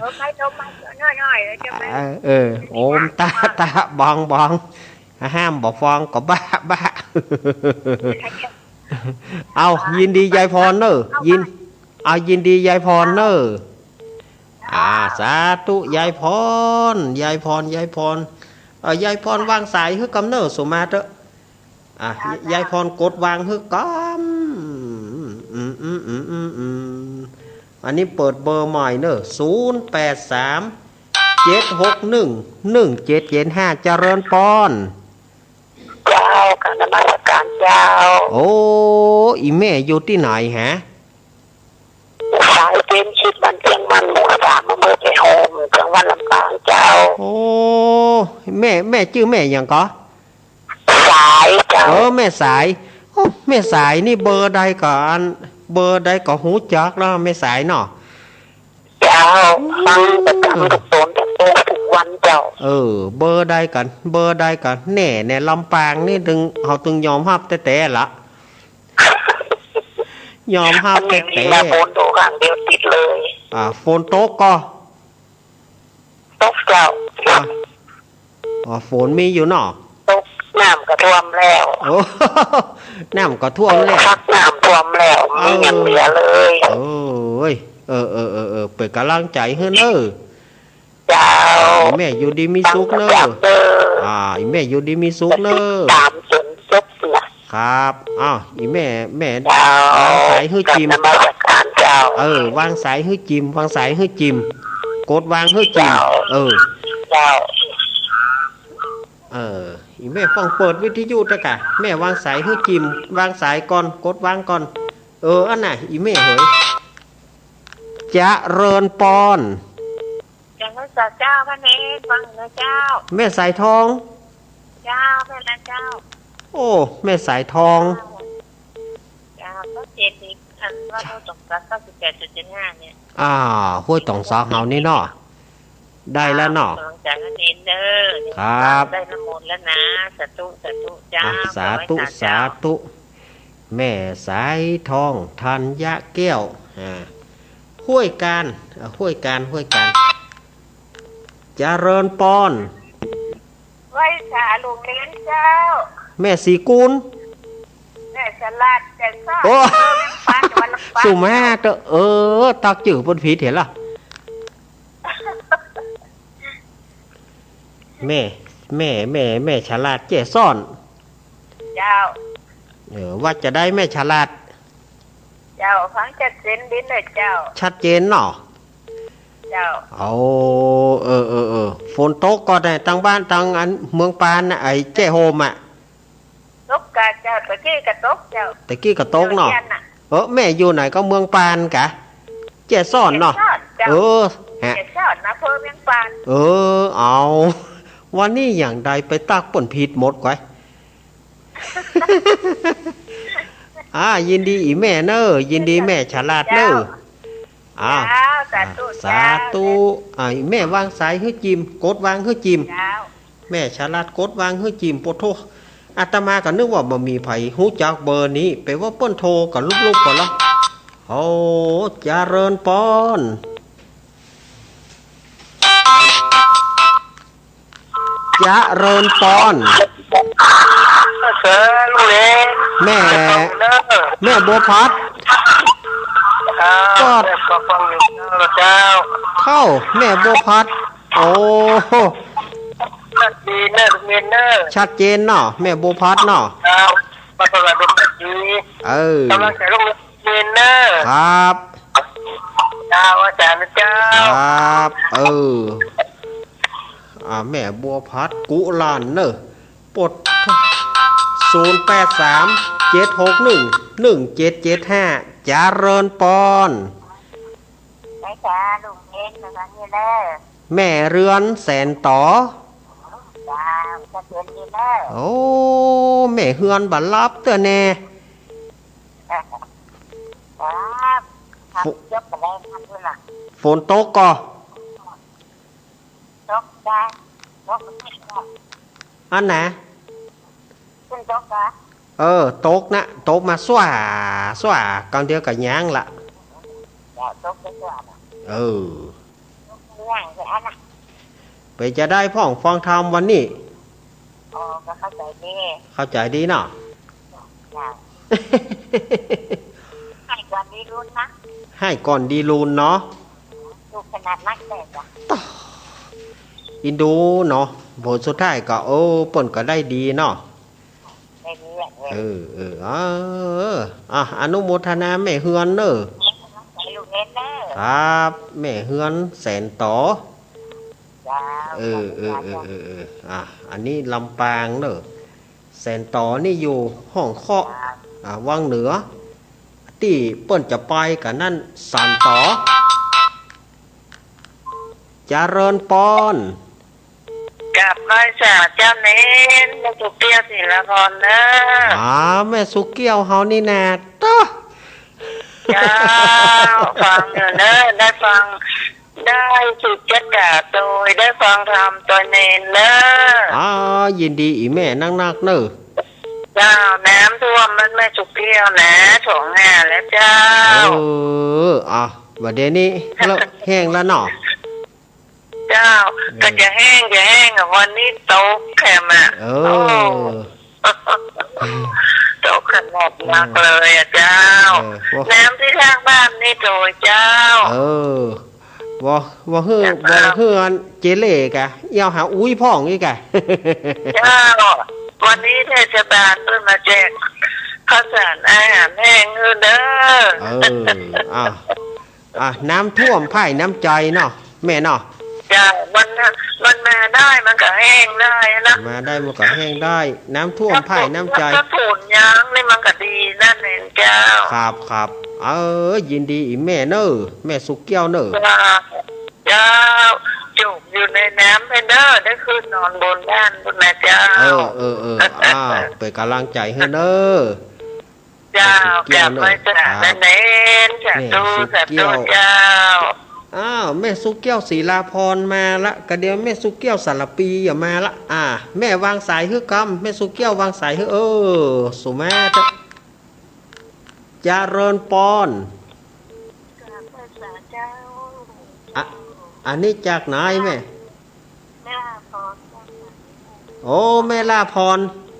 เออ ไปลมมาน้อยๆ แล้วจะไป เออ เออ โอมตะตะบองบอง ห้ามบ่ฟังก็บ้าบ้า เอา ยินดียายพรเนอะ ยิน เอา ยินดียายพรเนอะ อ่า สาธุ ยายพร ยายพร ยายพร เอ่อ ยายพรวางสายหื้อกำเนอะ สุมาเถอะ อ่ะ ยายพรกดวางหื้อกำ อืม อืม อืม อืม อืม อืม อันนี้เปิดเบอร์ใหม่เนอะ ศูนย์แปดสามเจ็ดหกหนึ่งหนึ่งเจ็ดเจ็ดห้า เจริญปอน เจ้า กราบนมัสการเจ้า โอ้ อีแม่อยู่ตี้ไหนฮะ สายเปรมจิต บ้านเจียงมัน หมู่สาม อำเภอไผ่หอม จังหวัดลำปางเจ้า โอ้ แม่ แม่จื้อแม่หยังก่อ สายเจ้า เออ แม่สาย โอ้ แม่สายนี่เบอร์ใดก็อัน เบอร์ใดก็ฮู้จักเนาะ แม่สายเนาะ เจ้า ฟังประจำทุกต๋นทุกโมงทุกวันเจ้า เออ เบอร์ใดก็ เบอร์ใดก็แน่ ในลำปางนี่ตึง เฮาตึงยอมฮับแต๊ๆ ละ ยอมฮับแต๊ๆ อันนี้มีมาฝนตกข้างเดียวติดเลย อ่า ฝนตกก่อ ตกเจ้า อ่ะ อ๋อ ฝนมีอยู่เนาะ ตก น้ำก็ท่วมแล้ว โอ้ น้ำก็ท่วมแล้ว พักน้ำท่วมแล้ว เออ มีอย่างเหลือเลย โอ้ย เออ เออ เออ เออ เป๋นก๋ำลังใจ๋หื้อเน่อ เจ้า อีแม่อยู่ดีมีสุขเน่อ เจ้า อ่า อีแม่อยู่ดีมีสุขเน่อ ต๋ามจ๋นจบนะ ครับ อ้าว อีแม่ แม่ เจ้า วางสายหื้อจิม กราบนมัสการเจ้า เออ วางสายหื้อจิม วางสายหื้อจิม กดวางหื้อจิม เจ้า เออ เจ้า เออ อีแม่ฟังเปิดวิทยุเต๊อะกะ แม่วางสายหื้อจิม วางสายก่อน กดวางก่อน เออ อันน่ะ อีแม่เหย เจริญปอน เจริญสาเจ้า พระเนร ฟังนะเจ้า แม่สายทอง เจ้า แม่นะเจ้า โอ้ แม่สายทอง เจ้า ก็เจ็ดอีก อันว่าห้วยตองสัก เก้าสิบแปดจุดเจ็ดห้า เนี่ย อ่า ห้วยตองสักเฮานี่เนาะ ได้แล้วเนาะ กำลังใจพระเนรเด้อ ครับ ได้น้ำมนต์แล้วนะ สาธุ สาธุ เจ้า อ่ะ สาธุ ขอให้สาเจ้า สาธุ แม่สายทอง ธัญญะแก้ว อ่า ห้วยกาญ เอ่อ ห้วยกาญ ห้วยกาญ เจริญปอน ไหว้สาลูกเหลนเจ้า แม่ศรีกุล แม่ฉลาดแจ้ซ้อน โอ้ เออ แม่นปาน จังหวัดลำปาง สุมาเต๊อะ เออ ตั๊กจื้อเปิ้นผิดเหียละ แม่ แม่ แม่ แม่ฉลาดแจ้ซ้อน เจ้า เออ ว่าจาใดแม่ฉลาด เจ้า ฟังชัดเจนดีเน่อเจ้า ชัดเจนเนาะ เจ้า เอา เออ เออ เออ ฝนตกก่อแน่ ตังบ้าน ตังอันเมืองปานน่ะ ไอ้แจ้โฮมอะ ตกก่อเจ้า ตะกี้ก็ตกเจ้า ตะกี้ก็ตกเนาะ เจ้าเจียนน่ะ เออ แม่อยู่ไหนก็เมืองปานกะ แจ้ซ้อนเนาะ แจ้ซ้อนเจ้า เออ ฮะ แจ้ซ้อน อำเภอเมืองปาน เออ เอา วันนี้อย่างใดไปตั๊กเปิ้นผิดหมดก๋วย อ่า ยินดีอี่แม่เน่อ ยินดีแม่ฉลาดเน่อ เจ้า อ่า เจ้า สาธุ อ่า สาธุ เจ้า อ่า แม่วางสายหื้อจิม กดวางหื้อจิม เจ้า แม่ฉลาดกดวางหื้อจิม โปะโธ่ อาตมาก็นึกว่าบ่มีใผฮู้จักเบอร์นี้ แปลว่าเปิ้นโทรก็ลุบๆ ก่อนละ โอ้ เจริญปอน เจริญปอน เออ ลูกเหลน แม่ เออ แม่บัวผัด ครับ ก็ แม่ก็ฟังอยู่เจ้า เจ้า เข้า แม่บัวผัด โอ้ ชัดเจนเน่อ ลูกเหลนเน่อ ชัดเจนเนาะ แม่บัวผัดเนาะ ครับ มาสวัสดี เออ กำลังใจลูกเหลนเน่อ ครับ เจ้า อาจารย์เจ้า ครับ เออ อ่า แม่บัวผัดกุหลาบเน่อ ปด ศูนย์แปดสาม เจ็ดหกหนึ่ง หนึ่งเจ็ดเจ็ดห้า เจริญปอน ไหว้สาลูกเหลน มาฟังอยู่เน่อ แม่เรือนแสนต๋อ เจ้า ชัดเจนดีเน่อ โอ้ แม่เฮือนบ่หลับเตื้อแน่ ครับ ฝ- ยกไปแล้วครับ ฝนตกก่อ ตกได้ ตกไม่ตก อันไหน ขึ้นตกกะ เออ ตกนะ ตกมาสั่วสั่ว กำเดียวก็ยั้งละ เจ้า ตกไปสั่วนะ เออ ตกไปยั้งเลยอันน่ะ ไปจะได้พ่องฟังธรรมวันนี้ อ๋อ ก็เข้าใจดี เข้าใจดีเนาะ จ้ะ ให้ก่อนดีลูนนะ ให้ก่อนดีลูนเนาะ ลูกขนาดนักแต่จ้ะ อินดูเนาะ ผลสุดท้ายก็ โอ้ เปิ้นก็ได้ดีเนาะ ได้ดีอะ เออ เออ เออ อ่ะ อนุโมทนาแม่เฮือนเน่อ ให้ลูกเหลนเน่อ ครับ แม่เฮือนแสนต๋อ เจ้า เออ เออ เออ เออ อ่ะ อันนี้ลำปางเน่อ แสนต๋อนี่อยู่ห้องเคาะ อ่า วังเหนือ ตี้เปิ้นจะไปกั๋นนั่น สานต๋อ เจริญปอน กราบไหว้สาเจ้าเณร แม่สุเกี้ยวศิลาพรเน่อ อ่า แม่สุเกี้ยวเฮานี่นา เต๊อะ เจ้า ฟังอยู่เน่อ ได้ฟัง ได้สืบจ๊าดก๋าโตย ได้ฟังธรรมตวยเณรเน่อ อ่า ยินดีอี่แม่นักๆ เน่อ เจ้า น้ำท่วมบ้านแม่สุเกี้ยวนะ ถวงหาแล้วเจ้า เออ อ่ะ บ่าเดี่ยวนี้เริ่มแห้งแล้วเนาะ เจ้า เออ ก็จะแห้ง จะแห้งอะ วันนี้ตกแถมอะ เออ โอ้ ตกขนาดนักเลยอะเจ้า เออ น้ำตี้ข้างบ้านนี่โตยเจ้า เออ บ่ บ่หื้อ เจ้า บ่หื้ออันเจเล่กะ เอี่ยวหาอุ๊ยพ่องอี้กะ เจ้า วันนี้เทศบาลเปิ้นมาแจกข้าวสารอาหารแห้งหื้อเน่อ เออ อ่ะ อ่ะ น้ำท่วมพ่ายน้ำใจเนาะ แม่เนาะ เจ้า มัน มันมาได้ มันก็แห้งได้นะ มาได้มันก็แห้งได้ น้ำท่วมพ่ายน้ำใจ ถ้าฝนยังนี่มันก็ดีนั่นเองเจ้า ครับ ครับ เออ ยินดีอี่แม่เน่อ แม่สุเกี้ยวเน่อ เจ้า เจ้า จุกอยู่ในน้ำไปเน่อ ได้ขึ้นนอนบนบ้านพุ้นนะเจ้า เออ เออ เออ อ้าว เป๋นก๋ำลังใจ๋หื้อเน่อ เจ้า แม่สุเกี้ยวเน่อ กราบไหว้สา ครับ เณร สาธุ แม่สุเกี้ยว สาธุเจ้า อ้าว แม่สุเกี้ยวศิลาพรมาละ กะเดี่ยวแม่สุเกี้ยวสารปีอย่ามาละ อ่า แม่วางสายหื้อกำ แม่สุเกี้ยววางสายหื้อ เออ สุมาเต๊อะ เจริญปอน กราบไหว้สาเจ้า อะ อันนี้จากไหนแม่ แม่ลาพร โอ้ แม่ลาพร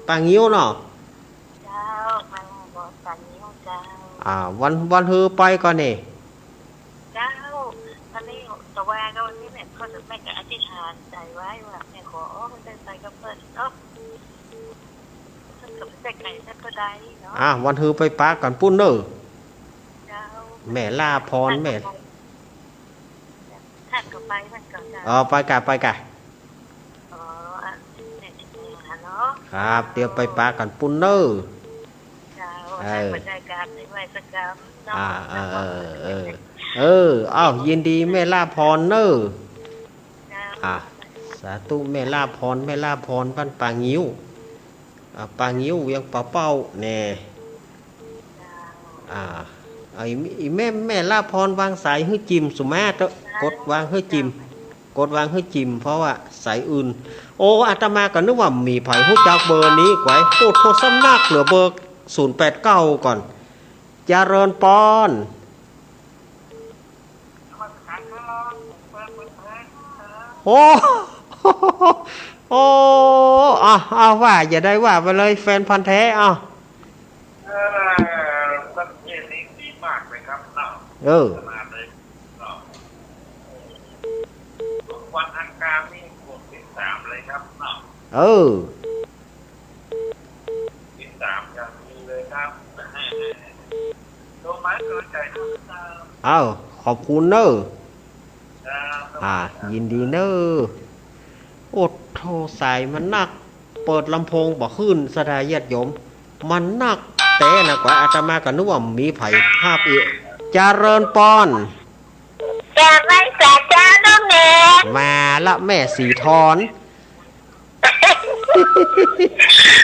ป่างิ้วเนาะ เจ้า แม่ลาพร ป่างิ้ว เจ้า อ่า วัน วันหื้อไปก่อนี่ เจ้า อันนี้ตะวาก็วันนี้แม่ก็ แม่ก็อธิษฐานใจ๋ไว้ว่าแม่ขอ โอ้ มันได้ไปกับเปิ้นเนาะ มันก็บ่ได้ไก๋สักเต้าใดเนาะ อ่า วันหื้อไปปะกั๋นปู๊นเน่อ เจ้า แม่ลาพร แม่ ท่านก็ไป ท่านก็จะ อ๋อ ไปก่ะ ไปก่ะ อ๋อ อันนี้แม่จะไปหาเนาะ ครับ เดี๋ยวไปปะกั๋นปู๊นเน่อ เจ้า เออ ท่านก็ได้กราบไหว้สักกำเนาะ อ่า เออ เออ เออ เออ เอ้า ยินดีแม่ลาพรเน่อ เจ้า อ่า สาธุ แม่ลาพร แม่ลาพร บ้านป่างิ้ว อ่า ป่างิ้ว เวียงป่าเป้า แน่ อ่า ไอ้ อีแม่ แม่ลาพรวางสายหื้อจิมสุมาเถอะ กดวางหื้อจิม กดวางหื้อจิม เพราะว่าสายอื่น โอ้ อาตมาก็นึกว่ามีใผฮู้จักเบอร์นี้ก๋วย โอ้ โทรสมัครเหลือเบอร์ศูนย์แปดเก้าก่อน เจริญปอน โอ้ โอ้ อ่ะ อ่ะ ว่า อย่าได้ว่าไปเลย แฟนพันธุ์แท้ อ่ะ เออ ประเทศนี้ดีมากเลยครับ เออ วันอังคารนี่กดติดตามเลยครับ เออ ติดตามอย่างดีเลยครับ ลงไม้กำลังใจ๋ด้วยครับ อ้าว ขอบคุณเน่อ ครับ อ่า ยินดีเน่อ โอ้โธ่ สายมันนัก เปิดลำโพงบ่ขึ้น ศรัทธาญาติโยม มันนักแต๊นะ กว่าอาตมาก็นึกว่ามีใผฮับอีก เจริญปอน กราบไหว้สาเจ้าลุงเนน มาละแม่สีทอน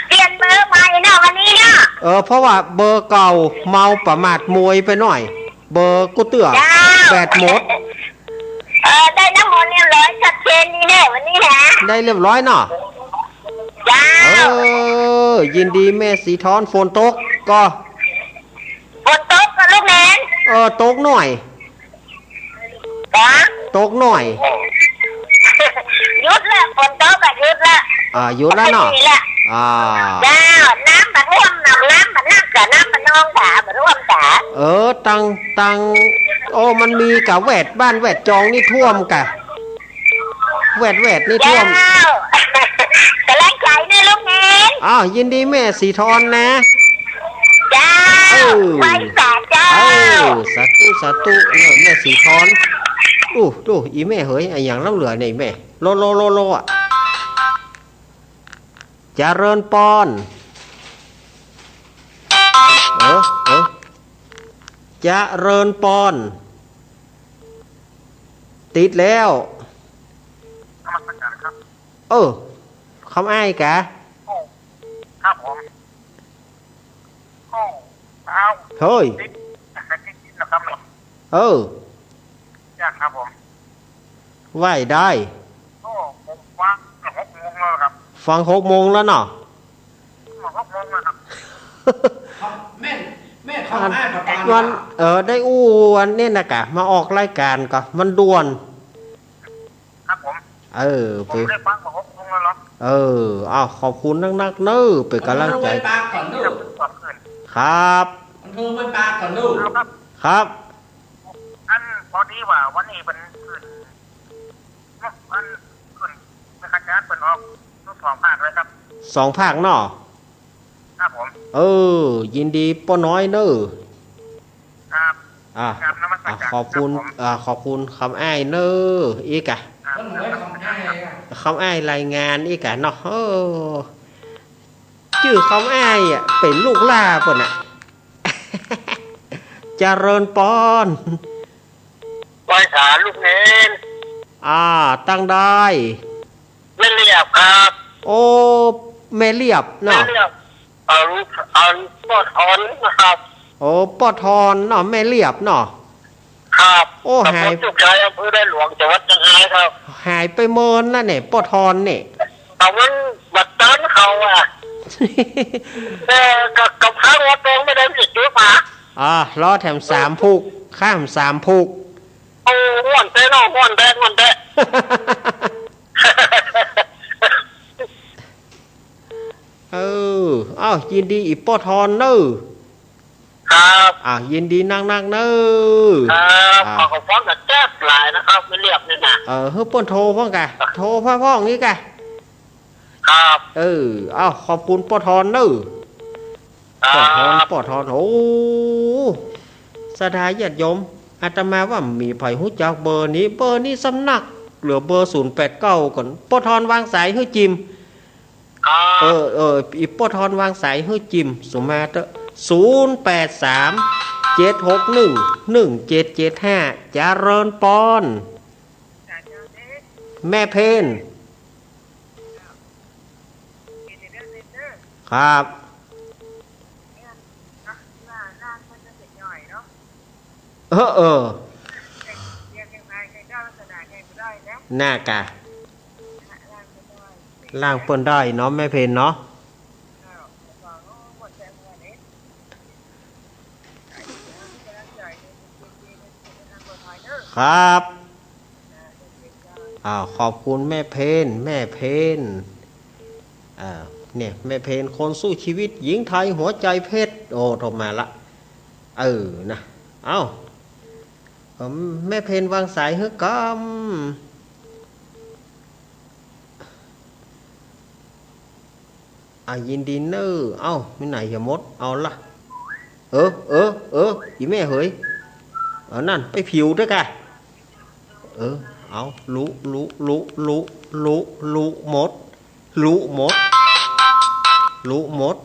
เปลี่ยนเบอร์ใหม่เนาะวันนี้เนาะ เออ เพราะว่าเบอร์เก่าเมาประมาทมวยไปหน่อย เบอร์กู้เตื้อ เจ้า แบตหมด เออ ได้น้ำมนต์เรียบร้อยชัดเจนดีแน่วันนี้นะ ได้เรียบร้อยเนาะ เจ้า เออ ยินดีแม่สีทอน ฝนตกก่อ ฝนตกก่อลุงเนน เออ ตกหน่อย จ๊ะ ตกหน่อย หยุดละ ฝนตกก็หยุดละ อ่า หยุดแล้วเนาะ ปกติละ อ่า เจ้า น้ำบ่ท่วม น้ำบ่นัก น้ำบ่นองจ๋า บ่ท่วมจ๋า เออ ตัง ตัง โอ้ มันมีกะแวด บ้านแวดจองนี่ท่วมกะ แวด แวดนี่ท่วม เจ้า กำลังใจ๋เน่อลุงเนน อ้าว ยินดีแม่สีทอนนะ เจ้า เออ ไหว้สาเจ้า เออ สาธุ สาธุ เน่อแม่สีทอน อู้ ดู อีแม่เหย อะหยังล้ำเหลือเนี่ยแม่ โล โล โล โล อะ เจริญปอน เออ เออ เจริญปอน ติดแล้ว นมัสการครับ เออ คำอ้ายกะ โอ้ ครับผม โอ้ อ้าว เฮ้ย ติด ติดนะครับเนาะ เออ จ้ะ ครับผม ไหว้ได้ โอ้ ผมฟังหกโมงแล้วครับ ฟังหกโมงแล้วเนาะ หกโมงแล้วครับ ครับ แม่น แม่น เขา อัน อ้ายประกาศ วัน ว่า เออ ได้อู้วันนี้นะกะ มาออกรายการก่อ มันด่วน ครับผม เออ ผม ไป ได้ฟังมาหกโมงแล้วเนาะ เออ อ้าว ขอบคุณนักๆ เน่อ เป๋นกำลังใจ๋ มันโทรไปปาก่อนลูก ครับ มันโทรไปปาก่อนลูก ครับ ครับ อัน พอดีว่าวันนี้มันขึ้น มันขึ้น เป็นขจารเปิ้นออกทั้งสองภาคเลยครับ สองภาคเนาะ ครับผม เออ ยินดีป้อน้อยเน่อ ครับ อ่ะ กราบนมัสการ อ่ะ ขอบคุณ ครับผม อ่ะ ขอบคุณคำอ้ายเน่อ อีกอะ ครับ คำอ้ายอะ คำอ้ายรายงานอีกอะเนาะ เออ จื้อคำอ้ายอะ เป๋นลูกหล้าเปิ้นอะ เจริญปอน ไหว้สาลุงเนน อ่า ตังใด แม่เลียบครับ โอ้ แม่เลียบเนาะ แม่เลียบ เอา เอาป้อทอนนะครับ โอ้ ป้อทอนเนาะ แม่เลียบเนาะ ครับ โอ้ ตำบล หาย โชคชัย อำเภอแม่หลวง จังหวัดเชียงรายครับ หายไปเมินแล้วเนี่ย ป้อทอนเนี่ย แต่มันบัดตันเขาอะ แต่กับ กับข้างวัดแดงไม่ได้ผิดด้วยปะ อ่า ล้อแถมสามผูก ข้ามสามผูก โอ้ ม่วน เต้นเอาม่วนแต๊ ม่วนแต๊ เออ เอ้า ยินดีอีป้อทอนเน่อ ครับ อ่า ยินดีนักๆ เน่อ ครับ อ่า ขอขอบคุณกับแจ๊ดหลายนะครับ ไม่เรียกนี่นะ เออ หื้อเปิ้นโทรพ่องกะ โทรพ่องๆ นี่กะ ครับ เออ เอ้า ขอบคุณป้อทอนเน่อ ครับ ป้อทอน ป้อทอน โอ้ ศรัทธาญาติโยม อาตมาว่ามีใผฮู้จักเบอร์นี้ เบอร์นี้ซ้ำนัก เหลือเบอร์ศูนย์แปดเก้าก่อน ป้อทอนวางสายหื้อจิม ครับ เออ เออ อีป้อทอนวางสายหื้อจิม สุมาเต๊อะ ศูนย์แปดสาม เจ็ดหกหนึ่ง หนึ่งเจ็ดเจ็ดห้า เจริญปอน แม่เพน ครับ เออ เออ น่ากะ ล่างเปิ้นได้เนาะ แม่เพนเนาะ ครับ อ้าว ขอบคุณแม่เพน แม่เพน อ่า เนี่ย แม่เพนคนสู้ชีวิต หญิงไทยหัวใจเพชร โอ้ โทรมาละ เออ นะ เอ้า เอิ่ม แม่เพนวางสายหื้อกำ อ่ะ ยินดีเน่อ เอ้า มีไหนเหียหมด เอาละ เออ เออ เออ อีแม่เหย เอานั่น ไปผิวด้วยกะ เออ เอา ลุ ลุ ลุ ลุ ลุ ลุหมด ลุหมด ลุหมด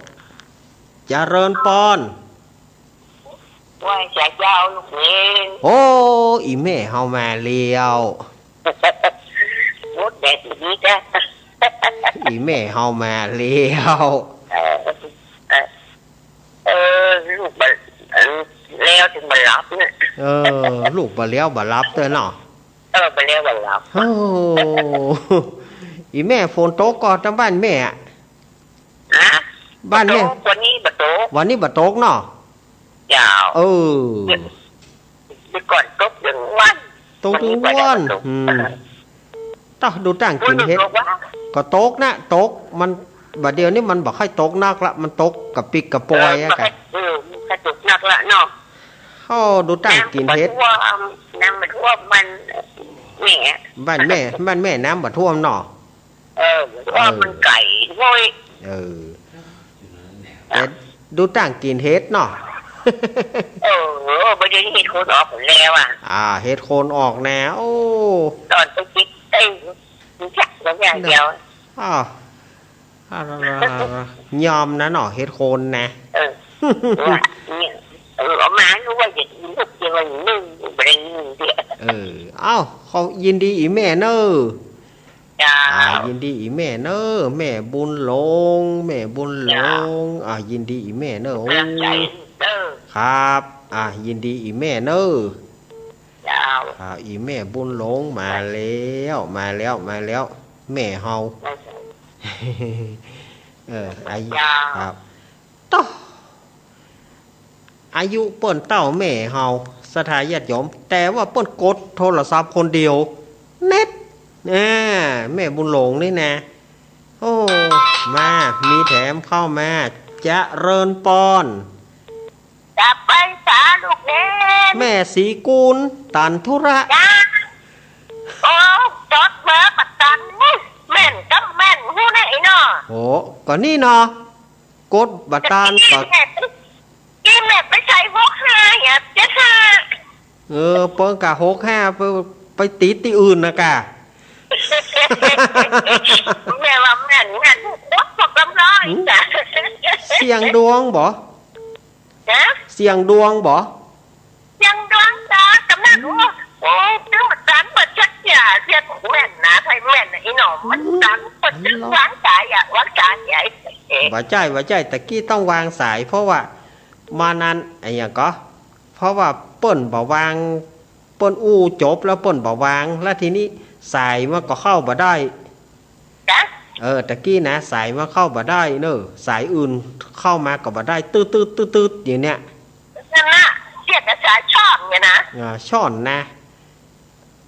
เจริญปอน ไหว้สาเจ้าลูกเอ๋ย โอ้ อีแม่เฮามาแล้ว หมดแดดอย่างนี้จ้ะ อีแม่เฮามาแล้ว เออ เออ เออ ลูกบ่ เออ แล้วจึงบ่หลับเนี่ย เออ ลูกบ่แล้วบ่หลับเตื้อเนาะ เออ บ่แล้วบ่หลับ โอ้ อีแม่ฝนตกก่อตางบ้านแม่อะ ฮะ บ้านแม่ บ่ตก วันนี้บ่ตก วันนี้บ่ตกเนาะ เจ้า เออ เดี๋ยวก่อนตกตึงวัน ตกตึงวัน วันนี้บ่ได้ตก อืม ตะ ดูต่างกิ๋นเฮ็ด บ่ตกวะ ก็ตกนะ ตก มัน บ่าเดี่ยวนี้มันบ่ค่อยตกนักละ มันตกกะปิกกะปอยอะ เออ กะ เออ มันบ่ตกนักละเนาะ โอ้ ดูต่างกิ๋นเฮ็ด น้ำบ่ท่วม น้ำบ่ท่วมบ้านแม่ บ้านแม่ บ้านแม่น้ำบ่ท่วมเนาะ เออ เพราะว่ามันไก๋โว้ย เออ แต่ดูต่างกิ๋นเฮ็ดเนาะ เออ บ่าเดี๋ยวนี้เห็ดโคนออกแล้วอะ อ่า เห็ดโคนออกนะ โอ้ ตอนไปกิ๋น เอ้ย มันจักอย่างเดียว อ้าว อ่ายอมนะเนาะ เห็ดโคนนะ เออ เนี่ย เนี่ย เออ เอามา นึกว่าจะกิ๋นลูกเดียว นึ่ง บ่ได้นึ่งเดียว เออ เอ้า ขอยินดีอีแม่เน่อ เจ้า อ่า ยินดีอีแม่เน่อ แม่บุญหลง แม่บุญหลง เจ้า อ่า ยินดีอีแม่เน่อ โอ้ กำลังใจ๋เน่อ ครับ อ่า ยินดีอีแม่เน่อ เจ้า อ่า อีแม่บุญหลงมาแล้ว มาแล้ว มาแล้ว แม่เฮา เจ้า เออ อายุ เจ้า ครับ โต๊ะ อายุเปิ้นเต้าแม่เฮา ศรัทธาญาติโยม แต่ว่าเปิ้นกดโทรศัพท์คนเดียว เน็ต อ่า แม่บุญหลงนี่นะ โอ้ มา มีแถมเข้ามา เจริญปอน กลับไปสาลูกเนน แม่ศรีกูล ตันธุระ จ้า โอ้ จดเบอร์บ่ตัน แม่นก็แม่นฮู้นะไอ้น้อ โอ้ ก็นี่เนาะ กดบ่ตันก็ กี้แม่ไป กี้แม่ไปใส่หกห้า เนี่ย เจ็ดห้า เออ เปิ้นกะหกห้า ไป ไปติดตี้อื่นนะกะ แม่ว่าแม่น แม่น โอ๊ย บอกกำร้อยจ้ะ เสี่ยงดวงบ่ ฮะ เสี่ยงดวงบ่ เสี่ยงดวงจ้ะ กำนัน โอ้ โอ้ ซื้อมาตันมาจักอย่า เสี่ยงแม่นนะ ไผแม่นนะ ไอ้หนอม มันตันมาจักวางสายอะ วางสายใหญ่ บ่ใจ้ บ่ใจ้ ตะกี้ต้องวางสาย เพราะว่ามานั้น อะหยังก็ เพราะว่าเปิ้นบ่วาง เปิ้นอู้จบแล้วเปิ้นบ่วาง แล้วทีนี้สายมันก็เข้าบ่ได้ จ๊ะ เออ ตะกี้นะ สายมันเข้าบ่ได้เนอะ สายอื่นเข้ามาก็บ่ได้ ตึ๊ดๆๆๆ อยู่เนี่ย นั่นน่ะ เสียแต่สายช่อนเนี่ยนะ อ่า ช่อนนะ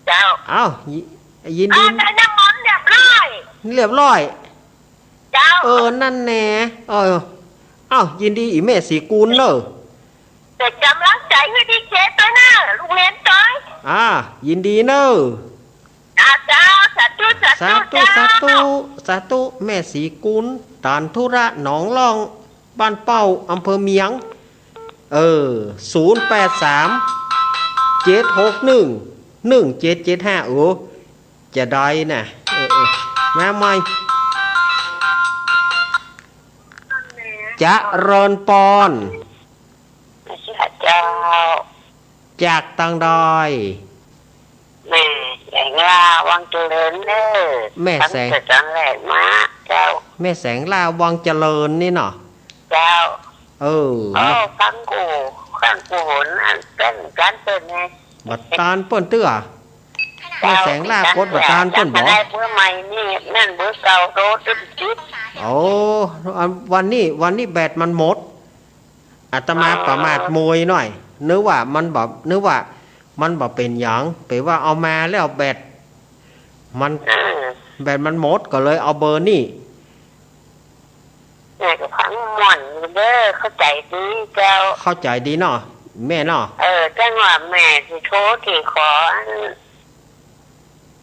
เจ้า เอ้า ยิ- ยินดี เออ ได้น้ำมนต์เรียบร้อย เรียบร้อย เจ้า เออ นั่นแน่ เออ เอ้า ยินดีอี่แม่ศรีกุลเน่อ เป๋นก๋ำลังใจ๋หื้อดีเจตวยเน่อ ลูกเหลนตวย อ่า ยินดีเน่อ อ่า เจ้า สาธุ สาธุ สาธุ เจ้า สาธุ สาธุ แม่ศรีกุล ตานธุระหนองล่อง บ้านเป้า อำเภอเมียง เออ ศูนย์แปดสาม เจ็ดหกหนึ่ง หนึ่งเจ็ดเจ็ดห้า โอ้ จะได้นะ เออ เออ มาใหม่ เจริญปอน เจ้า จากตางใด แม่แสงล่าวังเจริญเน่อ แม่แสง ตั้งแต่ตางแรกมา เจ้า แม่แสงล่าวังเจริญนี่เนาะ เจ้า เออ โอ้ ฟังกู ฟังกูหนอันเปิ้น ก๋านเปิ้นไง บ่ตานเปิ้นเตื้อ แม่แสงล่ากดบ่ตานเปิ้นบ่ ได้เบอร์ใหม่นี่ นั่นเบอร์เก่าโทรติดติด โอ้ อัน วันนี้ วันนี้แบตมันหมด อาตมา อ๋อ ประมาทมวยหน่อย นึกว่ามันบ่ นึกว่ามันบ่เป๋นหยัง เป๋นว่าเอามาแล้วแบตมัน เออ แบตมันหมด ก็เลยเอาเบอร์นี่ แม่ก็ฟังม่วนอยู่เด้อ เข้าใจ๋ดีเจ้า เข้าใจ๋ดีเนาะ แม่เนาะ เออ จังว่าแม่สิโทรสิขออัน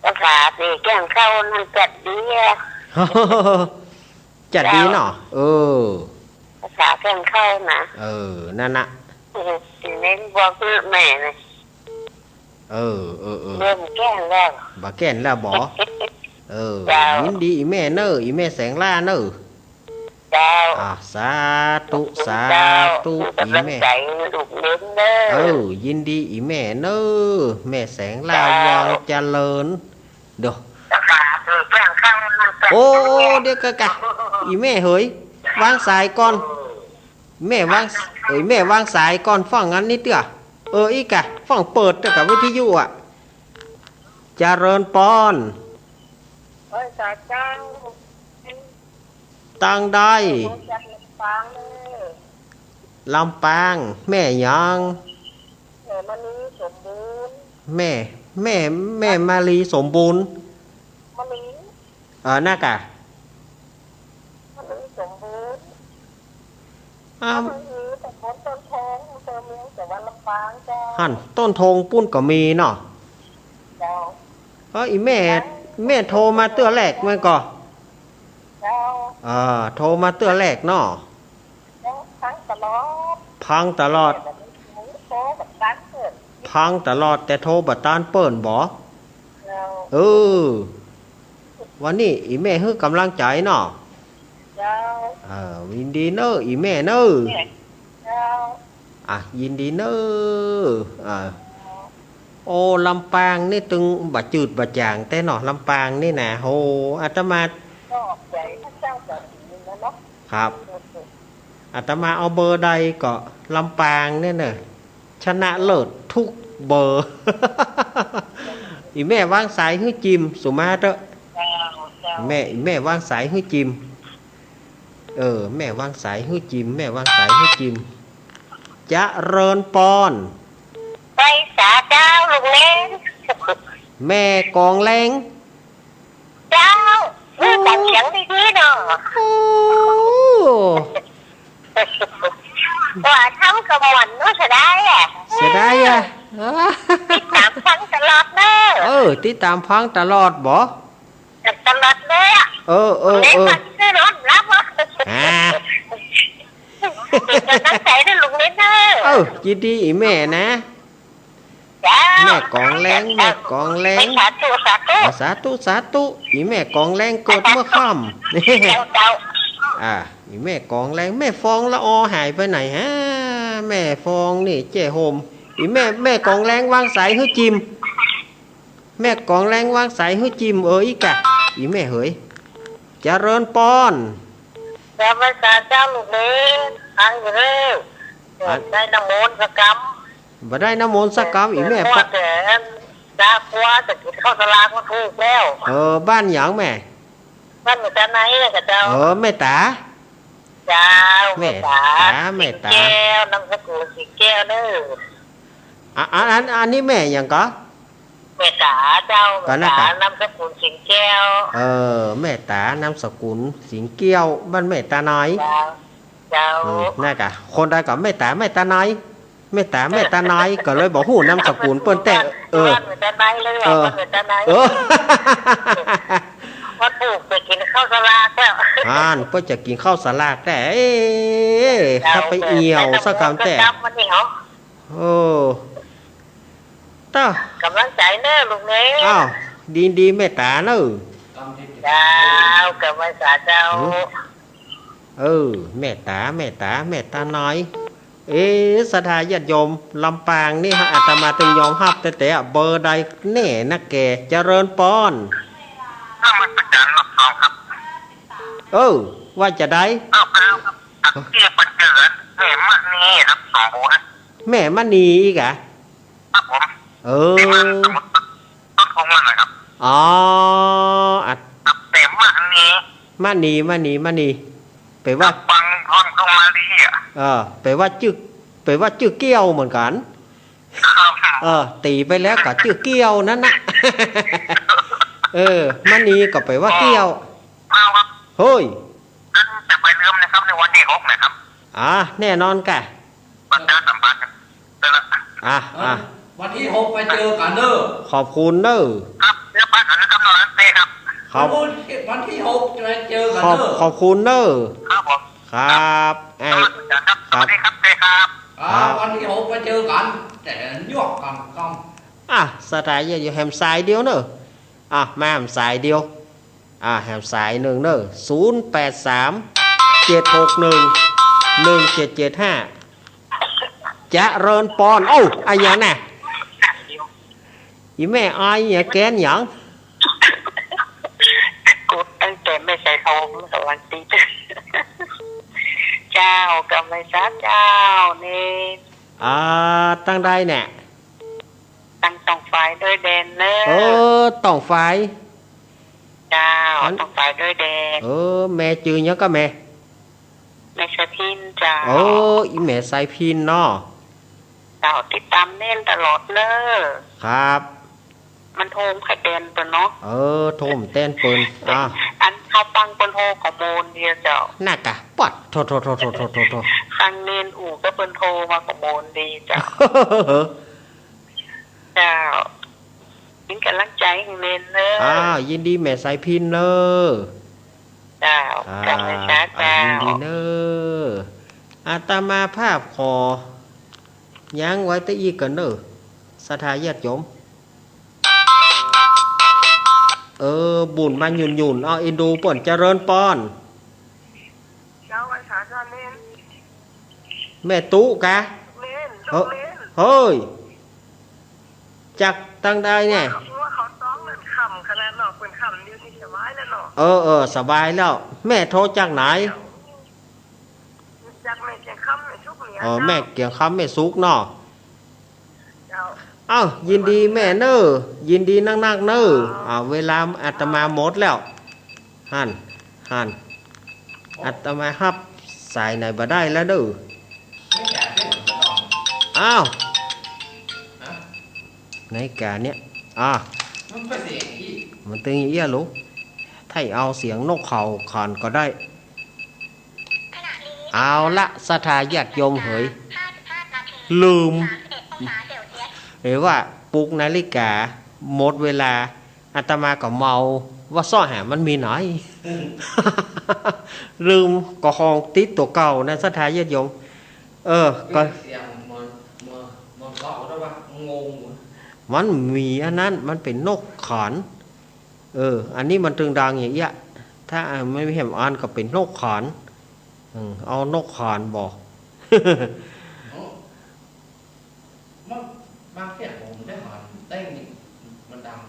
ภาษาตี้แก้งเข้านั่นจัดดีอะ จัดดีเนาะ เออ ภาษาแก้งเข้านะ เออ นั่นน่ะ เออ สิเน้นบอกแม่นะ เออ เออ เออ เริ่มแก้งแล้ว บ่แก้งแล้วบ่ เออ เจ้า ยินดีอี่แม่เน่อ อี่แม่แสงล่าเน่อ เจ้า อ่า สาธุ สาธุ เจ้า อี่แม่ ก๋ำลังใจ๋ลูกเหลนเน่อ เออ ยินดีอี่แม่เน่อ แม่แสงล่า เจ้า วังเจริญ เดี๋ยว ภาษาตี้แก้งเข้านั่นจัดดีอะ โอ้ เดี๋ยวกะ กะ อี่แม่เหย วางสายก่อน แม่วาง เอ้ย แม่วางสายก่อน ฟังอันนี้เตื้อ เออ อี้กะ ฟังเปิดเตื้อกะวิทยุอะ เจริญปอน เอ้ย สาเจ้า ตางใด เออ มาจากลำปางเน่อ ลำปาง แม่หยัง แม่มณีสมบูรณ์ แม่ แม่ แม่มณีสมบูรณ์ มณี เออ น่ากะ มณีสมบูรณ์ อ้าว มณีสมบูรณ์ ต้นทอง อำเภอเมือง จังหวัดลำปางเจ้า หั่น ต้นทงปุ้นก็มีเนาะ เจ้า เออ อี่แม่ แม่โทรมาเตื้อแรกแม่นก่อ เจ้า เออ โทรมาเตื้อแรกเนาะ เจ้า ฟังตลอด ฟังตลอด แต่บ่ได้โทร โทรบ่ตานเปิ้น ฟังตลอด แต่โทรบ่ตานเปิ้นบ่ เจ้า เออ วันนี้อี่แม่หื้อก๋ำลังใจ๋เนาะ เจ้า เออ ยินดีเน่อ อี่แม่เน่อ เจ้า อ่ะ ยินดีเน่อ อ่า โอ้ ลำปางนี่ตึงบ่จืดบ่จ๋างแต๊เนาะ ลำปางนี่นะ โห อาตมา ก็ออกใจ๋พระเจ้าจ๋าดีนะเนาะ ครับ อาตมาเอาเบอร์ใดก็ลำปางเนี่ยเน่อ ชนะเลิศทุกเบอร์ อี่แม่วางสายหื้อจิม สุมาเต๊อะ เจ้า เจ้า แม่ อี่แม่วางสายหื้อจิม เออ แม่วางสายหื้อจิม แม่วางสายหื้อจิม เจริญปอน ไปสาเจ้าลูกเหลน แม่กองแรง เจ้า โอ้ หื้อกั๋นเสียงดีๆ เนาะ โอ้ ว่าทำกะม่วนเนาะ เสียดายอะ เสียดายอะ ติดต๋ามฟังตลอดเน่อ เออ ติดต๋ามฟังตลอดบ่ ตลอดเลยอะ เออ เออ เออ เล่นมันซื่อๆ นอนหลับอะ อ่า เป๋นก๋ำลังใจ๋หื้อลูกเหลนเน่อ เออ ยินดีอี่แม่นะ เจ้า แม่กองแรง แม่กองแรง สาธุ สาธุ อ่า สาธุ สาธุ อี่แม่กองแรงเกิดเมื่อค่ำ เจ้า เจ้า อ่า อี่แม่กองแรง แม่ฟองละออหายไปไหนฮะ แม่ฟองนี่ เจ๊โฮม อี่แม่ แม่กองแรงวางสายหื้อจิม แม่กองแรงวางสายหื้อจิม เออ อี้กะ อี่แม่เหย เจริญปอน เจ้า ไหว้สาเจ้าลูกเหลน ฟังอยู่เน่อ อัน ได้น้ำมนต์สักกำ บ่ได้น้ำมนต์สักกำ อี่แม่ เออ ปะ แต่อัน ดากัวจะกิ๋นข้าวตะลางก็ถูกแล้ว เออ บ้านหยังแม่ บ้านหมู่จันทน์ไหนกะเจ้า เออ แม่ต๋า เจ้า แม่ต๋า แม่ต๋า แม่ต๋า สิงแก้ว นามสกุลสิงแก้วเน่อ อ่ะ อัน อัน อันนี้แม่หยังก่อ แม่ต๋าเจ้า ก็นั่นกะ แม่ต๋านามสกุลสิงแก้ว เออ แม่ต๋านามสกุลสิงแก้ว บ้านแม่ต๋าน้อย เจ้า เจ้า อืม นั่นกะ คนใดก็แม่ต๋า แม่ต๋าน้อย แม่ต๋า แม่ต๋าน้อย ก็เลยบ่ฮู้นามสกุลเปิ้นแต๊ เออ บ้านแม่ต๋าน้อยเลย เออ บ้านแม่ต๋าน้อย เออ วันพูกจะกิ๋นข้าวสลากแล้ว อ่าน เปิ้นจะกิ๋นข้าวสลากแต๊ เอ๊ะ เจ้า ถ้าไปเอี่ยวสักกำแต๊ เจ้า วันนี้เหรอ โอ้ เต้า ก๋ำลังใจ๋เน้อลูกเน้อ อ้าว ดีดีแม่ต๋าเน้อ เจ้า ก๋ำลังใจ๋เจ้า หือ เออ แม่ต๋า แม่ต๋า แม่ต๋าน้อย เอ๊ะ ศรัทธาญาติโยม ลำปางนี่ฮะ อาตมาตึงยอมฮับแต๊ๆ เบอร์ใดแน่นะแก เจริญปอน นมัสการรอบสองครับ เออ ว่าจะใด อ้าว ครับ เตี้ยปันเจิด แม่มะนีครับ สองคน แม่มะนีอีกอะ ครับผม เออ ที่บ้านสมุทรต้นคงนั่นแหละครับ อ๋อ อ่ะ ครับ แต่มะนี มะนี มะนี มะนี แป๋ว่า ฟังท่อนของมาลีอะ เออ แป๋ว่าจื้อ แป๋ว่าจื้อเกี้ยวเหมือนกั๋น ครับ เออ ตี๋ไปแล้วก็จื้อเกี้ยวนั้นนะ เออ มะนีก็แป๋ว่าเกี้ยว อ้าวครับ เฮ้ย อันจะไปเริ่มนะครับ ในวันตี้หกนะครับ อ่า แน่นอนก่ะ ประชาสัมพันธ์กัน เสร็จแล้ว อ่ะ อ่ะ วันตี้หกไปเจอกั๋นเน้อ ขอบคุณเน้อ ครับ เดี๋ยวไปก่อนนะครับ นอนเต้ครับ ครับ วันตี้หกจะไปเจอกั๋นเน้อ ขอบ ขอบคุณเน้อ ครับผม ครับ เอ่อ นมัสการครับ ครับ สวัสดีครับ เต้ครับ ครับ วันตี้หกไปเจอกั๋น แต่ยกกั๋นกำ อ่ะ ศรัทธาญาติโยม แหมสายเดียวเน้อ อ่ะ มาแหมสายเดียว อ่า แหมสายนึ่งเน้อ ศูนย์แปดสาม เจ็ดหกหนึ่ง หนึ่งเจ็ดเจ็ดห้า เจริญปอน โอ้ อะหยังน่ะ อีแม่อายหยัง แกนหยัง กูตั้งแต่ไม่ใส่ทองสวัสดี เจ้า กำไมสาเจ้า นี่ อ่า ตังใดเนี่ย ตังต้องฝ่ายด้วยแดนเน้อ เออ ต้องฝ่าย เจ้า อัน ต้องฝ่ายด้วยแดน เออ แม่จื้อหยังก่อแม่ แม่สายพิณเจ้า โอ้ อีแม่สายพิณเนาะ เจ้า ติดต๋ามเณรตลอดเน้อ ครับ มันโทรบ่ค่อยแตนเปิ้นเนาะ เออ โทรบ่แตนเปิ้น อ่า อันเฮาฟังเปิ้นโทรก็โมนดีเจ้า นั่นก่ะ ปัดโธ่ ฟังเณรอู่ก็เปิ้นโทรมาก็โมนดีเจ้า เจ้า เป๋นก๋ำลังใจ๋หื้อเณรเน้อ อ้าว ยินดีแม่สายพิณเน้อ เจ้า อ่า กำไมสาเจ้า อ่า ยินดีเน้อ อาตมาภาพขอยั้งไว้ตะอี้ก่อนเน้อ ศรัทธาญาติโยม เออ บุญมาหยุ่นๆ เอาเอ็นดูเปิ้น เจริญปอน เจ้า ไหว้สาเจ้าเณร แม่ตุ๊กะ เณร เฮ้ย ลูกเณร เฮ้ย จากตังใดเนี่ย ว่าเขาต้องนั่นค่ำขนาดเนาะ เปิ้นค่ำเดี๋ยวนี้สบายแล้วเนาะ เออ เออ สบายแล้ว แม่โทรจากไหน จากแม่เกียงคำแม่สุขเนี่ย เออ เจ้า แม่เกียงคำแม่สุขเนาะ เจ้า เอ้า ยินดีแม่เน้อ ยินดีนักๆ เน้อ อ่า เวลาอาตมาหมดแล้ว หั้น หั้น อาตมาฮับสายไหนบ่ได้แล้วเน้อ อ้าว นาฬิกาเนี่ย อ่า มันตึงอย่างเอี้ยลูก ถ้าเอาเสียงนกเขาขันก็ได้ เอาละ ศรัทธาญาติโยมเหย ลืม หรือว่าปลุกนาฬิกา หมดเวลา อาตมาก็เมา ว่าเซาะหามันมีไหน ลืม ก็ของติดตั๋วเก่านะ ศรัทธาญาติโยม เออ ก็ เสียงเหมือน เหมือน เหมือนเกาะแล้ววะ งงวะ มันมีอันนั้น มันเป๋นนกขัน เออ อันนี้มันตึงดังอย่างเอี้ย ถ้าไม่มีแหมอันก็เป๋นนกขัน อืม เอานกขันบอก อ๋อ มัน บางเที่ยผมได้หันเต้นนี่ มันดัง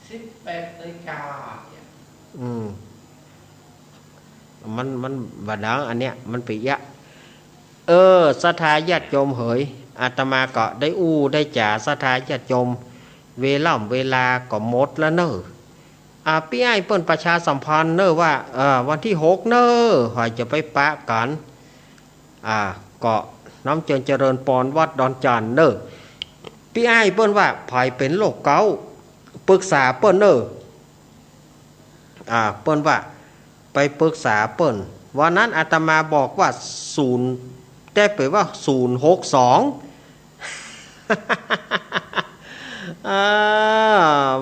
สิบแปดนาฬิกาเนี่ย อืม มัน มันบ่ดัง อันเนี้ย มันเป๋นเอี้ย เออ ศรัทธาญาติโยมเหย อาตมาก็ได้อู้ได้จ๋าศรัทธาญาติโยม เวล่ำเวลาก็หมดแล้วเน้อ อ่า ปี้อ้ายเปิ้นประชาสัมพันธ์เน้อว่า เอ่อ วันตี้หกเน้อ หอยจะไปปะกั๋น อ่า ก็น้ำเจิญเจริญปอนวัดดอนจันทน์เน้อ ปี้อ้ายเปิ้นว่าใผเป๋นโรคเก๊าต์ ปรึกษาเปิ้นเน่อ อ่า เปิ้นว่าไปปรึกษาเปิ้น วันนั้นอาตมาบอกว่าศูนย์ ได้ไปว่า ศูนย์หกสอง อ่า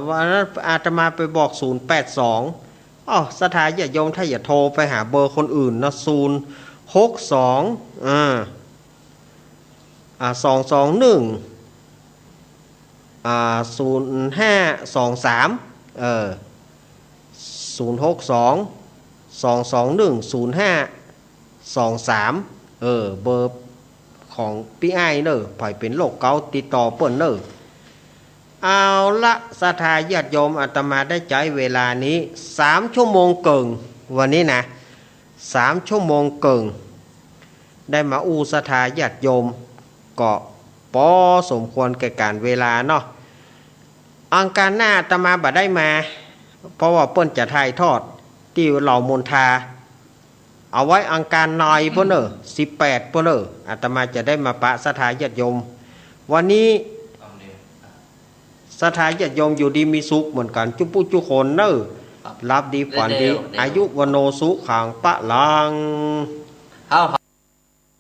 วันนั้นอาตมาไปบอก ศูนย์แปดสอง อ้อ ศรัทธาญาติโยมถ้าอยากโทรไปหาเบอร์คนอื่นนะ ศูนย์หกสอง อ่า อ่า สองสองหนึ่ง อ่า ศูนย์ห้าสองสาม เออ ศูนย์หกสอง สองสองหนึ่ง ศูนย์ห้าสองสาม เออ เบอร์ของปี้อ้ายเน่อ ใผเป๋นโรคเก๋าติดต่อเปิ้นเน่อ เอาละ ศรัทธาญาติโยม อาตมาได้ใจ๊เวลานี้สามชั่วโมงเกิ่ง วันนี้นะ สามชั่วโมงเกิ่ง ได้มาอู้ศรัทธาญาติโยม ก็ปอสมควรแก่ก๋านเวลาเนาะ อังคารหน้าอาตมาบ่ได้มา เพราะว่าเปิ้นจะถ่ายทอดตี้เหล่ามนทา เอาไว้อังคารในปู้นเน่อ สิบแปดปู้นเน่อ อาตมาจะได้มาปะศรัทธาญาติโยม วันนี้ ศรัทธาญาติโยมอยู่ดีมีสุขเหมือนกั๋นจุ๊ผู้จุ๊คนเน่อ ครับ หลับดีฝันดี เร็วๆ อายุวัณโณสุขังพลัง เฮา